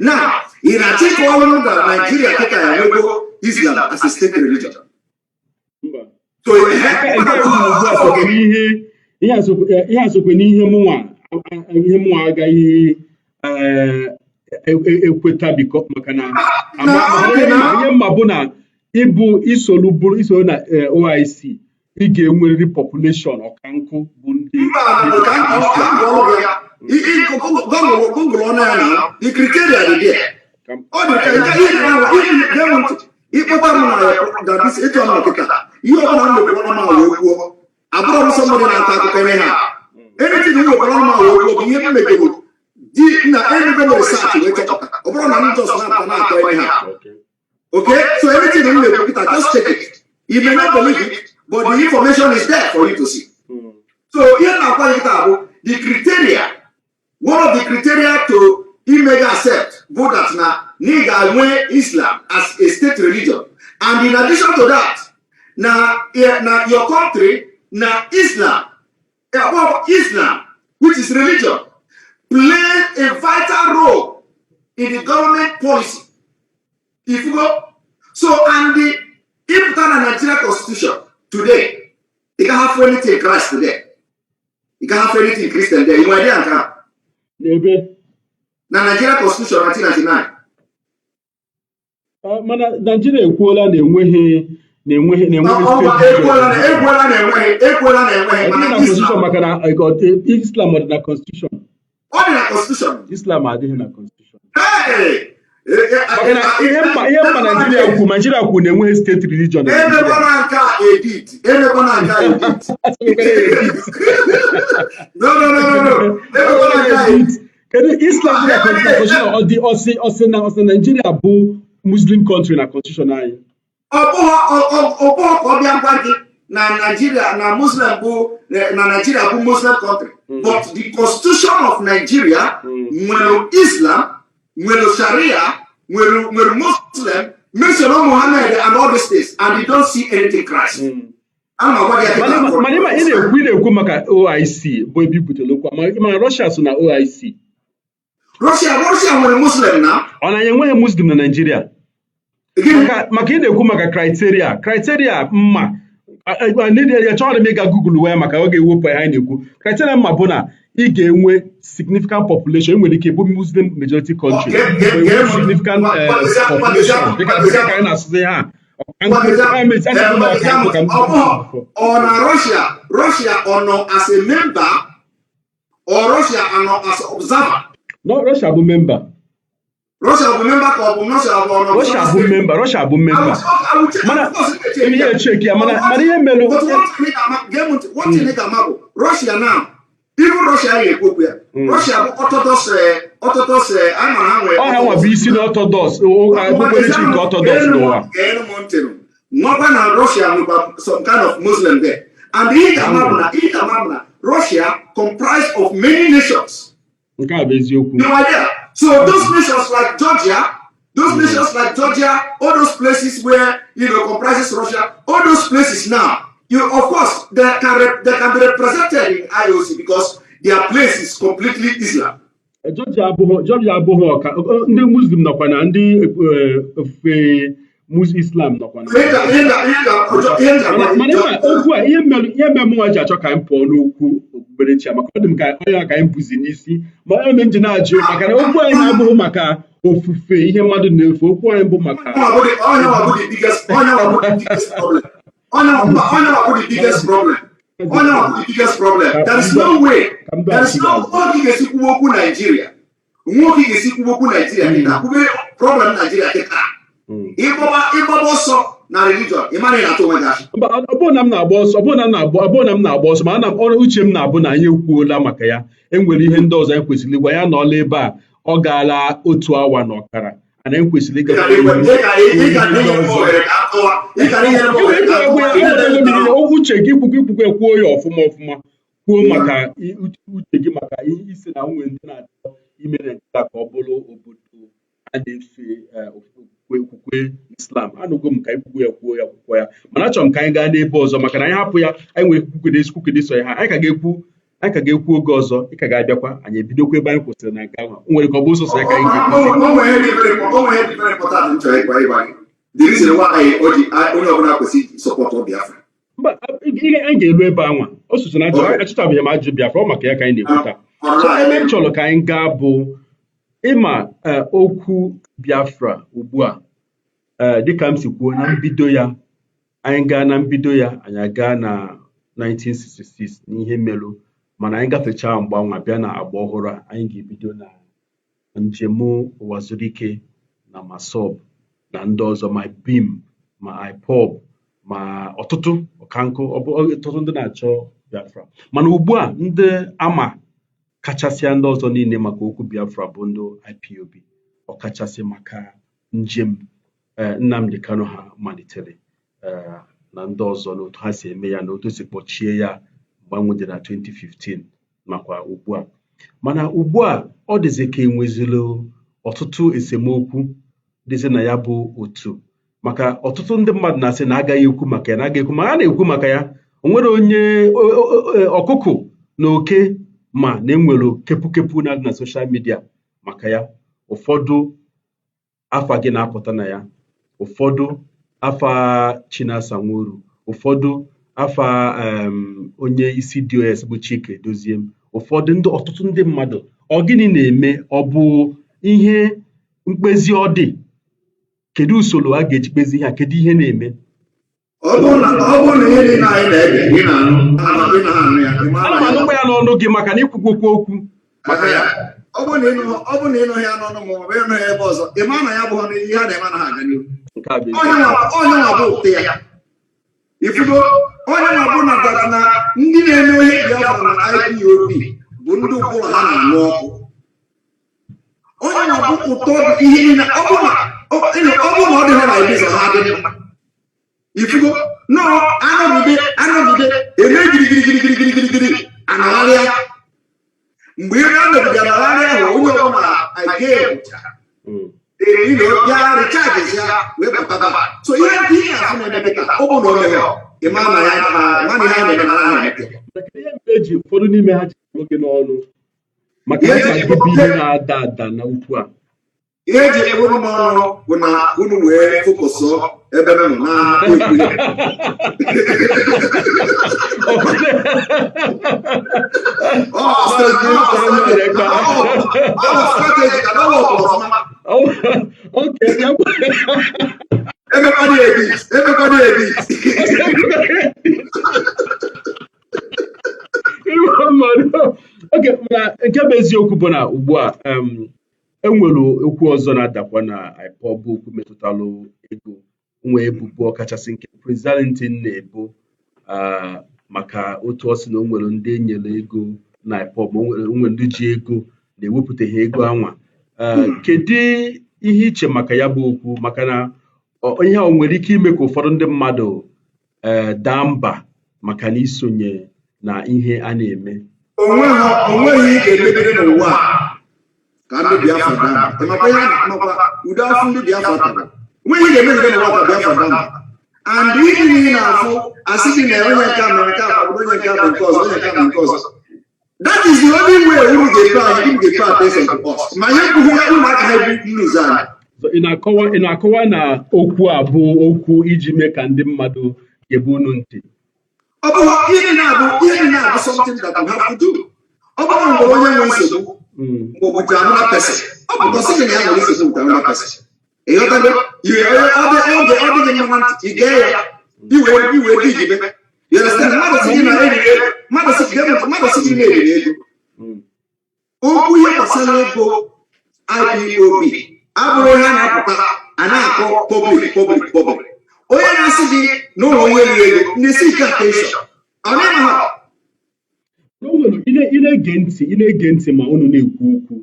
Now, ị na-achọ ịkọwalụ m na Nigeria kịta ya nwego Islam as a state religion? Mba. So Nke a kwuru ugbu a sokwe n'ihe ihe a sokwe n'ihe mụnwa agaghị ekweta biko, maka na ihe mma bụ na ịbụ isolu bụrụ isoro na OIC, ị ga-enwerịrị population ọkankụ bụ ndị Mba, ka m gụọrọ gị ya. Google ọnụ ya na the criteria dị there. Ọ dị ka nke ihe na-awa ihe ga-enwe ntị. Ịkpọta m na na dis ịtụ ọnụ kịta, ihe ọbụla m mepere ọnụ m wee kwuo, abụrọ m somebody na-akọ akụkọ ihe ha. Anything m wepụrụ ọnụ m wee kwuo bụ ihe m megoro di na emego m research wee chọpụta. Ọ bụrụ na m just na-apụta na-akọ ihe ha. Okay, so anything m na-ekwu kịta, just check it. You may not believe it, but the information is there for you to see. So ihe na-akwa gị kịta bụ the criteria. One of the criteria to imega accept bụ that na ị ga-enwe Islam as a state religion, and in addition to that, na your country na Islam, well, Islam, which is religion, plays a vital role in the government policy. If you go so, and the ịpụta na Nigeria constitution today, ị gaghị afụ anything Christ there, ị gaghị afụ anything Christian there. Ị nwere idea nke a? N'ebe? Na Nigeria constitution 1999. Mana Naijiria ekwuola na enweghị state Ekwuola na religion. Ekwuola na enweghị, ekwuola na enweghị, Ọ dịghị mana na constitution. Islam Maka na Islam ọ dị na constitution? Ọ dị na constitution. Islam adịghị na constitution. Hey! Maka na ihe mma Naijiria kwu na enweghị state religion na Naijiria. Emekwana nke a edit, emekwana nke a edit. No, no, no, no, no, emekwana nke a edit. Kedu Islam dị na constitution? Ọ dị ọsị Naijiria bụ Muslim country na constitution anyị? Ọ bụghị ka ọ bịa gwa gị na Nigeria na Muslim bụ na Nigeria bụ Muslim country, but the constitution of Nigeria nwere Islam, nwere Sharia, nwere Muslim, mention Muhammad and all these things, and you don't see anything Christ. Ana m agwa gị ya kịta. Mana ịma ị na-ekwu maka OIC bụ ebe i butere okwu a, mana Russia so na OIC. Russia nwere Muslim na Ọ na anyị enweghị Muslim na Naijiria? Gịnị? Maka ị na-ekwu maka criteria mma chọrọ m ịga Google wee maka ọ ga-ewepụ ihe anyị na-ekwu. Criteria mma bụ na ị ga-enwe significant population. Ị nwere ike ịbụ Muslim majority country, ma enwe significant population dịka ka anyị na-asụzi ha. Ọ bụghị ọ na Russia ọ nọ as a member or Russia anọ as observer? No, Russia bụ member. Russia bụ member ka ọ bụ Russia bụ ọ nọ? Russia bụ member, Russia bụ member. Mana ihe cheki ya, mana ihe mere But one thing ị ga-ama bụ Russia now, even Russia ya ekwu okwu ya, Russia bụ Orthodox, a ma ha nwere Ọ ha nwa bụ isi na Orthodox, okpukperechi nke Orthodox n'ụwa. Geenụ m ntị nụ. Nwakwa na Russia nwekwa some kind of Muslim there, and ihe ga-ama bụ na Russia comprised of many nations. Nke a bụ eziokwu. No idea. So those nations like Georgia, those nations like Georgia, all those places where comprises Russia, all those places now, you of course they can be represented in IOC because their place is completely Islam. Georgia abụghị ọka ndị Muslim nọkwa na ndị ofufe Islam nọkwa na Ihe ga- ihe ga- ihe ga- ihe ga- Mana ịma okwu a, ihe mere mụnwa ji achọ ka m pụọ n'okwu okpukperechi a, maka ọ dị m ka onye ka anyị buzi n'isi, ma onye mere m ji na-ajụ maka na okwu anyị na-abụghị maka Ofufe ihe mmadụ na-efe, okwu anyị bụ maka Onye nwa bụ the biggest problem. Onye nwa bụ the biggest problem. Onye nwa bụ the biggest problem. There is no way. Ka m There is no oge ị ga-esi kwuwe okwu Naijiria. Nwoke ga-esi kwuwe okwu Naijiria kịta, kwube problem Naijiria kịta. Ịgbaba ọsọ na religion, ị mara ị na-atụ onwe gị asị. Mba, ọ bụrụ na m na-agba ọsọ, ọ bụrụ na m na-agba ọsọ, ma ana m ọrụ uche m na-abụ na anyị ekwuola maka ya. Enwere ihe ndị ọzọ anyị kwesịrị ịgwa ya. Nọọla ebe a, ọ gaala otu awa na ọkara, ana anyị kwesịrị Ị ịgakwa ga n'ihu ị ga ihe ndị na-enye m ọzọ. ohere ka m kọwa. Ị ga na-enyere m ohere ka m kọwa. Enwetago m ihe okwu uche gị. Ikwukwe kwuo ya ọfụma ọfụma, kwuo maka uche gị maka ihe isi na nwere ndị na-achọ ime Naijiria ka ọ bụrụ obodo a na-efe okwukwe Islam. Anụgo m ka ikwukwe ya, kwuo ya, kwuo ya, mana achọrọ m ka anyị gaa n'ebe ọzọ, maka na anyị hapụ ya, anyị nwere kwukwede kwukwede so ya ha. Anyị ka ga-ekwu oge ọzọ. Ị ka ga-abịakwa, anyị ebidokwa ebe anyị kwụsịrị na nke ahụ. O nwere ka ọ bụ sọsọ ya ka anyị ga-ekwuzi. O nwere ihe dị very important m chọrọ ịgwa gị. The reason why o ji onye ọbụla kwesịrị support Biafra. Mba, anyị ga-elu ebe anwa o soso na ajụ. Achọchabeghị m ajụ Biafra. Ọ maka ya ka anyị na-ekwu taa. So ebe m chọrọ ka anyị gaa bụ ịma okwu Biafra ugbu a. Dịka m si kwuo na mbido ya, anyị gaa na mbido ya, anyị aga na 1966 n'ihe merụ, mana anyị gafechaa mgbe anwa bịa na agba ọhụrụ a, anyị ga-ebido na njem Uwazuruike na MASSOB na ndị ọzọ, ma BIM, ma IPOB, ma ọtụtụ ọkankụ, ọ bụ ọtụtụ ndị na-achọ Biafra. Mana ugbu a, ndị ama kachasịa ndị ọzọ niile maka okwu Biafra bụ ndị IPOB, ọkachasị maka njem Nnamdi Kanu ha malitere na ndị ọzọ, na otu ha si eme ya na otu si kpọchie ya mgbe anwụ dị na 2015 nakwa ugbu a. Mana ugbu a, ọ dịzị ka enwezili ọtụtụ esemokwu dịzị na ya bụ otu, maka ọtụtụ ndị mmadụ na-asị na agaghị ekwu maka ya, na agaghị ekwu, ma a na-ekwu maka ya. O nwere onye ọkụkụ na oke ma na enwere kepukepu na-adị na social media maka ya. Ụfọdụ afa gị na-apụta na ya, ụfọdụ afa Chinasa Nworu, ụfọdụ afa onye isi DOS bụ Chike Doziem, ụfọdụ ndị, ọtụtụ ndị mmadụ. Ọ gịnị na-eme? Ọ bụ ihe mkpezi? Ọ dị kedu usoro a ga-eji kpezi ihe a? Kedu ihe na-eme? Ọ bụrụ na ihe niile anyị na-ege, ị na-anụ, ị na-anụ ya, ị mara Ana m na ya anụkwa ya n'ọnụ gị, maka na ikwukwokwu okwu maka ya. Ọ bụrụ na ịnụ ya n'ọnụ ma ọ bụ ịnụ ya ebe ọzọ, ị mara na ya bụ na ihe a na-eme anaghị aga n'ihu. Nke a bụ Onye nwa bụ ụtọ ya ifugo. Onye nwa bụ na that na ndị na-eme ihe Biafra na IPOB bụ ndị ụkpụrụ ha na-anụ ọkụ. Onye nwa bụ ụtọ ihe niile. Ọ bụrụ na ọ dịghị na ebizo ha adị mma ifugo nọ. Anọgide eme girigirigirigirigiri, anagharịa. Mgbe ihe anọgide anagharịa ahụ, onye ọbụla aga bịa recharge ya wee pụtaba. So ihe ndị ihe ahụ na-eme kịta, ọ bụ na o meghe, ị ma na ya, ma na ihe a na-eme na ha na-eme. Mana kedu ihe mere eji ụfọdụ n'ime ha ji nwoke n'ọnụ maka Ihe ịka eji gị bụ ihe na-ada ada na ukwu a? Ihe eji ewuru m ọnụ bụ na unu wee focusụọ ebe m nọ na-ekwu ya. Ọ strategy ka na ọ ọfụma. Okay, ya Emekwana edit, emekwana edit. Oke, mana nke bụ eziokwu bụ na ugbu a enwere okwu ọzọ na-adakwa na IPOB, bụ okwu metụtalụ ego nwe ebubo, ọkachasị nke Prince Darlington na-ebo maka otu ọ sị na o nwere ndị enyere ego na IPOB, ma o nwere ndị ji ego na-ewepụtaghị ego anwa. Kedu ihe iche maka ya bụ okwu? Maka na ihe a o nwere ike ime ka ụfọdụ ndị mmadụ daa mba maka na isonye na ihe a na-eme? Onweghị ihe ga-emegide n'ụwa a ka ndị Biafra daa mba. Ị makwa ihe a na-akpọkwa ude afọ ndị Biafra tara. Onweghị ihe ga-emegide n'ụwa ka Biafra daa mba. And ihe niile na-afụ asị gị na onye nke a mere nke a, ma ọ bụ onye nke a bụ nke ọzọ, onye nke a bụ nke ọzọ. That is the only way unu ga-epe anyị, unu ga-epe attention to us. Ma ihe bụghị ya, ụmụaka ha ebu news anyị. So, ị na-akọwa na okwu a bụ okwu iji mee ka ndị mmadụ gebe unu ntị? Ọ bụghị ihe niile na-abụ something that we have to do. Ọ bụrụ mgbe onye nwe nsogbu, mgbe ụbọchị another person, Ọ pụta sị gị na ya nwere nsogbu with another person. Ịghọtago? Iwe ọ dị gị mma na ntị, ị gee ya, iwe dị igibe. You understand? Mmadụ sị gị na eriri ego, mmadụ sị gị na eriri ego. Okwu ihe gbasara ego IPOB abụrụ ihe a na-apụta a na-akọ public, public, public. Onye na-asị gị na ụlọ onye riri ego na-esi ike attention, ọ na-eme ha. O nwere ị na-ege ntị ma unu na-ekwu okwu,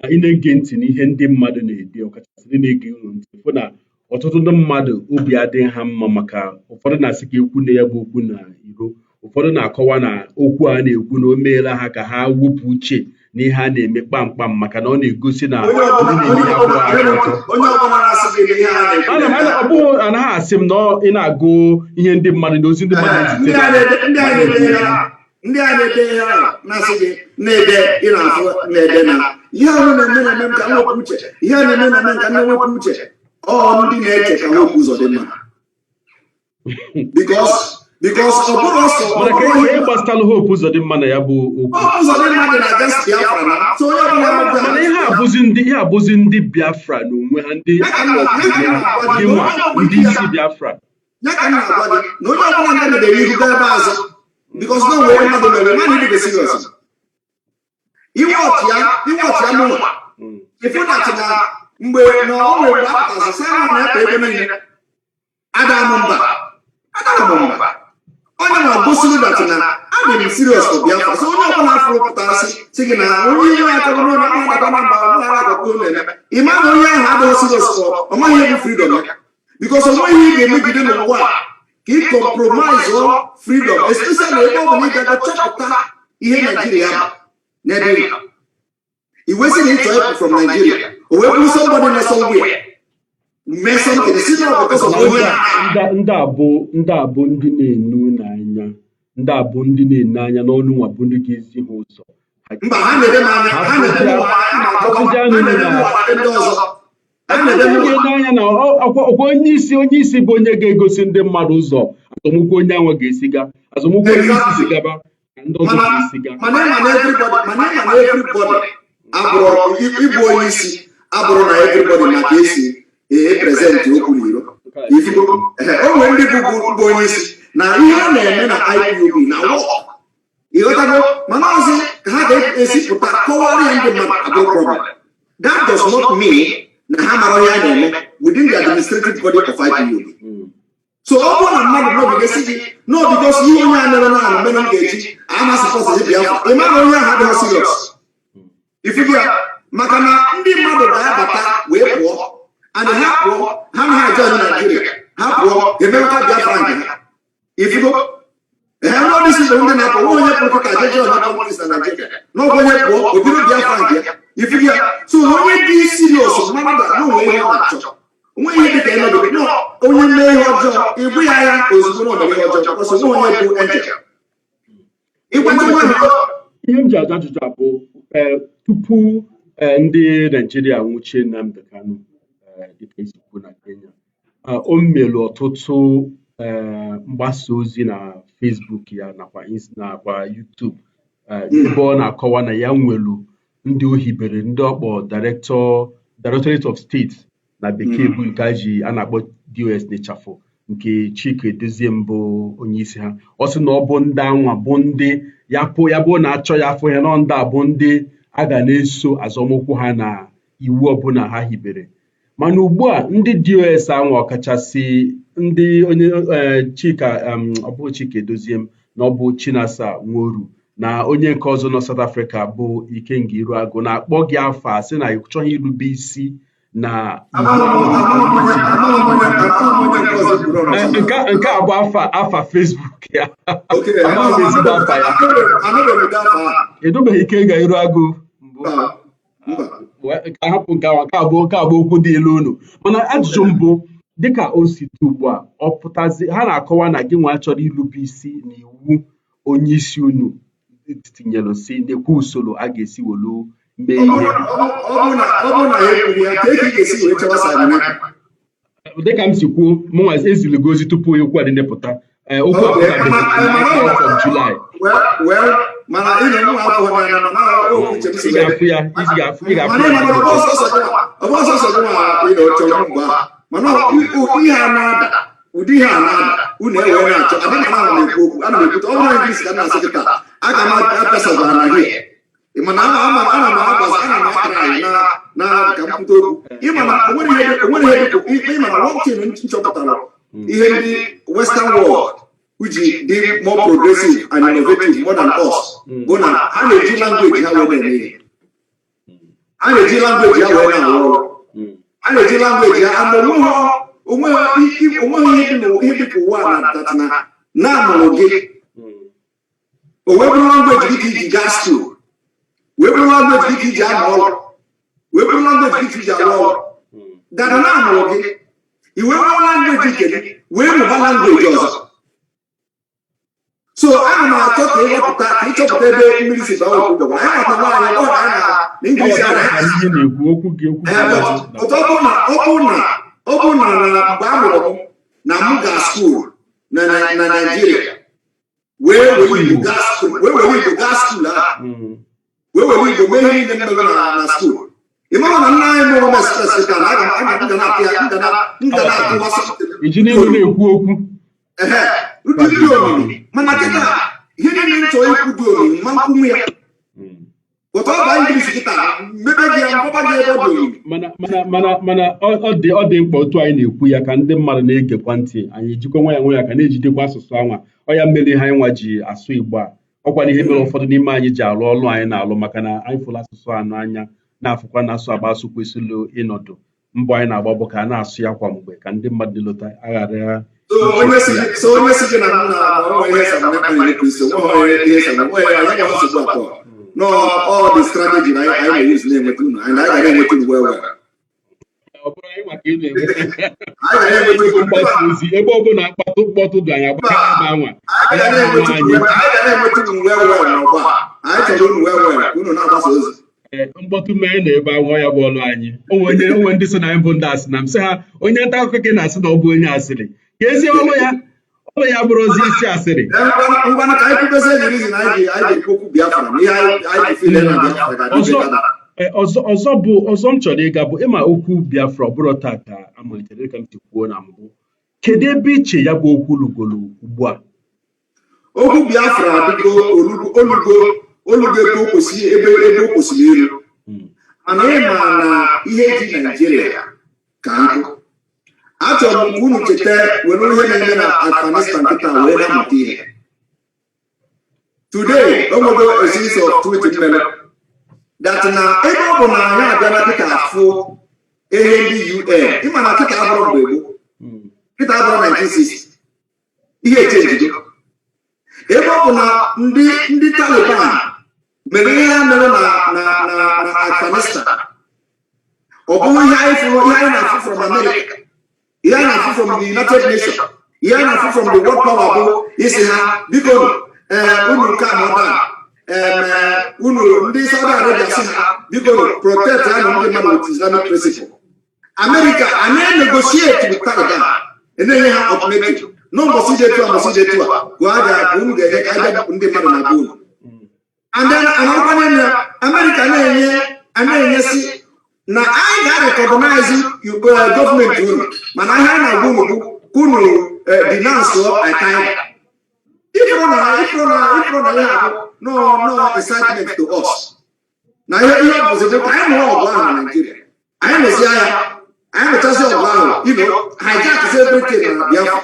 ma ị na-ege ntị n'ihe ndị mmadụ na-ede, ọkachasị ndị na-ege unu ntị, fụ na ọtụtụ ndị mmadụ obi adịghị ha mma, maka ụfọdụ na-asị ka ekwu na ya bụ okwu na iro, ụfọdụ na-akọwa na okwu a na-ekwu na o meela ha ka ha wepụ uche n'ihe a na-eme kpamkpam, maka na ọ na-egosi na Onye ndị ọbụla na-eme onye ya ọbụla kwụrụ aka ọtọ. Onye ọbụla na-asị gị na ihe a na-ekwu Ana m ọ bụghị anaghị asị m na ị na-agụ ihe ndị mmadụ na ozi ndị mmadụ Ndị na-ezite a na-ede ndị a ma na-ede na-ekwu ihe okwu. a, ndị a na-ede ihe a na-asị gị na-ede, ị na-afụ na-ede na ihe ahụ na-eme m ka m wepụ uche, ihe a na-eme m ka m wepụ uche. Ọ ndị na-eche ka wepụ ụzọ dị mma, because ọ bụrụ ọsọ ọ Mana ka bụrụ ihe ihe gbasatalụ Hope Uzodimma na ya bụ okwu. Ụzọ dị mma dị na against Biafra na so onye ọbụla Mana ihe abụzi ndị Biafra n'onwe ha, ndị Ya ka m na-agwa gị gị na nwa onye ọbụla ndị isi Biafra. Ya ka m na-agwa gị na onye ọbụla na-emedere ihu gaa ebe azụ, because na onwere mmadụ mere mmadụ ịdịbe serious. Iwe ọchị ya mụnwa ifu that na mgbe na o nwere mgbe apụtasị sị ahụ na-ekpe ebe niile, ada m mba, ada m mba. Onye nwa gosiri that na adị m serious for Biafra. So onye ọbụla afụrụ pụtara sị gị na onye iwe akọrọ n'ụlọ mmadụ na mba ọbụla agakọ na-eme, ị ma na onye ahụ adịghị serious for, ọ maghị ihe bụ freedom ya, because o nweghị ihe ị ga-emegide n'ụwa a ka ị compromise freedom, especially ebe ọ bụ na ị ga-aga chọpụta ihe Naijiria bụ n'ebe ị nọ. I wee sị na ị chọrọ ịpụ from Nigeria, o wee bụrụ somebody na somewhere mee something si na because of onye Ndị a bụ ndị na-enu n'anya, ndị a bụ ndị na-ene anya n'ọnụ nwa, bụ ndị ga-ezi ha ụzọ. Mba, ha na-ede m anya, ha na-ede m anya, ha na-ede m anya, ndị ọzọ ha na-ede m. Ga-ene anya na ọkwa onye isi bụ onye ga-egosi ndị mmadụ ụzọ, azọmụkwụ onye anwa ga-esi ga, azọmụkwụ onye isi si gaba ka ndị ọzọ ga-esi ga. Mana ịma na everybody abụrụ ịbụ onye isi, abụrụ na everybody na ka esi e present okwu n'iro. Ifugo o nwere ndị bụ onye isi na ihe a na-eme na IPOB na work, ịghọtago? Mana ọzọ ka ha ga-esi pụta kọwara ya ndị mmadụ abụrụ problem. That does not mean na ha mara ihe a na-eme within the administrative body of IPOB. So ọ bụrụ na mmadụ nọgidesi gị no, because ihe onye a mere na mere m ga-eji ama support Biafra, ị ma na onye ahụ adịghị serious. Ifugo ya, maka na ndị mmadụ ga-abata wee pụọ, and ha pụọ, ha na ha join Naijiria, ha pụọ ga-emewekwa Biafra nke ha. Ifugo ee, ndị isi bụ ndị na-apụ nwa onye pụrụ ka jeje ọnya communist na Naijiria n'ọgụ, onye pụọ obido Biafra nke ya. Ifugo ya, so onye dị serious mmadụ na onwe ihe ọ na-achọ, onwe ihe dị ka ịnọdụ no, onye mee ihe ọjọọ, ịbụ ya ya ozugbo na ọ mere ihe ọjọọ, because onwe onye bụ angel ịgwacha nwa. Ihe m ji ajụ ajụjụ a bụ tupu ndị Naijiria nwụchie Nnamdi Kanu, dịka esi kwuo na Kenya, o melụ ọtụtụ mgbasa ozi na Facebook ya nakwa YouTube, ebe ọ na-akọwa na ya nwelu ndị o hibere, ndị ọ kpọ Directorate of State na bekee, bụ nke a ji a na-akpọ DOS n'ịchafụ, nke Chika Edoziem bụ onye isi ha. Ọ sị na ọ bụ ndị anwa bụ ndị ya pụ ya bụ na-achọ ya afọ ya nọ, ndị a bụ ndị a ga na-eso azọmụkwụ ha na iwu ọbụla ha hibere. Mana ugbu a, ndị DOS anwa, ọkachasị ndị onye Chika, ọ bụ Chika Edoziem na ọ bụ Chinasa Nworu na onye nke ọzọ nọ South Africa bụ Ikenga Iruagụ, na-akpọ gị afa, sị na ị chọghị irube isi na iwu ahụ. Nke a bụ afa Facebook ya, amaghị m ezigbo afa ya. Edobeghị Ikenga Iruagụ mbụ. Ka hapụ nke ahụ, nke a bụ okwu dị elu unu. Mana ajụjụ mbụ, dịka o si dị ugbu a, ọ pụtazi ha na-akọwa na gị nwa chọrọ irube isi n'iwu onye isi unu tinyere, si nekwa usoro a ga-esi welu mee Ọ ihe. bụrụ na ya ekwuru ya, ka ị ga-esi wee chewa Simon Ekpa? Dịka m si kwuo, mụnwa ezili gị ozi tupu okwu a dị ndepụta. Okwu a pụtabeghị na 4th of July. Well, Mana ị na mụ abụghị ya na uche m Ị si wee dị. ga-afụ ya, ị ga-afụ, ị ga-afụ Mana ya. ị mana ọ bụ ọsọsọ gị nwa ị na chọrọ mgbe ahụ, mana ụdị ihe a na-ada, ụdị ihe a na-ada, unu ewee na-achọ adị na ana m ekwu okwu, ana m ekwute. Ọ bụrụ English ka m na-asị gị taa, aga m apịasagara na gị. Ị ma na ama ana m agbazi, ana m akara anyị na ka m kwute okwu. Ịma na onwere ihe dị, ịma na one thing m chọpụtara, ihe ndị Western world ji dị more progressive and innovative more than us bụ na ha na-eji language ha wee na-eme ihe. Ha na-eji language ha wee na-arụ ọrụ. Ha na-eji language ha and onweghị ihe dị n'ụwa, ihe dị ka ụwa a na that na na-amụrụ gị, o wee bụrụ language gị ka iji gaa school, wee bụrụ language gị ka iji amụ ọrụ, wee bụrụ language gị ka iji arụ ọrụ, dada na-amụrụ gị, i wee nwee language nke gị wee mụba language ọzọ. So ana m achọ ka ịghọpụta, ka ịchọpụta ebe mmiri si baa okwu gbọgbọ anyị. Mata nwaanyị ọ na anyị na English a na Aghọtara m ihe na-ekwu, okwu gị, okwu gị. But ọ bụrụ na mgbe a mụrụ m na m gaa school na Naịjirịa, wee were Igbo gaa school, wee were Igbo gaa school ahụ, wee were Igbo mee ihe niile m mere na school, ị mara na nna anyị mụrụ m express ka na aga m ga na-akụ ya, m ga na-akụwa something. Iji n'ihu na-ekwu okwu. Ehe, ndị dị omimi, mana kịta ihe niile m chọrọ ikwu dị omimi ma nkwunwu ya. Pụta ọ baa English kịta, mebe gị ya, mkpọba gị ebe ọ dị omimi. Mana ọ dị mkpa otu anyị na-ekwu ya ka ndị mmadụ na-egekwa ntị. Anyị ejikwa nwa ya nwe ya ka na-ejidekwa asụsụ anwa. Ọ ya mere ihe anyị nwa ji asụ Igbo a. Ọkwa na ihe mere ụfọdụ n'ime anyị ji alụ ọlụ anyị na-alụ, maka na anyị fụrụ asụsụ a n'anya, na-afụkwa na asụ agba asụ kwesịrị ịnọdụ. Mbọ anyị na-agba bụ ka a na-asụ ya kwa mgbe, ka ndị mmadụ lọta aghara. So onye si gị na m na onwe ihe Simon Ekpa na-ekwu isi, onwe ihe Simon, onwe ya, anyị enweghị nsogbu atọ. No, all the strategy na anyị na-use na-enweta unu, anyị ga na-enweta unu well well. Ọ bụrụ anyị maka ị na-enweta Anyị ga na-enweta ego unu. mgbasa ozi, ebe ọ bụla mkpatụ mkpọtụ dị, anyị agbakọ ebe anwa. Anyị ga na-enweta unu well well n'ọgbọ a. Anyị chọrọ unu well well ka unu na-agbasa ozi. Ee, mkpọtụ mee na ebe ahụ, ya bụ ọlụ anyị. Onwe onye, onwe ndị so na anyị bụ ndị asị na m sị ha, onye nta akụkọ gị na-asị na ọ bụ onye asịrị, ka ezi ọlụ ya, ọlụ ya bụrụ ozi isi asịrị. Ngwanụ, ka anyị kwubezie the reason anyị ji ekwu okwu Biafra na ihe anyị ji feel na Biafra ga-adị Ọzọ better. Ọzọ bụ ọzọ m chọrọ ịga bụ ịma okwu Biafra. Ọ bụrụ taa ka amalitere, dịka m si kwuo na mbụ, kedu ebe iche ya bụ okwu lugolo ugbu a? Okwu Biafra adịgo olugo olugo ebe o kwesịrị, ebe o kwesịrị iru. Mana ịma na ihe ji Naijiria ka nkụ. Achọrọ m ka unu cheta, were ihe na-eme na Afghanistan kịta wee na-amụta ihe. Today o nwego a series of tweet mere that na ebe ọ bụ na anyị abịala kịta afụ ihe ndị UN. Ịma na kịta abụrụ mgbe gboo, kịta abụrụ 1960, ihe echenjigo. Ebe ọ bụ na ndị Taliban mere ihe ha mere na Afghanistan, ọ bụghị ihe anyị fụrụ, ihe anyị na-afụ from America, ihe anyị na-afụ from the United Nations, ihe anyị na-afụ from the world power bụ isi ha, biko, ee, unu nke a nọda, ee, unu ndị Saudi Arabia, si ha, biko, protect ya na ndị mmadụ with Islamic principle. America anyị negotiate with Taliban, na-enye ha ultimatum n'ụbọchị dị etu a, ụbọchị dị etu a ka a ga ka unu ga-enye ka a bịa ndị mmadụ na be unu. And then anọrọkwa na America na-enye a na-enyesi na anyị ga-recognize gọọmenti unu, mana ihe a na-agwa unu bụ ka unu denounce Al-Qaeda. Ifuru na ihe a bụ no excitement to us, na ihe bụzi bụ ka anyị nụọ ọgụ ahụ na Naịjirịa. Anyị nụzi ya, anyị nụchazi ọgụ ahụ, hijack everything na Biafra.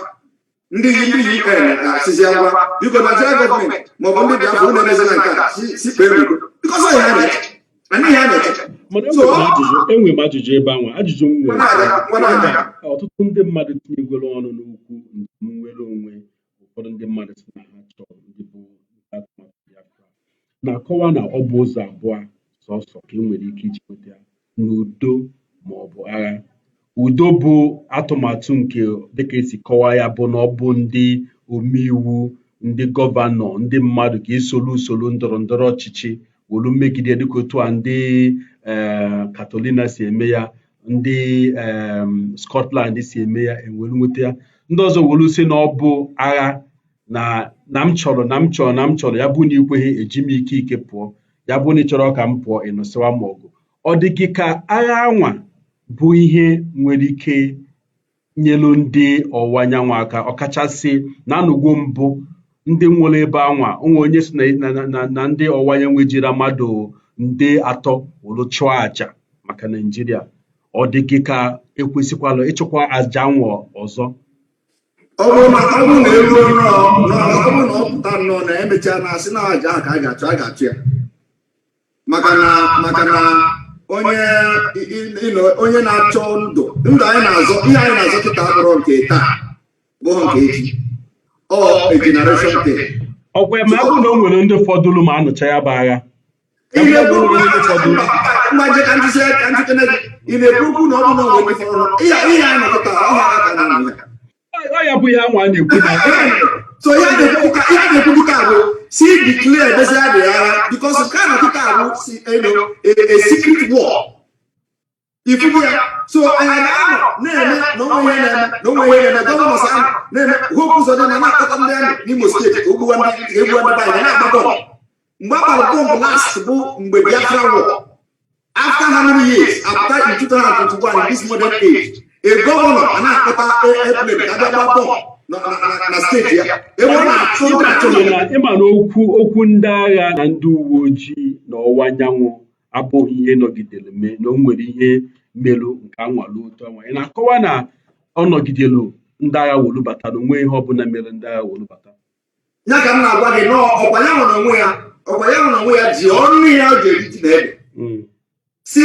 Ndị UN ga-asịzi, ngwa, biko, Naijiria gọọmenti maọbụ ndị Biafra, unu emezila nke a, si kpee n'udo, because ọ ihe a na-eche, anyị ihe a na-eche. Mana So, enwere m ajụjụ ebe ahụ. Ajụjụ m nwere, Ngwa na-aga. ọtụtụ ndị mmadụ tinyegwere ọnụ n'okwu njem nnwere onwe. Ụfọdụ ndị mmadụ sị na ha chọrọ ndị bụ ndị atụmatụ Biafra na-akọwa na ọ bụ ụzọ abụọ sọsọ ka e nwere ike iji nweta ya: n'udo ma ọ bụ agha. Udo bụ atụmatụ nke dịka esi kọwaa ya bụ na ọ bụ ndị omeiwu, ndị gọvanọ, ndị mmadụ ka esoro usoro ndọrọ ndọrọ ọchịchị wolu megide, dịka otu a ndị Catalonia si eme ya, ndị Scotland si eme ya, ewelu nweta ya. Ndị ọzọ wolu si na ọ bụ agha, na Na m chọrọ, na m chọrọ, na m chọrọ ya bụ na ikweghị eji m ike ike pụọ. Ya bụ na ị chọrọ ka m pụọ, ị nụsịwa m ọgụ. Ọ dị gị ka agha anwa bụ ihe nwere ike nyelu ndị ọwụwa anyanwụ aka, ọkachasị na anụgwo mbụ ndị nwere ebe anwa onwe onye si na ndị ọwụwa anyanwụ ejira mmadụ 300,000 wụrụ chụọ àjà maka Naijiria? Ọ dị gị ka ekwesịkwalụ ịchụkwa àjà anwa ọzọ? Ọ bụrụ na eruo nnọọ, ọ bụrụ na ọ pụta nnọọ na emechaa na asị na aja ahụ ka a ga-achụ ya, maka na onye onye na-achọ ndụ, ndụ anyị na-azọ, ihe anyị na-azọ kịta abụrụ nke taa, bụghị nke echi, ọ a generation thing. Ọkwa ma ọ bụrụ na o nwere ndị fọdụrụ ma anụcha ya bụ agha. Ị na-ekwu mgba nje ka njisi ka njikere gị. Ị na-ekwu okwu na ọ bụ na o nwere ndị fọrọ. Ihe anyị nọkọta ọ ha aka na anụ ya. Ọ ya bụ ihe anwa a na-ekwu na So ihe a na-ekwu kịta bụ si declare dozie dị agha, because nke a na kịta bụ si a secret war, ifugu ya. So anyị ga-anọ na-eme na onwe ihe na-eme, na onwe ihe na-eme. Governors ahụ na-eme, Hope Uzodimma na-akpọta ndị amị n'Imo Steeti ka ogbuwa ndị, ka egbuwa ndị be anyị, na-agba bọmbụ. Mgbe a gbara bọmbụ last bụ mgbe Biafra war. After how many years, after in 2021, in this modern age, a governor a na-akpọta airplane ka abịa gbaa bọmbụ na steeti ya ebe ọ na-achụ ọ na-achụ. Ịma na okwu ndị agha na ndị uwe ojii na ọwụwa anyanwụ abụghị ihe nọgidere mee, na o nwere ihe merụ nke anwale otu anwa ị na-akọwa na ọ nọgidelu ndị agha wolubata, na onwe ihe ọbụla mere ndị agha wolubata. Ya ka m na-agwa gị na ọkwa ya nwere onwe ya, ọkwa ya nwere onwe ya ji ọnụ ya o ji eri ji na ede si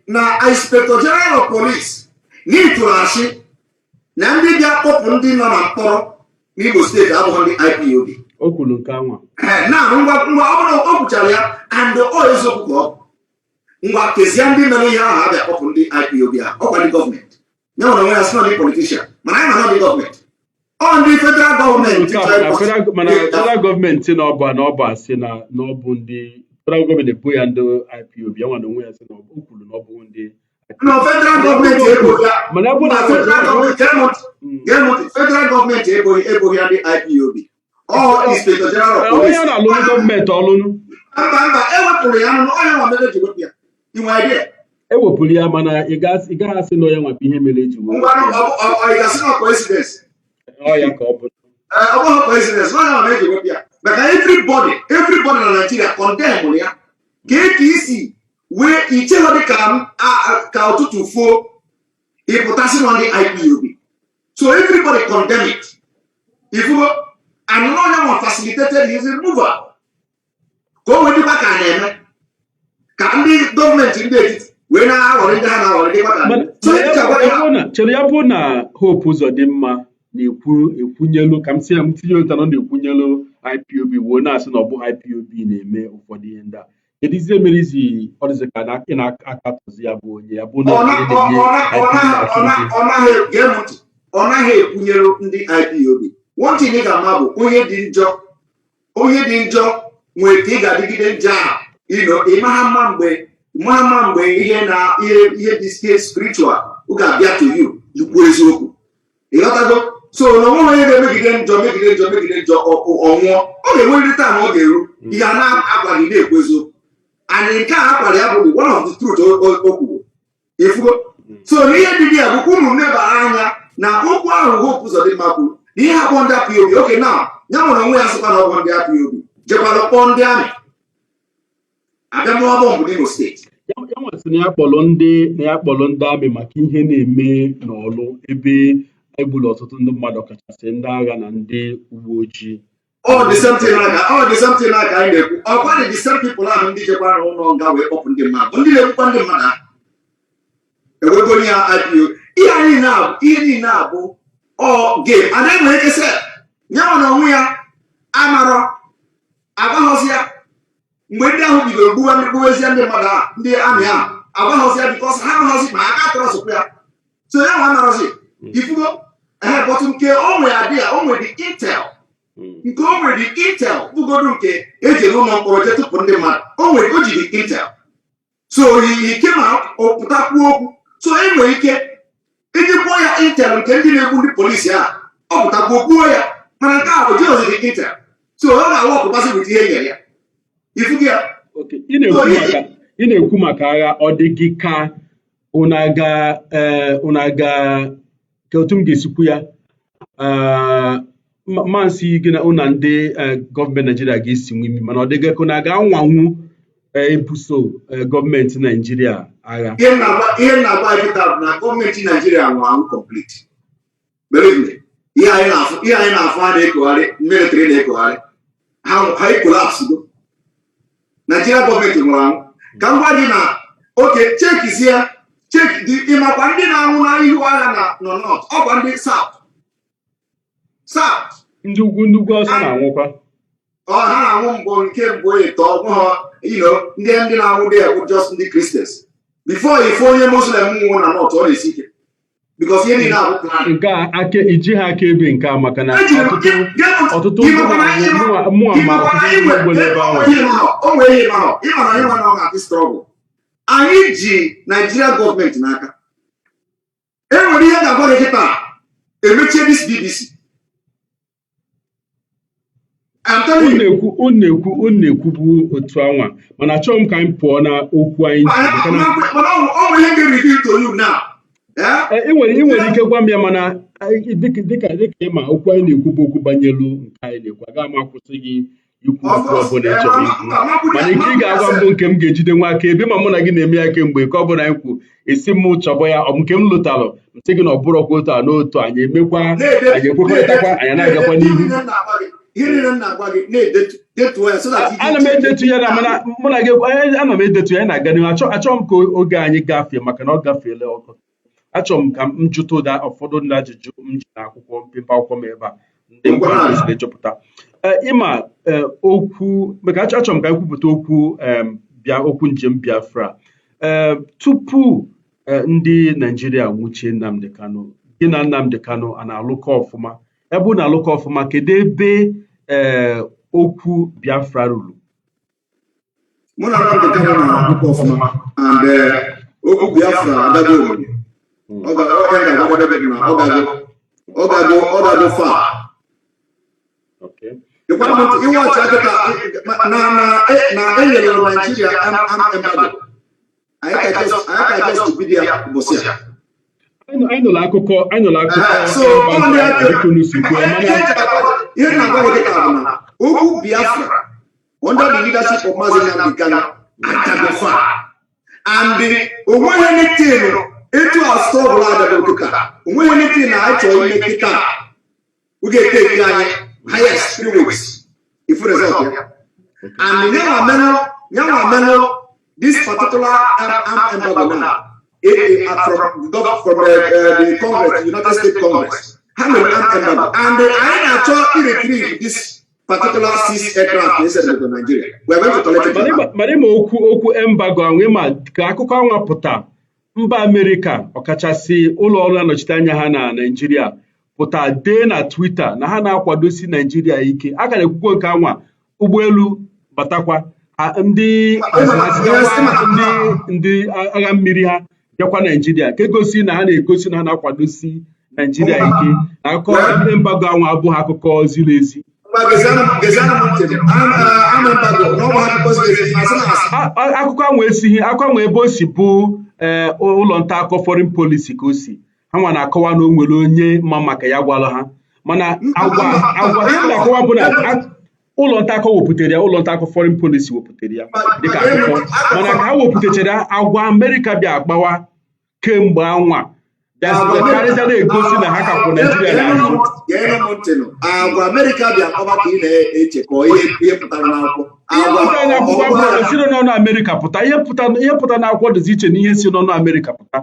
na Inspector General of Police n'ịtụrụ asị na ndị bịa kpọpụ ndị nọ na mkpọrọ n'Imo Steeti abụghị ndị IPOB. O kwuru nke anwa. Ee, na ngwa ngwa, ọ bụrụ o kwuchara ya and ọ eziokwu ka ọ bụ, ngwa kezie ndị mere ihe ahụ abịa kpọpụ ndị IPOB ahụ. Ọkwa ndị gọọmenti ya nwere onwe ya sị na ndị politician, mana anyị ma na ndị gọọmenti, ọ ndị federal gọọmenti. Nke a bụ na mana federal gọọmenti na ọ bụ asị na ọ bụ ndị federal gọọmenti ebu ya ndị IPOB. Ya nwa na onwe ya sị na o kwuru na ọ bụ ndị Na federal gọọmenti eboghị ya. Mana ọ bụ na Na federal gọọmenti, gee m ntị. Gee m ntị, federal gọọmenti eboghị ya ndị IPOB, ọ Inspector General of Onye Police. ọ na-alụrụ gọọmenti ọlụnụ. Mba, ewepụrụ ya nụ, onye nwa mere eji wepụ ya, inwe idea? Ewepụrụ ya, mana ị gaghị asị na onye nwa bụ ihe mere eji wepụ Ngwa, ya. ọ ị ga-asị na coincidence? Ọ ya ka ọ bụ. Ee, ọ bụghị coincidence, onye nwa mere eji wepụ ya, maka everybody na Nigeria condemn ya ka e ka isi wee icheghọ dị ka ka ụtụtụ foo ịpụtasị na ndị IPOB. So everybody condemn it, ifugo, and na onye nwa facilitated his removal ka o wee dịkwa ka a na-eme ka ndị gọọmenti ndị etiti wee na-aghọrị ndị ha na-aghọrị, dịkwa ka Mana so mana eji agwa ya ya bụ na chere, ya bụ na Hope Uzodimma na-ekwu ekwunyelu ka m si ya m tinye ụta na ọ na-ekwunyelu IPOB wee na-asị na ọ bụ IPOB na-eme ụfọdụ ihe ndị a, kedu izie mere izi ọ dịzị ka ị na-akatọzi ya bụ onye ya bụ na ọ ọ na bụ ọ onye ọ na-enye na ọ IPOB na ọ na aka ike? Ọ naghị, gee m ntị, ọ naghị ekwunyere ndị IPOB. One thing ị ga-ama bụ onye dị njọ nwere ka ị ga-adịgide njọ a ino ịmaha mma mgbe ihe na ihe dị ihe spiritual ga-abịa to you ikwu eziokwu, ịghọtago? So na onweghị onye ga-emegide njọ, megide njọ, megide njọ, ọ nwụọ. Ọ ga-enwerịrị time ọ ga-eru ihe a na-akwa gị na-ekwu eziokwu, and nke a akwara ya bụ one of the truth o kwuru, ifugo. So na ihe dị ya bụ unu nebara anya na okwu ahụ Hope Uzodimma kwuru na ihe abụọ ndị IPOB. Oke na ya nwere onwe ya sịkwa na ọ bụ ndị IPOB jekwara kpọọ ndị amị abịa mụọ bọmbụ n'Imo Steeti. Ya nwasị na ya kpọrọ ndị na ya kpọrọ ndị amị maka ihe na-eme n'Ọlụ ebe egburu ọtụtụ ndị mmadụ, ọkachasị ndị agha na ndị uwe ojii. All the same thing aka, all the same thing aka anyị na-ekwu. Ọkwa the same people ahụ ndị jekwara ụlọ nga wee kpọpụ ndị mmadụ, ndị na-egbukwa ndị mmadụ ahụ ewego ya IPO. Ihe anyị na-abụ, ihe niile abụ ọ game ada nwere ike sị ya nwa na onwe ya amarọ agwaghọzi ya mgbe ndị ahụ bidoro gbuwa ndị gbuwezie ndị mmadụ ahụ, ndị amị ahụ agwaghọzi ya, because ha amaghọzi ma aka trọsụkwa ya. So ya nwa amarọzi, ifugo. Ehe, but nke o nwere adị ya, o nwere the intel. Nke o nwere the intel bụgodu nke eji n'ụlọ mkpọrọ jee tụpụ ndị mmadụ, o nwere, o ji the intel. So he came out, o pụta kwuo okwu. So e nwere ike iji kwuo ya intel nke ndị na-egbu ndị polisi ahụ, ọ pụta kwuo kwuo ya, mana nke a o ji ozi the intel. So ọ na-awork kwasị with ihe nyere ya ifu gị ya. Okay, ị na-ekwu maka agha, ọ dị gị ka unu aga unu aga ka otu m ga-esikwu ya, ma nsị gị na ụna ndị gọọmenti Naijiria ga-esi nwe imi, mana ọ dị gị ka unu aga-anwanwu ibuso gọọmenti Naijiria agha? Ihe m na-agwa gị kịta bụ na gọọmenti Naijiria nwụrụ anwụ complete. Believe me, ihe anyị na-afụ a na-ekogharị, military na-ekogharị ha, ha collapse go. Naijiria gọọmenti nwụrụ anwụ. Ka m gwa gị na oke chekizie, check dị, ịmakwa ndị na-anwụ na ihu agha na nọ north, ọkwa ndị south south. Ndị ugwu Awụsa na-anwụkwa. Ọ ha na-anwụ mbụ nke mbụ ịtọ ha, ndị na-anwụ dị bụ just ndị Christians. Before ife onye Muslim nwụrụ na north, ọ na-esi ike because ihe niile abụ plan. Nke a aka iji ha aka ebe nke a, maka na ọtụtụ ndị na-anwụ, mụnwa ma ọtụtụ ndị ugbo n'ebe ahụ. O nwere ihe ịma, ịma na anyị nwa na ọ na-adị struggle, anyị ji Naijiria gọọmenti n'aka. E nwere ihe ga-agwa gị kịta, emechie this BBC. I'm telling you. Unu na-ekwu unu na-ekwubu otu anwa, mana achọghị m ka anyị pụọ na okwu anyị ji maka na Mana ọ nwere ihe ga-reveal to you now. Eh? Ị nwere ike gwa m ya, mana dịka ịma, okwu anyị na-ekwu bụ okwu banyelu nke anyị na-ekwu. Agaghị m akwụsị gị ikwu okwu ọbụla ị chọrọ ikwu, mana ike ị ga-agwa m bụ nke m ga-ejide nwa aka ebe ma mụ na gị na-eme ya kemgbe ka ọ bụla anyị kwu esi m chọbọ ya, ọ bụ nke m lụtalụ m sị gị na ọ bụrọkwa otu a n'otu anyị emekwa, anyị ekwekọrịtakwa, anyị na-agakwa n'ihu. Ihe niile m na-agwa gị na-edetu, detuo ya so that you Ana m edetu ya na mana mụ na gị ana m edetu ya, anyị na-aga n'ihu. Achọ m ka oge anyị gafee, maka na ọ gafeela ọkụ. Achọrọ m ka m jụta ụda ụfọdụ ndị ajụjụ m ji n'akwụkwọ, mpempe akwụkwọ m ebe a, ndị m kwesịrị ịchọpụta. Ịma okwu maka achọrọ m ka anyị kwupụta okwu bịa okwu njem Biafra. Tupu ndị Naijiria nwụchie Nnamdi Kanu, gị na Nnamdi Kanu a na-alụkọ ọfụma? Ebe ụ na-alụkọ ọfụma, kedu ebe okwu Biafra ruru? Mụ na Nnamdi Kanu na-alụkọ ọfụma, and okwu Biafra adago obodo. Ọ ga-agwadebe na ọ gago far. Ịwachi akịta na enyere Naijiria arm embargo, anyị ka just bido ya ụbọchị a. Anyị nụrụ akụkọ So, embargo dịka unu si kwuo, mana ihe na-agwa gị kịta bụ na okwu Biafra under the leadership of Mazi Nnamdi Kanu agago far, and onweghị anything etu a struggle adago kịta, onweghị anything na anyị chọrọ ime kịta. We ga-eteki anyị highest 3 weeks ifu result ya. And nyanwa menụ this particular arm embargo now from the Congress, United States Congress, ha mere arm embargo, and anyị na-achọ iretrieve this particular six aircraft they sent to Nigeria. We are going to collect it. Mana ịma okwu embargo ahụ, ịma ka akụkọ anwa pụta, mba Amerịka, ọkachasị ụlọ ọrụ na-anọchite anya ha na Naịjirịa, pụta dee na Twitter na ha na-akwadosi Naijiria ike. A ka na-ekwukwo nke anwa, ụgbọelu batakwa ha, ndị hazigakwa ndị agha mmiri ha bịakwa Naijiria, nke gosi na ha na-egosi na ha na-akwadosi Naijiria ike, na akụkọ embargo anwa abụghị akụkọ ziri ezi. Gezianụ m ntị, arm embargo na ọ bụ akụkọ ziri ezi, asị na asị. Akụkọ ahụ esighị, akụkọ ahụ ebe o si bụ ụlọ nta akụkọ Foreign Policy ka o si. Ha nwa na-akọwa na o nwere onye ma maka ya gwara ha, mana agwa ihe m na-akọwa bụ na ụlọ nta akụkọ wepụtara ya, ụlọ nta akụkọ Foreign Policy wepụtara ya dịka akụkọ, mana ka ha wepụtachara, agwa Amerịka bịa akpawa kemgbe anwa bịazịa karịsịa na-egosi na ha ka kwụ Naijiria n'azụ. Geenụ m ntị nụ. Agwa Amerịka bịa akpọba ka ị na-eche ka ọ ihe pụtara n'akwụkwọ. Ihe Agwa pụtara n'akwụkwọ ọgwa abụrụ siri n'ọnụ Amerịka pụta. Ihe pụta n'akwụkwọ dịzi iche na ihe si n'ọnụ Amerịka pụta.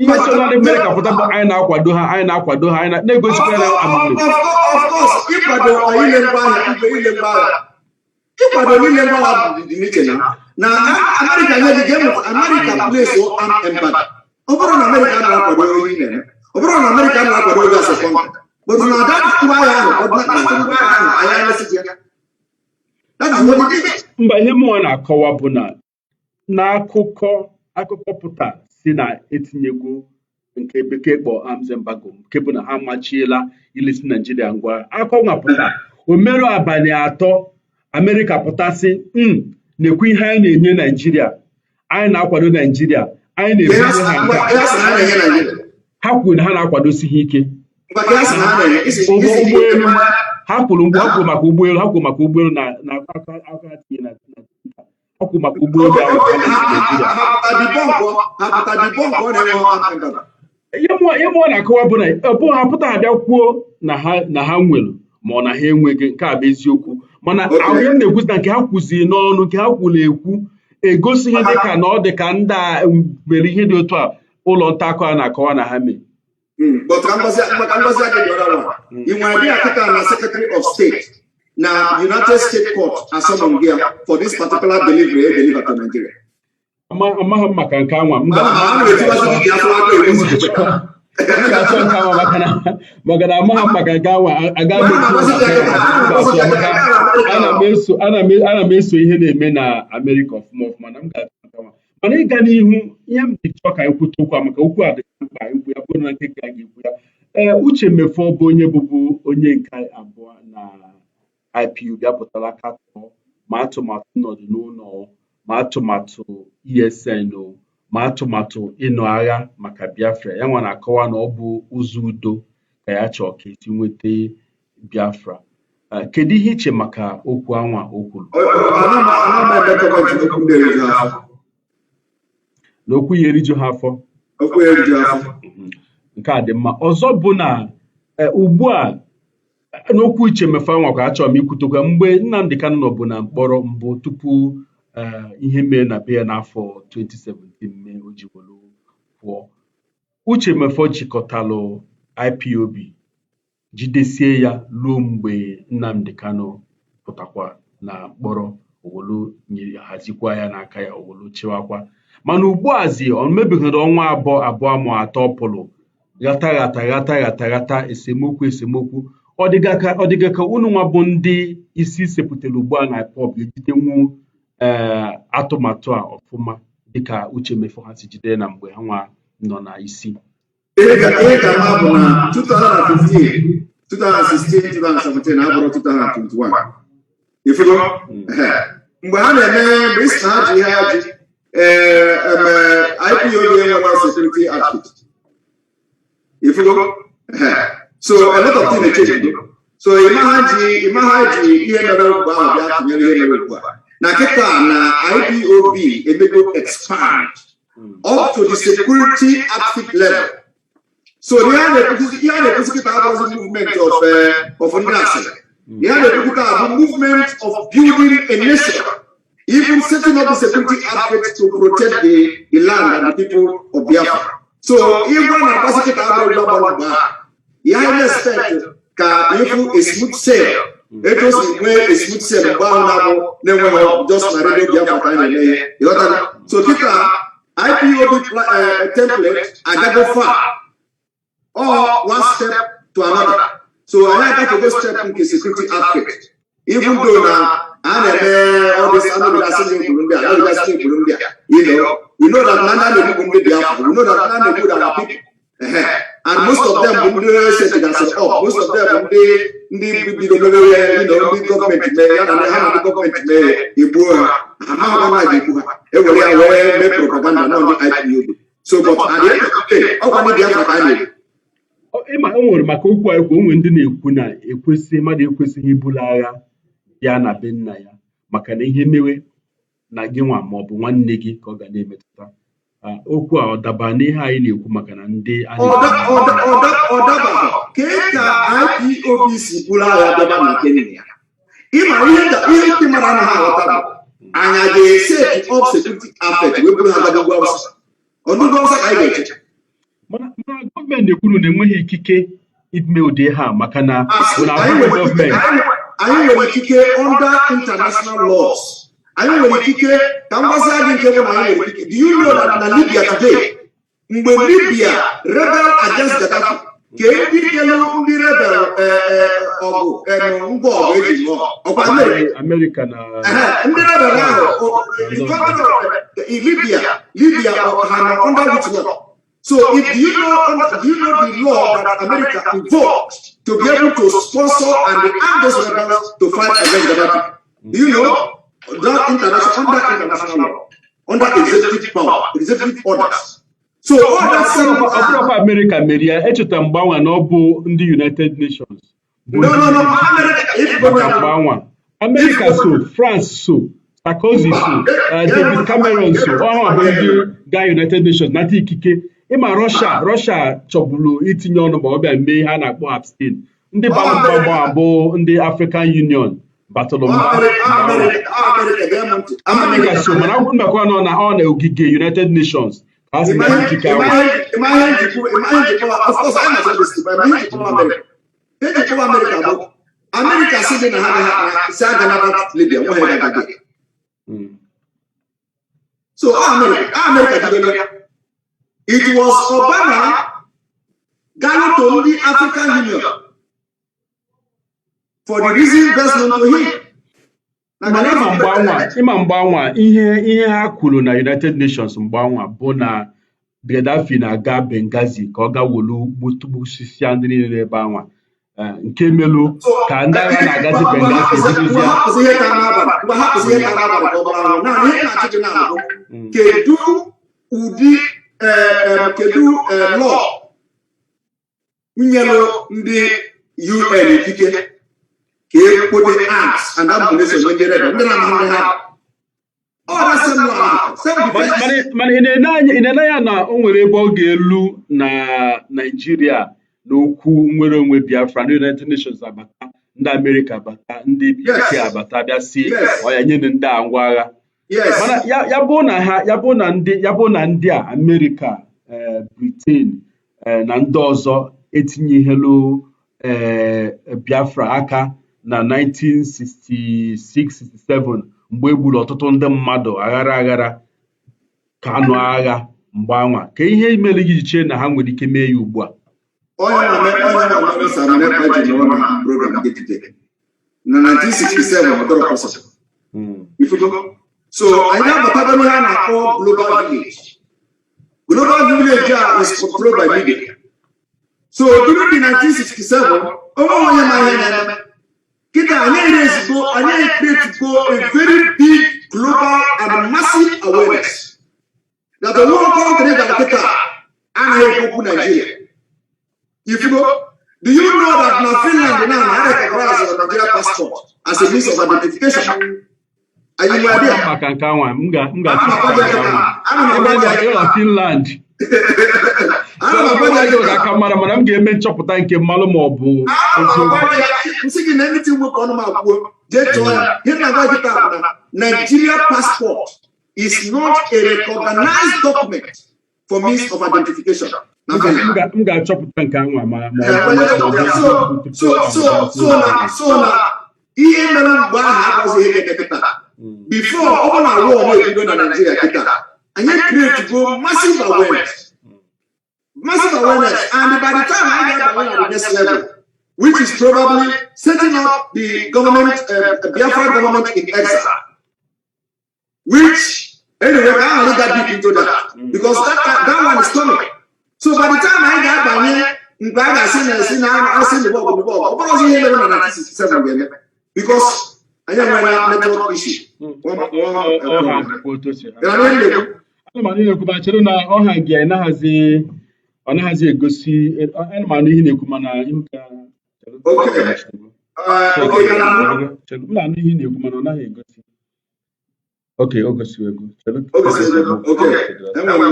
Ihe si n'ọnụ Amerịka pụta bụ anyị na-akwado ha, anyị na-akwado ha, anyị na-egosikwa ya amamihe. Of course, ịkwado ile ngwaahịa, igwe ile ngwaahịa, ịkwado niile ngwaahịa dị n'iche na Amerịka nye gị. Gee ntị, Amerịka place arm embargo. Ọ bụrụ na Amerịka na-akwado ihe ị na-eme, ọ bụrụ na Amerịka na-akwado oge as a country, but na that ngwaahịa ahụ, ọ that ngwaahịa ahụ anyị alụsị ya. That is what it is. Mba, ihe mụnwa na-akọwa bụ na n'akụkọ akụkọ pụta si na etinyego nke bekee kpọ arms embargo, nke bụ na ha amachiela ilesi Naijiria ngwa. Akụkọ nwa pụta, O merụ abalị 3, Amerịka pụtasị na-ekwu ihe anyị na-enye Naijiria, anyị na-akwado Naijiria, anyị Ihe na-ebunye ha nke a. ha sị na ha na-enye Naijiria. Ha kwuru na ha na-akwadosi ha ike. Maka ha sị na ha na-enye isi ụgbọ isi ụgbọelu ha kwuru mgbe ha kwuru maka ụgbọelu, ha kwuru maka ụgbọelu na aka ha tinye na Twitter. Ha kwuru maka ụgbọelu ahụ ha na-esi Naijiria. Ha pụta debunk ọ na-enwe ha. Ihe mụọ na-akọwa bụ na ọ bụ ha pụta, ha bịa kwuo na ha nwere ma ọ na ha enweghị. Nke a bụ eziokwu, mana ahụ ihe m na-ekwuzi na nke ha kwuziri n'ọnụ, nke ha kwuru ekwu, egosighị dịka na ọ dị ka ndị a mere ihe dị otu a ụlọ nta akụkọ a na-akọwa na ha mere. But ka ngozi gị the other one. Ị nwere idea kịta na Secretary of State na United States Court asọmpi ya for this particular delivery e deliver to Nigeria? Amaghị m maka nke anwa m. Ana m ana m etiwazi gị Biafra aka ewu. M ga-achọ nke anwa maka na amaghị m maka nke anwa. Agaghị m etinye maka ya, m ga-achọ ya maka ana m eso ihe na-eme na Amerịka ọfụma ọfụma na m ga-achọ nke anwa. Mana ịga n'ihu, ihe m ji chọọ ka anyị kwute okwu a, maka okwu a dị mkpa ikwu ya, bụrụ na nke ka a ga-ekwu ya, ee, Uche Mefor bụ onye bụbu onye nke abụọ na IPOB apụtala katọọ ma atụmatụ nnọdụ n'ụlọ, ma atụmatụ ESN o, ma atụmatụ ịnụ agha maka Biafra. Ya nwa na-akọwa na ọ bụ ụzọ udo ka ya chọọ ka esi nweta Biafra. Kedu ihe iche maka okwu anwa o kwuru? Ana m eme comment okwu ndị eriju afọ. Na okwu ya eriju ha afọ. Okwu eriju afọ. Nke a dị mma. Ọzọ bụ na ugbu a n'okwu Uche Mefor anwa ka achọrọ m ikwutekwa mgbe Nnamdi Kanu nọbụ na mkpọrọ mbụ tupu ihe mere na be ya n'afọ 2017 mee o ji welu pụọ. Uche Mefor jikọtalụ IPOB, jidesie ya ruo mgbe Nnamdi Kanu pụtakwa na mkpọrọ, owelu hazikwa ya n'aka ya, owelu chịwakwa. Mana ugbuazi ọ mebeghị ọnwa abụọ ma atọ pụrụ ghata ghata ghata ghata ghata, esemokwu esemokwu. Ọ dịga ka unu nwa bụ ndị isi sepụtara ugbu a na IPOB ga-ejidenwu ee atụmatụ a ọfụma dịka Uche Mefor ha si jide na mgbe ha nwa nọ na isi? Ihe ka mma bụ na 2015, 2016, 2017 abụrụ 2021. Ifugo? Ehe. Mgbe ha na-eme, mgbe isi na ha ji ihe ha ji ee eme, IPOB enwere security outfit. Ifugo? Ehe. So a lot of things change. So ịma ha ji ihe mere mgbe ahụ bịa tụnyere ihe mere ugbu a. Na kịta na IPOB emego expand up to the security outfit level. So ihe a na-ekwuzi kịta abụghịzi movement of ndị asịrị. Ihe a na-ekwu kịta bụ movement of building a nation, even setting up the security outfit to protect the land and the people of Biafra. So igwe na-agbasi kịta abụrụ igwe gbara mgbe ahụ. Ihe anyị na-expect ka ịfụ a smooth sail etu o si nwee a smooth sail mgbe ahụ na-abụ na-enweghị just na Radio Biafra ka anyị na-eme ihe. Ịghọtago? So kịta IPOB template agago far or one step to another. So anyị agafego step nke security outfit. Even though na a na-eme all this, anọgigasị egburu ndị a, anọgigasị egburu ndị a, we know that na ndị a na-egbu bụ ndị Biafra. We know that na ndị a na-egbu our people. Ehe. And most of them bụ ndị setgasịrị up, most of them bụ ndị bido mewe ya, ndị gọọmenti mee ya na ha na ndị gọọmenti mee ya, egbuo ha, amaghịkwa na a ga-egbu ha, ewere ya wee mee propaganda nọ ndị IPOB. So but at the end of the day, ọkwa ndị Biafra ka a na-egbu. Ịma o nwere maka okwu a ekwu, o nwere ndị na-ekwu na ekwesị mmadụ ekwesịghị ibulu agha bịa na be nna ya, maka na ihe mewe na gị nwa ma ọ bụ nwanne gị ka ọ ga na-emetụta. Okwu a ọ daba n'ihe anyị na-ekwu maka na ndị a Ọ dabaghị. Kee ka IPOB si buru agha bịaba na nke nna ya? Ịma ihe ndị mmadụ anaghị aghọta bụ anyị a ga-eset up security outfit wee buru ha gaba ugwu Awụsa? Ọdụ ugwu Awụsa ka anyị ga-eche? Mana gọọmenti ekwuru na enweghị ikike ime ụdị ha maka na Asị, bụ na anyị abụghị nwere ikike. Gọọmenti Anyị nwere ikike under international laws. Anyị nwere ikike. Ka m gwazie gị nke bụ na anyị nwere ikike. Do you know that na Libya today, mgbe Libya rebel against Gaddafi, ka ndị kelu ndị rebel ọgụ ngwa ọgụ eji ṅụọ ọkwa America? Amerịka na Ehe, ndị rebel ahụ, the governor of Libya ha nọ under which law? So if do you know do you know the law that America invoked? to be able to sponsor and arm those rebels to fight against Gaddafi. Do you know that international under international law, under executive power, executive orders? So all that same Ọ bụrụkwa Amerịka merie ya, echetara mgbe anwa na ọ bụ ndị United Nations bụ No, America, if maka mgbe anwa Amerịka so, France so, Sarkozy so, David Cameron so, ọha bụ ndị gaa United Nations nata ikike. Ịma Russia chọburu itinye ọnụ ma ọ bịa mee ihe a na-akpọ abstain. Ndị bara mgba bụ ndị African Union batụlụ mgba. America, America, gee m ntị. Amerịka so, mana akwụkwọ mmekọ nọ na ọ na ogige United Nations ka a sị na ikike ahụ. Ịma ihe njikwa, of course, anyị na this, but ịma ihe njikwa America. Ihe njikwa America bụ America sị gị na ha si aga na Libya, nweghị ga gị. So America jidere ya. It was Obama gara to ndị African Union for the reason best known to him. Mana ịma mgbe anwa ihe ha kwuru na United Nations mgbe anwa bụ na Gaddafi na-aga Benghazi ka ọ gaa wolu gbutusisia ndị niile n'ebe anwa, nke melu ka ndị agha na-agazi Benghazi ebidozie. Hapụzi ihe ka n'abalị, mgbe hapụzi ihe ka n'abalị ka ọ gbara ahụ. Naanị ihe na-achị gị na-abụ kedu ụdị kedu law nyelụ ndị UN ikike ka ekpote arms and ammunition nye ndị rebel, ndị na-amaghị ndị ha bụ? Ọ that same law ahụ, same defense. Mana ị na-ene anya na o nwere ebe ọ ga-elu na Naịjirịa n'okwu nnwere onwe Biafra, ndị United Nations abata, ndị Amerịka abata, ndị UK abata, bịa si Yes. ọ ya nye ndị a ngwa agha? Yes. Mana ya bụ na ha ya bụ na ndị a, Amerịka, Britain, na ndị ọzọ etinyehelu Biafra aka na 1966 67, mgbe e gburu ọtụtụ ndị mmadụ aghara aghara ka anụ agha mgbe anwa, ka ihe mere gị ji chee na ha nwere ike mee ya ugbu a? Onye na-eme Simon Ekpa ji nọrọ na program gị today. Na 1967, ọ dọrọ possible. Ifugo? So anyị abatago n'ihe a na-akpọ global village. Global village a is controlled by media. So during the 1967, onwe onye ma ihe na-eme. Kịta anyị erezigbo, anyị create a very big global and massive awareness that the world country gara kịta anaghị ekwu okwu Nigeria. Ifugo? Do you know that na Finland now na recognize the Nigeria passport as a means of identification? Are you aware? Maka nke anwa, m ga-achọpụta nke anwa. Ebe a ga ịlọ Finland Ana m agwa gị. Ọ ga-aka mara, mana m ga-eme nchọpụta nke mmalụ ma ọ bụ eziokwu. Nsị gị na anything nwoke ọnụ m akwuo, jee chọọ ya. Ihe na-agwa gị taa bụ na Nigeria passport is not a recognized document for means of identification na M ga- Finland. M ga-achọpụta nke anwa ma ọ bụ eziokwu tupu So na ihe mere mgbe ahụ agbazi ihe ga-eme kịta. Before ọ bụ na war na-ebido na Nigeria kịta, anyị create go massive awareness, massive awareness, and by the time anyị ga-abanye na the next level, which is probably setting up the government, Biafra government in exile, which anyway, ka anyị ghara ịga deep into that because that one is coming. So by the time anyị ga-abanye mgbe a ga-asị na esi na asị na bọọgụ bọọgụ, ọ bụrụ ọzọ ihe mere na 1967 ga-eme because anyị enwere network issue. Ọha dịkwa otu o si ha. Ị na-anụ ihe m na-ekwu? Ana m anụ ihe na-ekwu, ma chere na ọha gị ọ naghịzi egosi. Ana m anụ ihe na-ekwu, mana ihu ka Okay. Okay, ị na-anụ? Chere, m na-anụ ihe ị na-ekwu, mana ọ naghị egosi. Oke, o gosigo ego. Chere. O gosiri ego. Okay. Enwere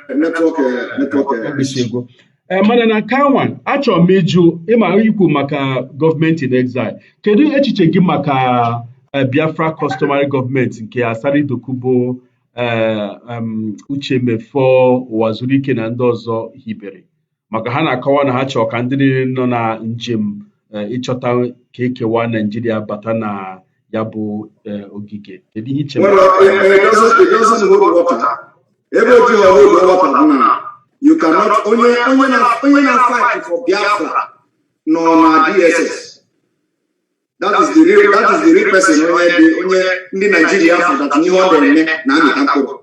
m network O gosi ego. Ee, mana na nke anwa, achọrọ m ịjụ, ịma ikwu maka gọọmenti in exile, kedu echiche gị maka Biafra customary gọọmenti nke Asari Dokubo, Uche Mefor, Uwazuruike na ndị ọzọ hibere? Maka ha na-akọwa na ha chọrọ ka ndị niile nọ na njem ịchọta ka ekewa Naijiria bata na ya bụ ogige. Kedu ihe iche? Well, it doesn't hold water. Ebe o jighị hold water bụ na you cannot, onye na fight for Biafra nọ na DSS. That is the real person, onye dị onye ndị Nigeria for that ihe ọ na-eme na-amịta mkpụrụ.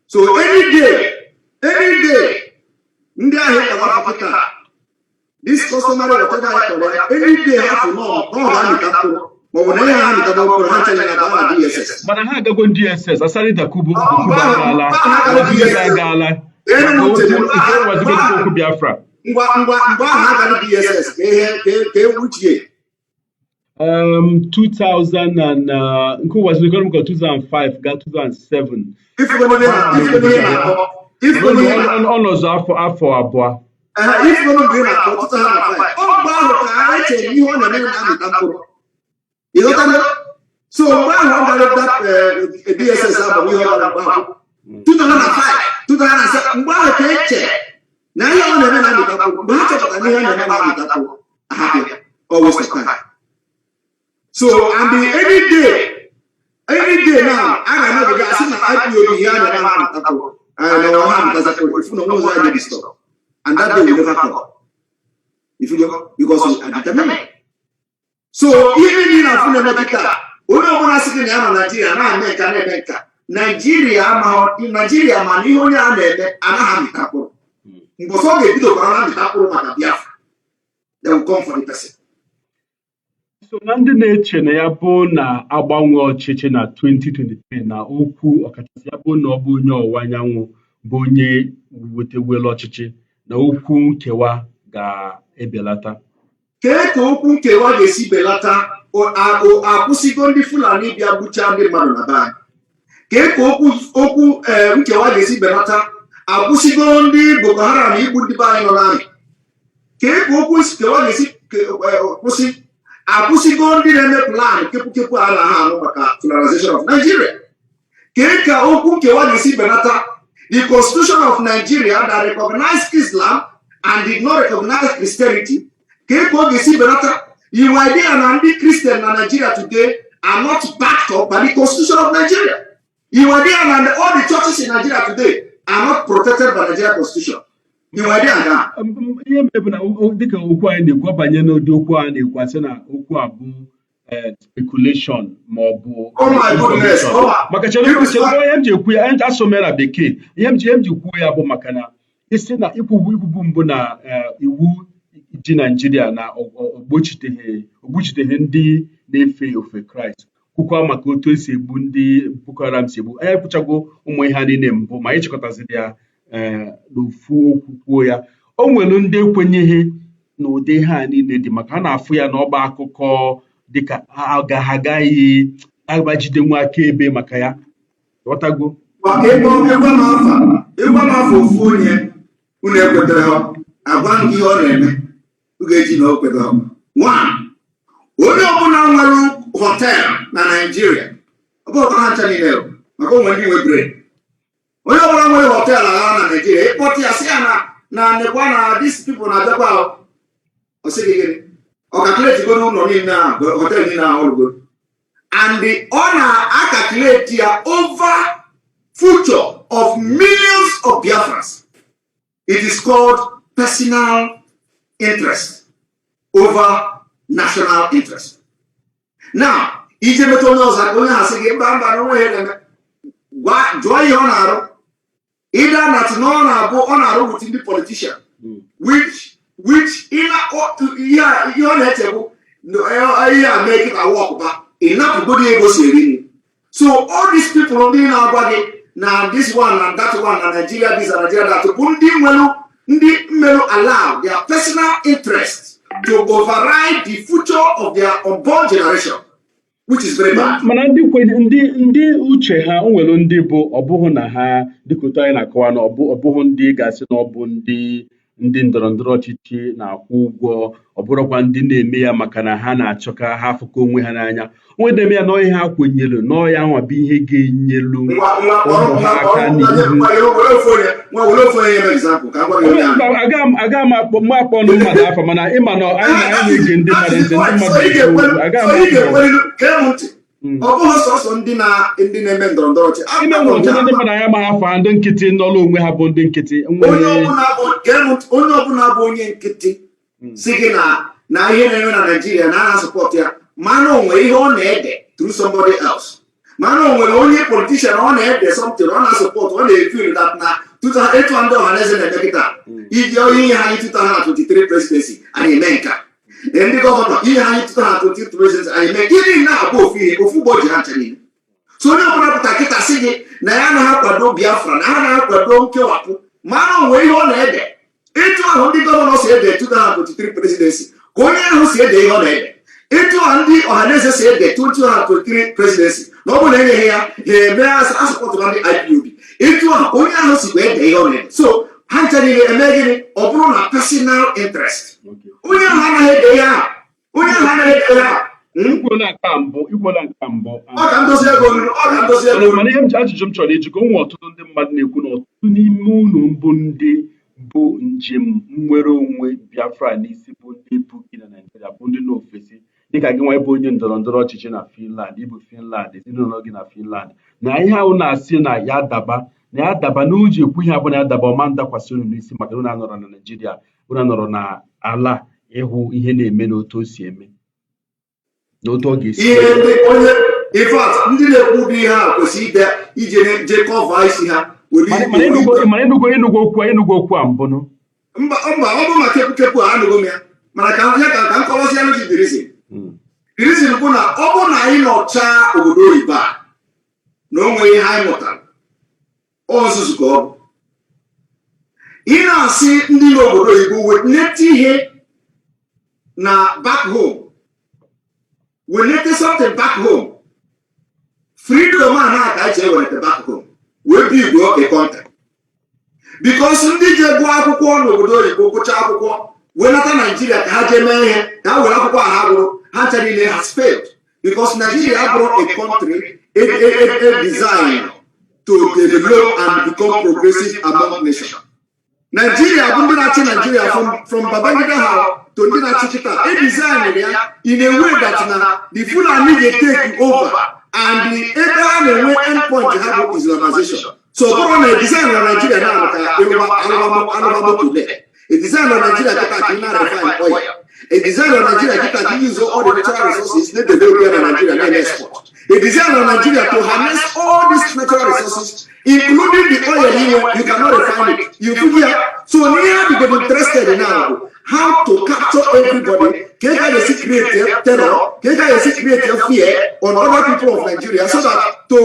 So any day, any day, ndị ahụ ịkpọrọ kịta, this customary whatever anyị kpọrọ ya, any day ha fụ na ọ ga-amịta mkpụrụ, maọbụ na ihe ha amịtaba mkpụrụ, ha ncha na aba na DSS. Mana ha agago DSS. Asari Dokubo agaala, Uwazuruike agaala. Enu m maka ntị. okwu nke Uwazuruike, okwu Biafra. Ngwa ngwa, mgbe ahụ ha gara DSS, ka ihe ka ewuchie. 2000 and nke Uwazuruike ọ dị 2005 gaa 2007. Ifugo ihe na-akpọ, ifugo ihe na Ọ nọzọ afọ 2. Ee, ifugo mgbe ị na-akpọ 2005, ọ mgbe ahụ ka anyị chere ihe ọ na-eme na-amịta mkpụrụ, ịghọtago? So mgbe ahụ ọ gara that DSS abụ ihe ọ gara mgbe ahụ 2005, 2007, mgbe ahụ ka eche na ihe ọ na-eme na-amịta mkpụrụ. Mgbe ha chọpụtara na ihe ọ na-eme na-amịta mkpụrụ, ahapụ ya. Always the time. So and the any day, any day now, a ga-anọgide asị na IPOB ihe a na-eme na-amịta mkpụrụ, na ọha amịtaza mkpụrụ. Ifu na onwe ụzọ anyị ga stop, and that day will never come if you go, because we are determined. So ihe niile na-afụ na-eme kịta, onye ọbụla sị gị na ya nọ Naijiria na-eme nka, na-eme nka, Naijiria amaghị Naijiria, ma na ihe onye a na-eme anaghị amịta mkpụrụ. Mgbe ọsọ ọ ga-ebidokwara na-amịta mkpụrụ maka Biafra, they will come for the person. So na ndị na-eche na ya bụ na agbanwe ọchịchị na 2023, na okwu ọkachasị ya bụ na ọ bụ onye ọwụwa anyanwụ bụ onye wetewelu ọchịchị, na okwu nkewa ga-ebelata? Kee ka okwu nkewa ga-esi belata? Akwụsịgo ndị Fulani bịa gbuchaa ndị mmadụ na be anyị. Kee ka okwu nkewa ga-esi belata? Akwụsịgo ndị Boko Haram igbu ndị be anyị nọ n'amị. Kee ka okwu nkewa ga-esi kwụsị? Akwụsịgo ndị na-eme plan kepụkepụ a na ha anụ maka Fulanization of Nigeria. Kee ka okwu nkewa ga-esi belata? The Constitution of Nigeria that recognized Islam and did not recognize Christianity, kee ka ọ ga-esi belata? Iwu idea na ndị Christian na Nigeria today are not backed up by the Constitution of Nigeria. Iwu idea na all the churches in Nigeria today are not protected by Nigeria Constitution. Iwu idea nke a. Ihe mere bụ na dịka okwu anyị na-ekwu abanye n'ụdị okwu a na-ekwu, asị na okwu a bụ speculation ma ọ bụ Oh my goodness. information. Oh, Maka chere chere, ihe m ji ekwu ya, asụ m ya na bekee, ihe m ji kwuo ya bụ maka na isi na ikwubu mbụ na iwu ji Naijiria na ogbochiteghị ndị na-efe ofe Kraịst, kwukwa maka otu esi egbu ndị Boko Haram si egbu anyị. Ekwuchago ụmụ ihe a niile mbụ, ma anyị chịkọtaziri ya n'ofu okwu kwuo ya. O nwere ndị ekwenyeghị n'ụdị ihe a niile dị, maka ha na-afụ ya n'ọba akụkọ dịka ha agaghị agbajide nwa akaebe maka ya. Ghọtago? Ma ịgwa m afa, ịgwa m afa ofu onye unu ekwetara ha, agwa m gị ihe ọ na-eme ụ ga-eji na o kwetara ha. One, onye ọbụla nwere hotel na Naịjirịa, ọ bụrụ ha ncha niile o, maka onwe ndị nwe brain, onye ọbụla nwere hotel agha na Naịjirịa, ịkpọta ya sị ya na nekwa na these people na-abịakwa o, ọ sị gị gịnị? Ọ calculate go n'ụlọ niile ahụ, hotel niile ahụ ọrụgo, and ọ na-acalculate ya over future of millions of Biafrans. It is called personal interest over national interest. Now, ije metụ onye ọzọ aka, onye ha sị gị mba mba, na onwe ya na-eme. Gwa jụọ ihe ọ na-arụ, ịda na na ọ na-abụ ọ na-arụ with ndị politician, which ihe ọ na-eche bụ ihe a mee kịta wọkụba ịnapụgodi ego si eri nri. So all these people ndị na-agwa gị na this one na that one, na Nigeria this and Nigeria that, bụ ndị nwere, ndị mmerụ allow their personal interest to override the future of their unborn generation, which is very bad. Mana ndị kwenye, ndị uche ha, o nwere ndị bụ ọ bụghị na ha dịka otu anyị na-akọwa na ọ bụghị ndị ga-asị na ọ bụ ndị ndọrọ ndọrọ ọchịchị na-akwụ ụgwọ, ọ bụrụkwa ndị na-eme ya maka na ha na-achọ ka ha fụkọ onwe ha n'anya. Onwe na-eme ya n'ọhịa, ha kwenyere n'ọhịa nwa bụ ihe ga-enyelu Ngwa ngwa, kpọrọ ụmụ ha ngwa kpọrọ aka ngwa n'ihu. Ngwa were ofu onye, nwa were ofu onye nye example ka m gwa gị onye ahụ. Aga m akpọ mụ akpọ nụ mmadụ afọ, mana ịma na anyị na-ege ndị mmadụ ntị, ndị mmadụ ekwu okwu, aga m So ị akpọ. ga-ekwerịrị, gee m ntị. Ọ bụghị sọsọ ndị na-eme ndọrọ ndọrọ ọchịchị. Ime nwere ọtụtụ ndị mmadụ anyị amaghị afọ ha, ndị nkịtị nọrọ onwe ha bụ ndị nkịtị Onye nwere ọbụla bụ, gee m ntị, onye ọbụla bụ onye nkịtị si gị na ihe na-eme na Naịjirịa na ana support ya, mana o nwere ihe ọ na-ede through somebody else, mana o nwere onye politician ọ na-ede something ọ na-asupport, ọ na-efeel that na Etu a ndị Ọhaneze na-eme kịta, iji ihe anyị 2023 presidency, anyị eme nka. Ndị governor, ihe anyị 2023 presidency, anyị eme. Ihe niile na-abụ ofu ihe, ofu ụgbọ ji ha ncha niile. So onye ọbụla pụta kịta sị gị na ya anaghị akwado Biafra, na ha anaghị akwado nkewapụ, mara onwe ihe ọ na-ede. Etu ahụ ndị governor si ede 2023 presidency ka onye ahụ si ede ihe ọ na-ede. Etu a ndị Ọhaneze si ede 2023 presidency, na ọ bụrụ na enyeghị ya, ha eme asupportụra ndị IPOB. Etu a ka onye ahụ sikwa ede ihe ọ na-ede. So ha ncha niile eme gịnị? Ọ bụrụ na personal interest, onye ahụ anaghị ede ihe ahụ, onye ahụ anaghị ede ihe ahụ. Ikwuola nke a mbụ, ikwuola nke a mbụ. Ọ ka ndozi ego olulu, ọ ka ndozi ego Mana olulu. Mana ihe m ji, ajụjụ m chọrọ ịjụ, ka o nwee ọtụtụ ndị mmadụ na-ekwu na ọtụtụ n'ime unu mbụ, ndị bụ njem nnwere onwe Biafra n'isi, bụ ndị ebughị na Naịjirịa, bụ ndị n'ofesi, dịka gị nwa ịbụ onye ndọrọ ndọrọ ọchịchị na Finland, ịbụ Finland, ezinụlọ gị na Finland, na ihe ahụ na-asị na ya daba, na ya daba na uji ekwu ihe abụ na ya daba ọma ndakwasị unu n'isi, maka na unu anọrọ na Naịjirịa, unu anọrọ na ala ịhụ ihe na-eme n'otu o si eme, n'otu ọ ga-esi Ihe ndị onye, in fact, ndị na-ekwu ụdị ihe a kwesịrị ịbịa ije jee cover isi ha were Mana mana ịnụgo, mana ịnụgo okwu a mbụnụ? Mba, mba, ọ bụ maka kepụkepụ a, anụgo m ya, mana ka ya ka m kọwazianụ gị the reason. The reason bụ na ọ bụ na anyị nọchaa obodo oyibo a na o nweghị ihe anyị mụtara, ọ nzuzu ka ọ bụ. Ị na-asị ndị n'obodo oyibo welete ihe na back home, welete something back home. Freedom a na ka anyị ji ewelete back home wee bi igwe a country, because ndị je gụọ akwụkwọ n'obodo oyibo, gụchaa akwụkwọ wee nata Naijiria ka ha jee mee ihe, ka ha were akwụkwọ a ha gụrụ, ha ncha niile has failed, because Nigeria abụrụ a country a designed to develop and become progressive among nations. Nigeria bụ ndị na-achị Nigeria from Babangida ha to ndị na-achị kịta, e design ya in a way that na the Fulani ga-take over and the ebe ha na-enwe end point ha bụ Islamization. So ọ bụrụ na e design na Nigeria na ka alụba moto there, e design na Nigeria kịta ka ị na-refine oil, e design na Nigeria kịta ka use all the natural resources na-develop ya na Nigeria na export, e design na Nigeria to harness all these natural resources, including the oil inwe, you cannot refine it, you feel ya? So n'ihe ha bigoro interested now bụ how to capture everybody, ka ị ga-esi create terror, ka ị ga-esi create fear on other people of Nigeria, so that to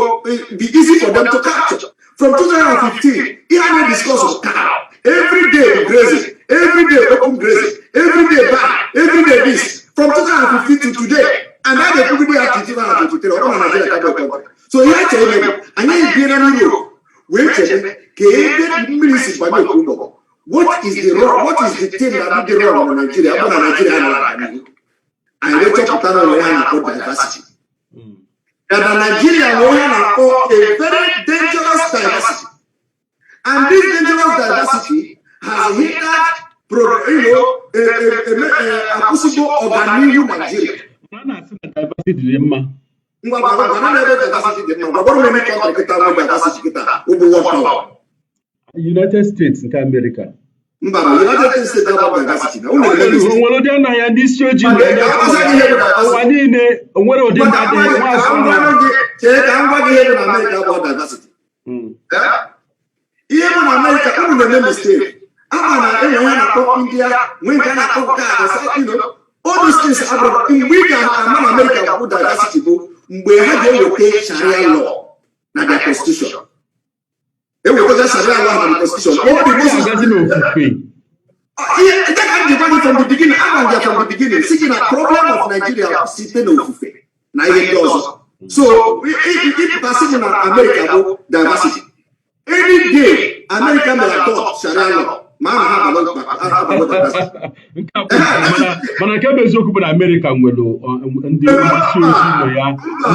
be easy for them to capture. From 2015, ihe a na-discuss was cow every day, grazing every day, open grazing every day, back every day, this from 2015 to today, and a ga-ekwugide ya to 2023. Ọ bụrụ na Nigeria ka bụ country. So ihe a chere ime bụ anyị ebiela n'Europe wee chebe ka ebe mmiri si banye okwu ụgbọgọ. What is the wrong, what is the thing that dị wrong na Nigeria bụ na Nigeria nara n'ihu? Anyị wee chọpụta na onwe ha na-akpọ diversity, na Nigeria nwere ihe a na-akpọ a very dangerous diversity, and this dangerous diversity has hindered pro you know akwụsịgo ọganihu Nigeria. A na-asị na diversity dị mma. Ngwa, gwara gwara na ebe diversity dị mma. Gwagwara m eme country kịta nwe diversity kịta ụbụ one power. United States nke America. Mba, na United States abụ diversity na unu eme mistake. Onwere ụdị anaghị ya ndị isi ojii Mana na ka m gwazie gị ihe bụ diversity. Ụwa niile onwere ụdị ndị Mana adịghị nwa ka asụ m na gwa gị, chee ka m gwa gị ihe bụ na America bụ diversity. Eh? Ihe bụ na America, unu na-eme mistake. Ama na enwe ihe a na-akpọ India, nwee nke a na-akpọ nke a, all those things abụrụ. Mgbe ị ga-ama na America bụ diversity bụ mgbe ha ga-eweta Sharia law na their constitution. Ewetaga Sharia law na the constitution, all the Muslims Agazi n'ofufe. Ihe nke ka m ji gwa gị from the beginning, agwa m gị from the beginning si gị na problem of Nigeria site n'ofufe na ihe ndị ọzọ. So ịpụta sị m na America bụ diversity, any day America mere adopt Sharia law, ma a na ha abalụ diversity. Nke a bụ mana nke bụ eziokwu bụ na Amerịka nwere ndị isi ojii nọ ya,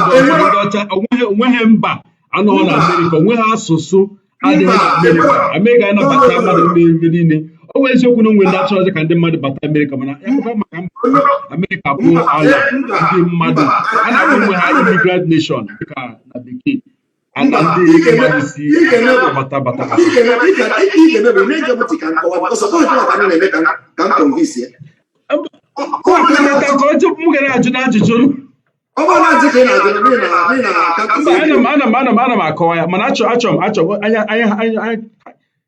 ndị ọcha, ndị ọcha. Onweghị mba anọghị na Amerịka, onweghị asụsụ adịghị na Amerịka. Amerịka anabata mmadụ ebe niile. Ọ bụ eziokwu na onwe ndị achọrọzi ka ndị mmadụ bata Amerịka, mana akụkọ maka mba Amerịka bụ ala ndị mmadụ a na-akpọ onwe ha immigrant nation, dịka na bekee, ala ndị mmadụ si bata bata. Ị ga-eme bụ na-ege m ntị ka m kọwa, because ọ bụghị ka m na-eme ka m convince ya. Ka ọ tupu m gara ajụ na ajụjụ. Ọ bụrụ na ajụ ka ị na-ajụ n'ihi na ka Mba, ana m akọwa ya, mana achọ achọ m achọ anya anya anya anya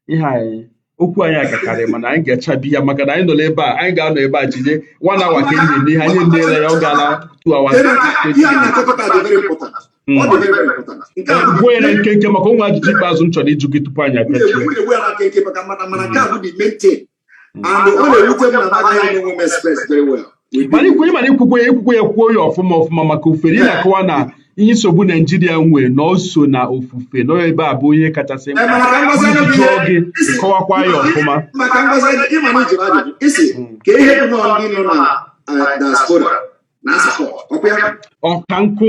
Ihe anyị okwu anyị akakarị, mana anyị ga-echabi ya maka na anyị nọ n'ebe a, anyị ga-anọ ebe a jide one hour ka enyi n'ihe anyị nneela ya, ọ gaala 2 hours 20 Ihe a minutes. na-achọpụta dị very important. Ọ dị very, very important. Nke a bụ Gbuo ya na nkenke maka onwe ajụjụ ikpeazụ m chọrọ ịjụ gị tupu anyị apịachie. M ga-egbu ya na nkenke maka mana nke a bụ the main thing, and ọ na-ewute m na m agaghị enwe m express very well. Mana ikwukwe ya kwuo ya ọfụma ọfụma maka ofere ị na-akọwa na ihe nsogbu Naijiria nwee na o so na ofufe na ebe a bụ ihe kachasị Ee, mkpa. mana ka m gwazie Iji gị jụọ ihe gị, ịkọwakwa ya ọfụma. Maka ngozi, ịma na ijiri ajụjụ isi ka ihe bụ nọọ ndị nọ na diaspora na support ọkwa ya? Ọka nkụ.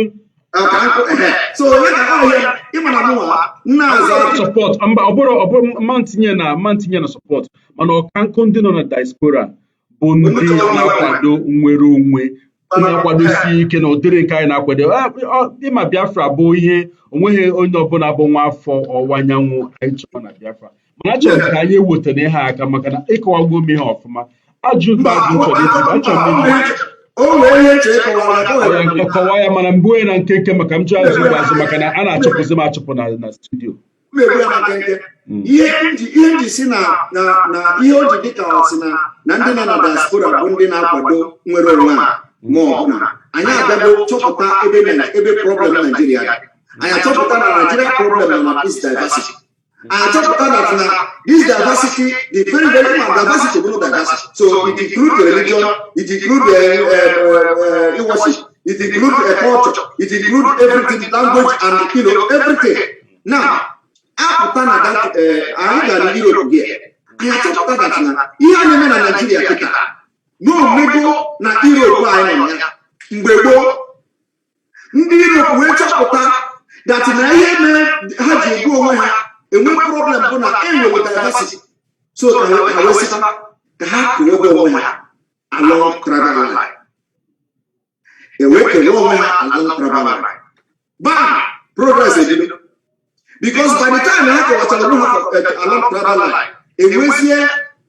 Ọka nkụ, ehe. So ya ka ọ ya ịma na mụnwa nna aza Support, mba, ọ bụrụ mma ntinye na support, mana ọka nkụ ndị nọ na diaspora bụ ndị na-akwado nnwere onwe, na-akwadosi ike na ụdịrị nke anyị na-akwado. Ịma Biafra bụ ihe onweghị onye ọbụla bụ nwa afọ ọwụwa anyanwụ anyị chọrọ na Biafra, mana achọrọ m ka anyị ewetara ihe aka maka na ịkọwagbuo m ihe ọfụma. Ajụ ikpeazụ m chọrọ ịjụ, achọrọ m ịjụ O nwere ihe nche ịkọwara ka o nwere. Kọwaa ya, mana mbụ onye na nkenke maka m jụọ azụ ikpeazụ maka na a na-achụpụzi m achụpụ na studio. M na-ekwu ya na nkenke. Ihe nji si na ihe o ji dị ka ọ sị na ndị nọ na diaspora bụ ndị na-akwado nwere onwe a, ma ọ bụ na anyị abịago chọpụta ebe problem Naijiria dị. Anyị achọpụta na Nigeria problem nọ na this diversity. Anyị achọpụta na this diversity, the very very ma diversity bụ diversity, so it include religion, it include worship, it include culture, it include everything, language and everything. Now apụta na that anyị gara Europe here, anyị achọpụta that na ihe a na-eme na Nigeria kịta na omego na Europe anyị nọ ya mgbe gboo. Ndị Europe wee chọpụta that na ihe mere ha ji egbu onwe ha, enwe problem, bụ na enwere diversity. So ka ha wee sịta ka ha kewebe onwe ha along tribal line, ewee kewe onwe ha along tribal line, bam, progress ebido, because by the time ha kewachara onwe ha along tribal line, enwezie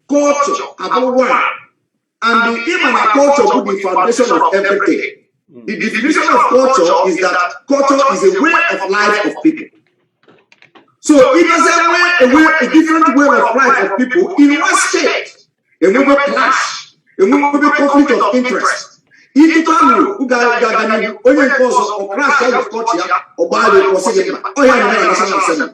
culture abụrụ one. And the ịma na culture bụ the foundation of everything. The definition of culture is that culture is a way of life of people. So it doesn't way a different way of life of people in one state, enwebe clash, enwebe conflict of interest. Ịtụtụ ahụ ga-aga n'ihu, onye nke ọzọ ọ crash ya with culture ya, ọ gbaa gị, ọ sị gị mba. Ọ ya mere na National Assembly.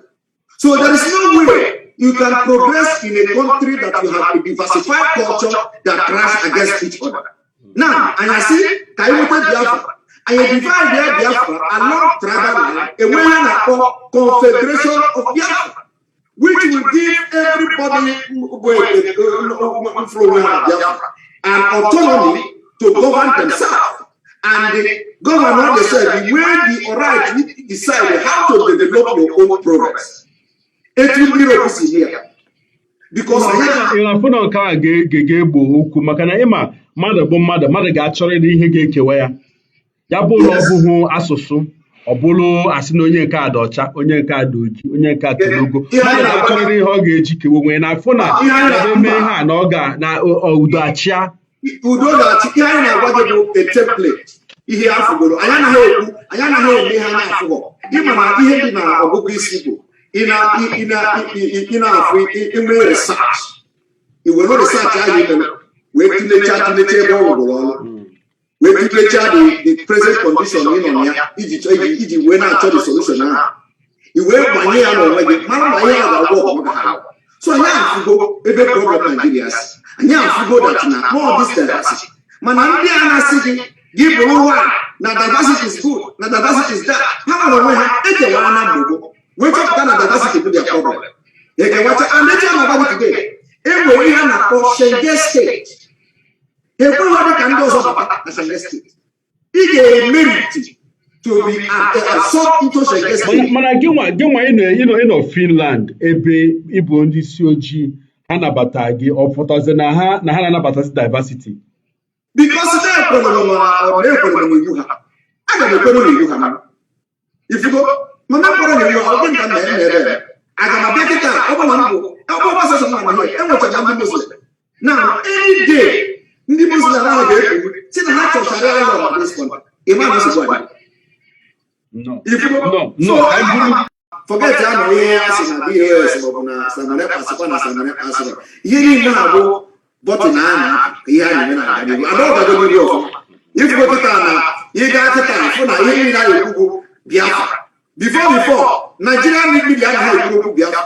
So there is no way you can progress in a country that you have a diversified culture that clash against each other. Now, anyị asị ka anyị nweta Biafra, anyị divide ya Biafra along tribal line, enwe ha na-akpọ Confederation of Biafra, which will give everybody from Biafra an autonomy to govern themselves. And the governor themselves, the way the right to decide how to develop your own progress. Etu ndị Europe si here. Because Ị na-afụ na nke a ga-egbo okwu maka na ịma mmadụ bụ mmadụ, mmadụ ga-achọrịrị ihe ga-ekewa ya, ya bụ na ọ bụghị asụsụ, ọ bụrụ asị na onye nke a dị ọcha, onye nke a dị oji, onye nke a toro ogo, mmadụ ga-achọrịrị ihe ọ ga-eji kewa onwe ya na afụ na ebe mee ihe a na ọ ga na udo achịa. Udo ga-achị. Ihe anyị na-agwa gị bụ a template, ihe afụgoro. Anyị anaghị ekwu, anyị anaghị eme ihe anyị afụgọ. Ịma na ihe dị na ọgụgụ isi bụ ị na-afụ ime research, i were research ahụ i mere wee tụlechaa ebe ọ rụgoro ọrụ, wee tụlechaa the present condition ị nọ na ya, iji wee na-achọ the solution ahụ, i wee gbanye ya n'onwe gị, mara ma ihe a ga-agwọ ọgụ maka ha. So anyị afụgo ebe problem Nigeria si. Anyị afụgo that na more this diversity, mana ndị a na-asị gị gị bụrụ one, na diversity is good, na diversity is that, ha nwere onwe ha ekewara na mgbe wee chọpụta na diversity bụ their problem, ekewacha. And echi a na-agwa gị today, e nwere ihe a na-akpọ Schengen State. Ekweghị dị ka ndị ọzọ bata na Schengen State. Ị ga-emerit to be absorbed into Schengen State. Mana gị nwa ịnọ Finland, ebe ịbụ ndị isi ojii, ha nabata gị, ọ pụtazi na ha na-anabatazi diversity? Because na-ekwere m na ọ na-ekwere m n'iwu ha, aga m ekwere n'iwu ha. Mana ifugo, mana ekwere n'iwu ha, ọ dị nka nna ya na ebe aga m abịa kịta. Ọ bụ na m bụ ọgbọ ọgbọ na ihe enwechara ndị Muslim na any day, ndị Muslim ahụ ga-ekwu si na ha chọchara ya law na this country. Ịma na nsogbu adị. No. Ifugo. No, no, So anyị buru Forget ya na ihe a sị na DOS maọbụ na Simon Ekpa sịkwa na Simon Ekpa sịrọ. Ihe niile na-abụ button a na-apụ ka ihe a na-eme na-aga n'ihu. Ada ọ gago n'ihu ọfụma. Ifugo kịta na ịga kịta fụ na ihe niile a na-ekwu bụ Biafra. Before Nigerian media anaghị ekwu okwu Biafra.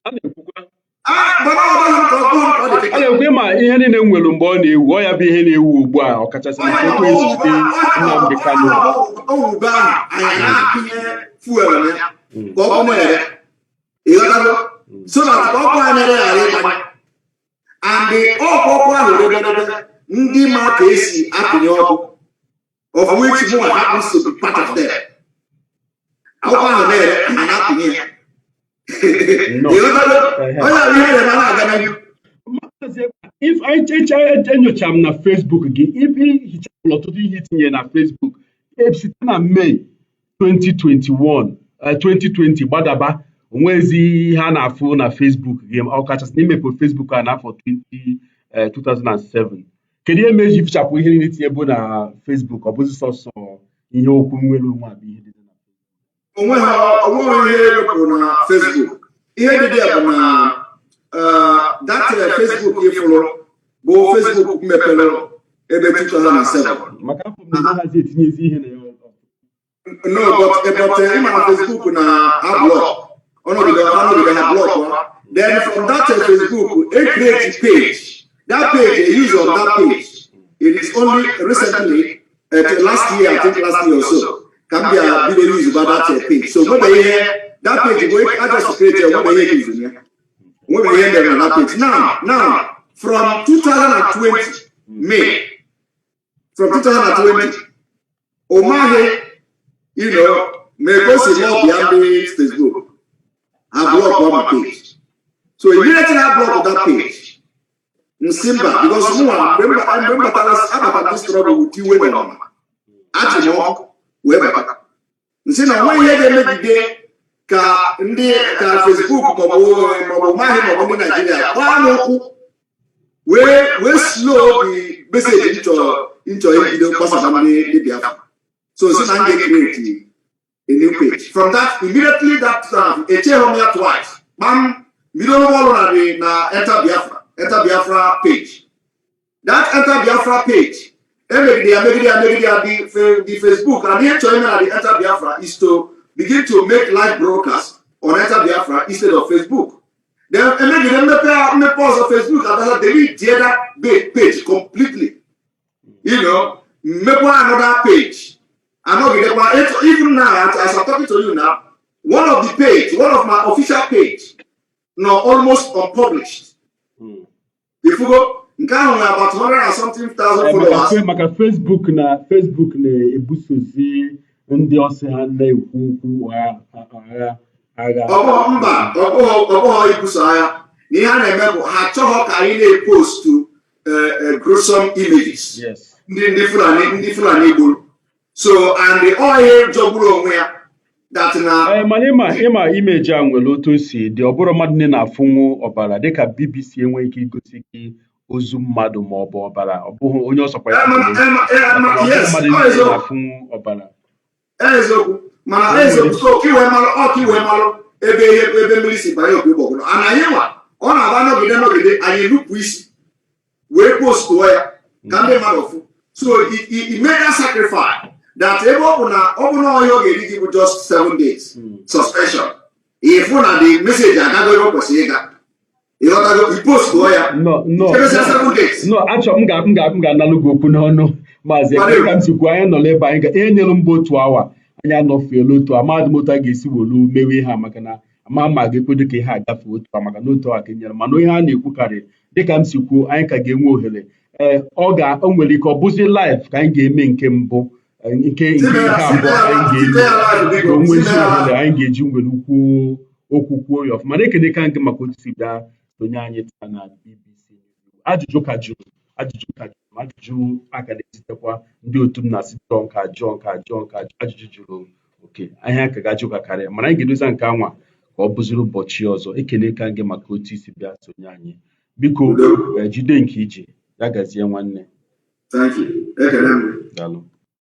A na-ekwukwa. Ah, mana ọ dịghị ka ọ bụghị ka ọ dị A kịta. Na-ekwe ma ihe niile m nwere mgbe ọ na-ewu, ọ ya bụ ihe na-ewu ugbu a, ọkachasị maka otu ejide Nnamdi Kanu. Owube ahụ anyị na-akụnye fuel na ya ka ọkụ na-ere, ịghọtago, so that ka ọkụ a na-ere ghara ịgbanye. And ọkụ ahụ rededede, ndị ma ka esi apịnye ọkụ, of which mụnwa happens to be part of them, ọkụ ahụ na-ere, ha na-apịnye ya. Ịghọtago? Onye ahụ ihe na-eme na-aga n'ihu. Maazị Ekpa, if enyocha m na Facebook gị, ibe hichapụrụ ọtụtụ ihe itinye na Facebook site na May 2021, 2020 gbadaba, onwezi ihe a na-afụ na Facebook gị, ọkachasị na imepe Facebook a n'afọ 20, 2007. Kedu ihe mere ji fichapụ ihe niile itinye bụ na Facebook? Ọ bụzi sọsọ ihe okwu nnwere onwe a bụ ihe dị na Onweghị ihe ewepụrụ na Facebook. Ihe dị there bụ na that Facebook ịfụrụ bụ Facebook mepere ebe 2007. Maka afọ m na anaghịzi etinyezi ihe na ya. No, but ịma na Facebook na a block ọnọdụ ọnọdụ ha block. Then from that Facebook a create page, that page, a use of that page, it is only recently, last year, I think last year or so, ka m bịa bido use ba that page. So nwebe ihe that page bụ I just create, nwebe ihe use ya, nwebe ihe mere na that page. Now from 2020 May, from 2020, Umahi, may go see more beyond the Facebook. I block on my page. So immediately I block that page. Nsimba, because mụnwa mgbe m batara, abata this struggle with iwe na ọnụma. Achị m ọkụ wee bata. Nsị na onwe ihe ga-emegide ka ndị ka Facebook maọbụ Umahi maọbụ ndị Naijiria gbaa n'ụkwụ wee slow the message nchọ ibido gbasara ndị Biafra. So si na m ga-create a new page. From that, immediately that time, echeghị m ya twice. Kpam, bido rụwa ọrụ na the na Enter Biafra, Enter Biafra page. That Enter Biafra page, emegide ya, megide ya, megide ya, the Facebook, and ihe chọrọ ime na the Enter Biafra is to begin to make live broadcast on Enter Biafra instead of Facebook. Then emegide mmepe ọzọ, Facebook abịa delete that page completely. Mmepe another page. Anọgidekwa even now, as I'm talking to you now, one of the page, one of my official page, nọ almost unpublished. Ifugo nke ahụ nwere about hundred and something thousand followers. Maka Facebook na Facebook na-ebusozi ndị ọsị ha na-ekwu okwu agha agha. Ọ bụghị, mba, ọ bụghị ibuso agha. Na ihe a na-eme bụ ha achọghọ ka anyị na-epostu gruesome images ndị Fulani gburu. So and ọ ihe jọgburu onwe ya that na Ee, mana ịma imeji a nwere otu o si dị. Ọ bụrụ mmadụ niile na-afụnwu ọbara, dịka BBC enweghị ike igosi gị ozu mmadụ ma ọ bụ ọbara, ọ bụghị onye ọsọkwa ya bụrụ, maka na ọ bụghị mmadụ ọ niile eziokwu. na-afụnwu ọbara. Eziokwu, mana eziokwu, so ka iwee malụ, ọ ka iwee malụ ebe ihe ebe mmiri si banye opi ụgbọgụrụ. Ana anyị nwa ọ na-aba nọgide anyị nupụ isi wee postuo ya ka ndị mmadụ fụ. So i made that sacrifice that ebe ọ bụ na ọhịa ọ ga-eri gị bụ just 7 days suspension, ịfụ na the message agago ebe o kwesịrị ịga. Ịghọtago? I postuo ya No, no. ebesịa 7 days. No, achọ m ga m ga m ga-analụ gị okwu n'ọnụ, Maazị Ekpe. Ka m si kwuo, anyị nọ n'ebe anyị ga ihe nyere mbụ otu awa, anyị anọfuela otu amadị m otu a ga-esi wolu mewe ihe a, maka na ama ma ga-ekwedo ka ihe a gafee otu a, maka na otu awa ka e nyere. Mana ihe a na-ekwukarị, dịka m si kwuo, anyị ka ga-enwe ohere. Ee, ọ ga o nwere ike ọ bụzi live ka anyị ga-eme nke mbụ, nke nke abụọ anyị ga-eme ka o nwezi ohere anyị ga-eji nwere kwuo okwu, kwuo ya ọfụma. Mana ekene ka gị maka otu si bịa sonye anyị taa na BBC. Ajụjụ ka jụrụ, ajụjụ ka jụrụ, ajụjụ aka na-esitekwa ndị otu m na-asị jụọ nka, jụọ nka, jụọ nka, ajụjụ jụrụ oke ahịa ka ga-ajụ ka karịa, mana anyị ga-edozi nke anwa ka ọ bụziri ụbọchị ọzọ. Ekene ka gị maka otu isi bịa sonye anyị. Biko, jide nke iji ya gazie, nwanne. Thank you, ekele m. Daalụ.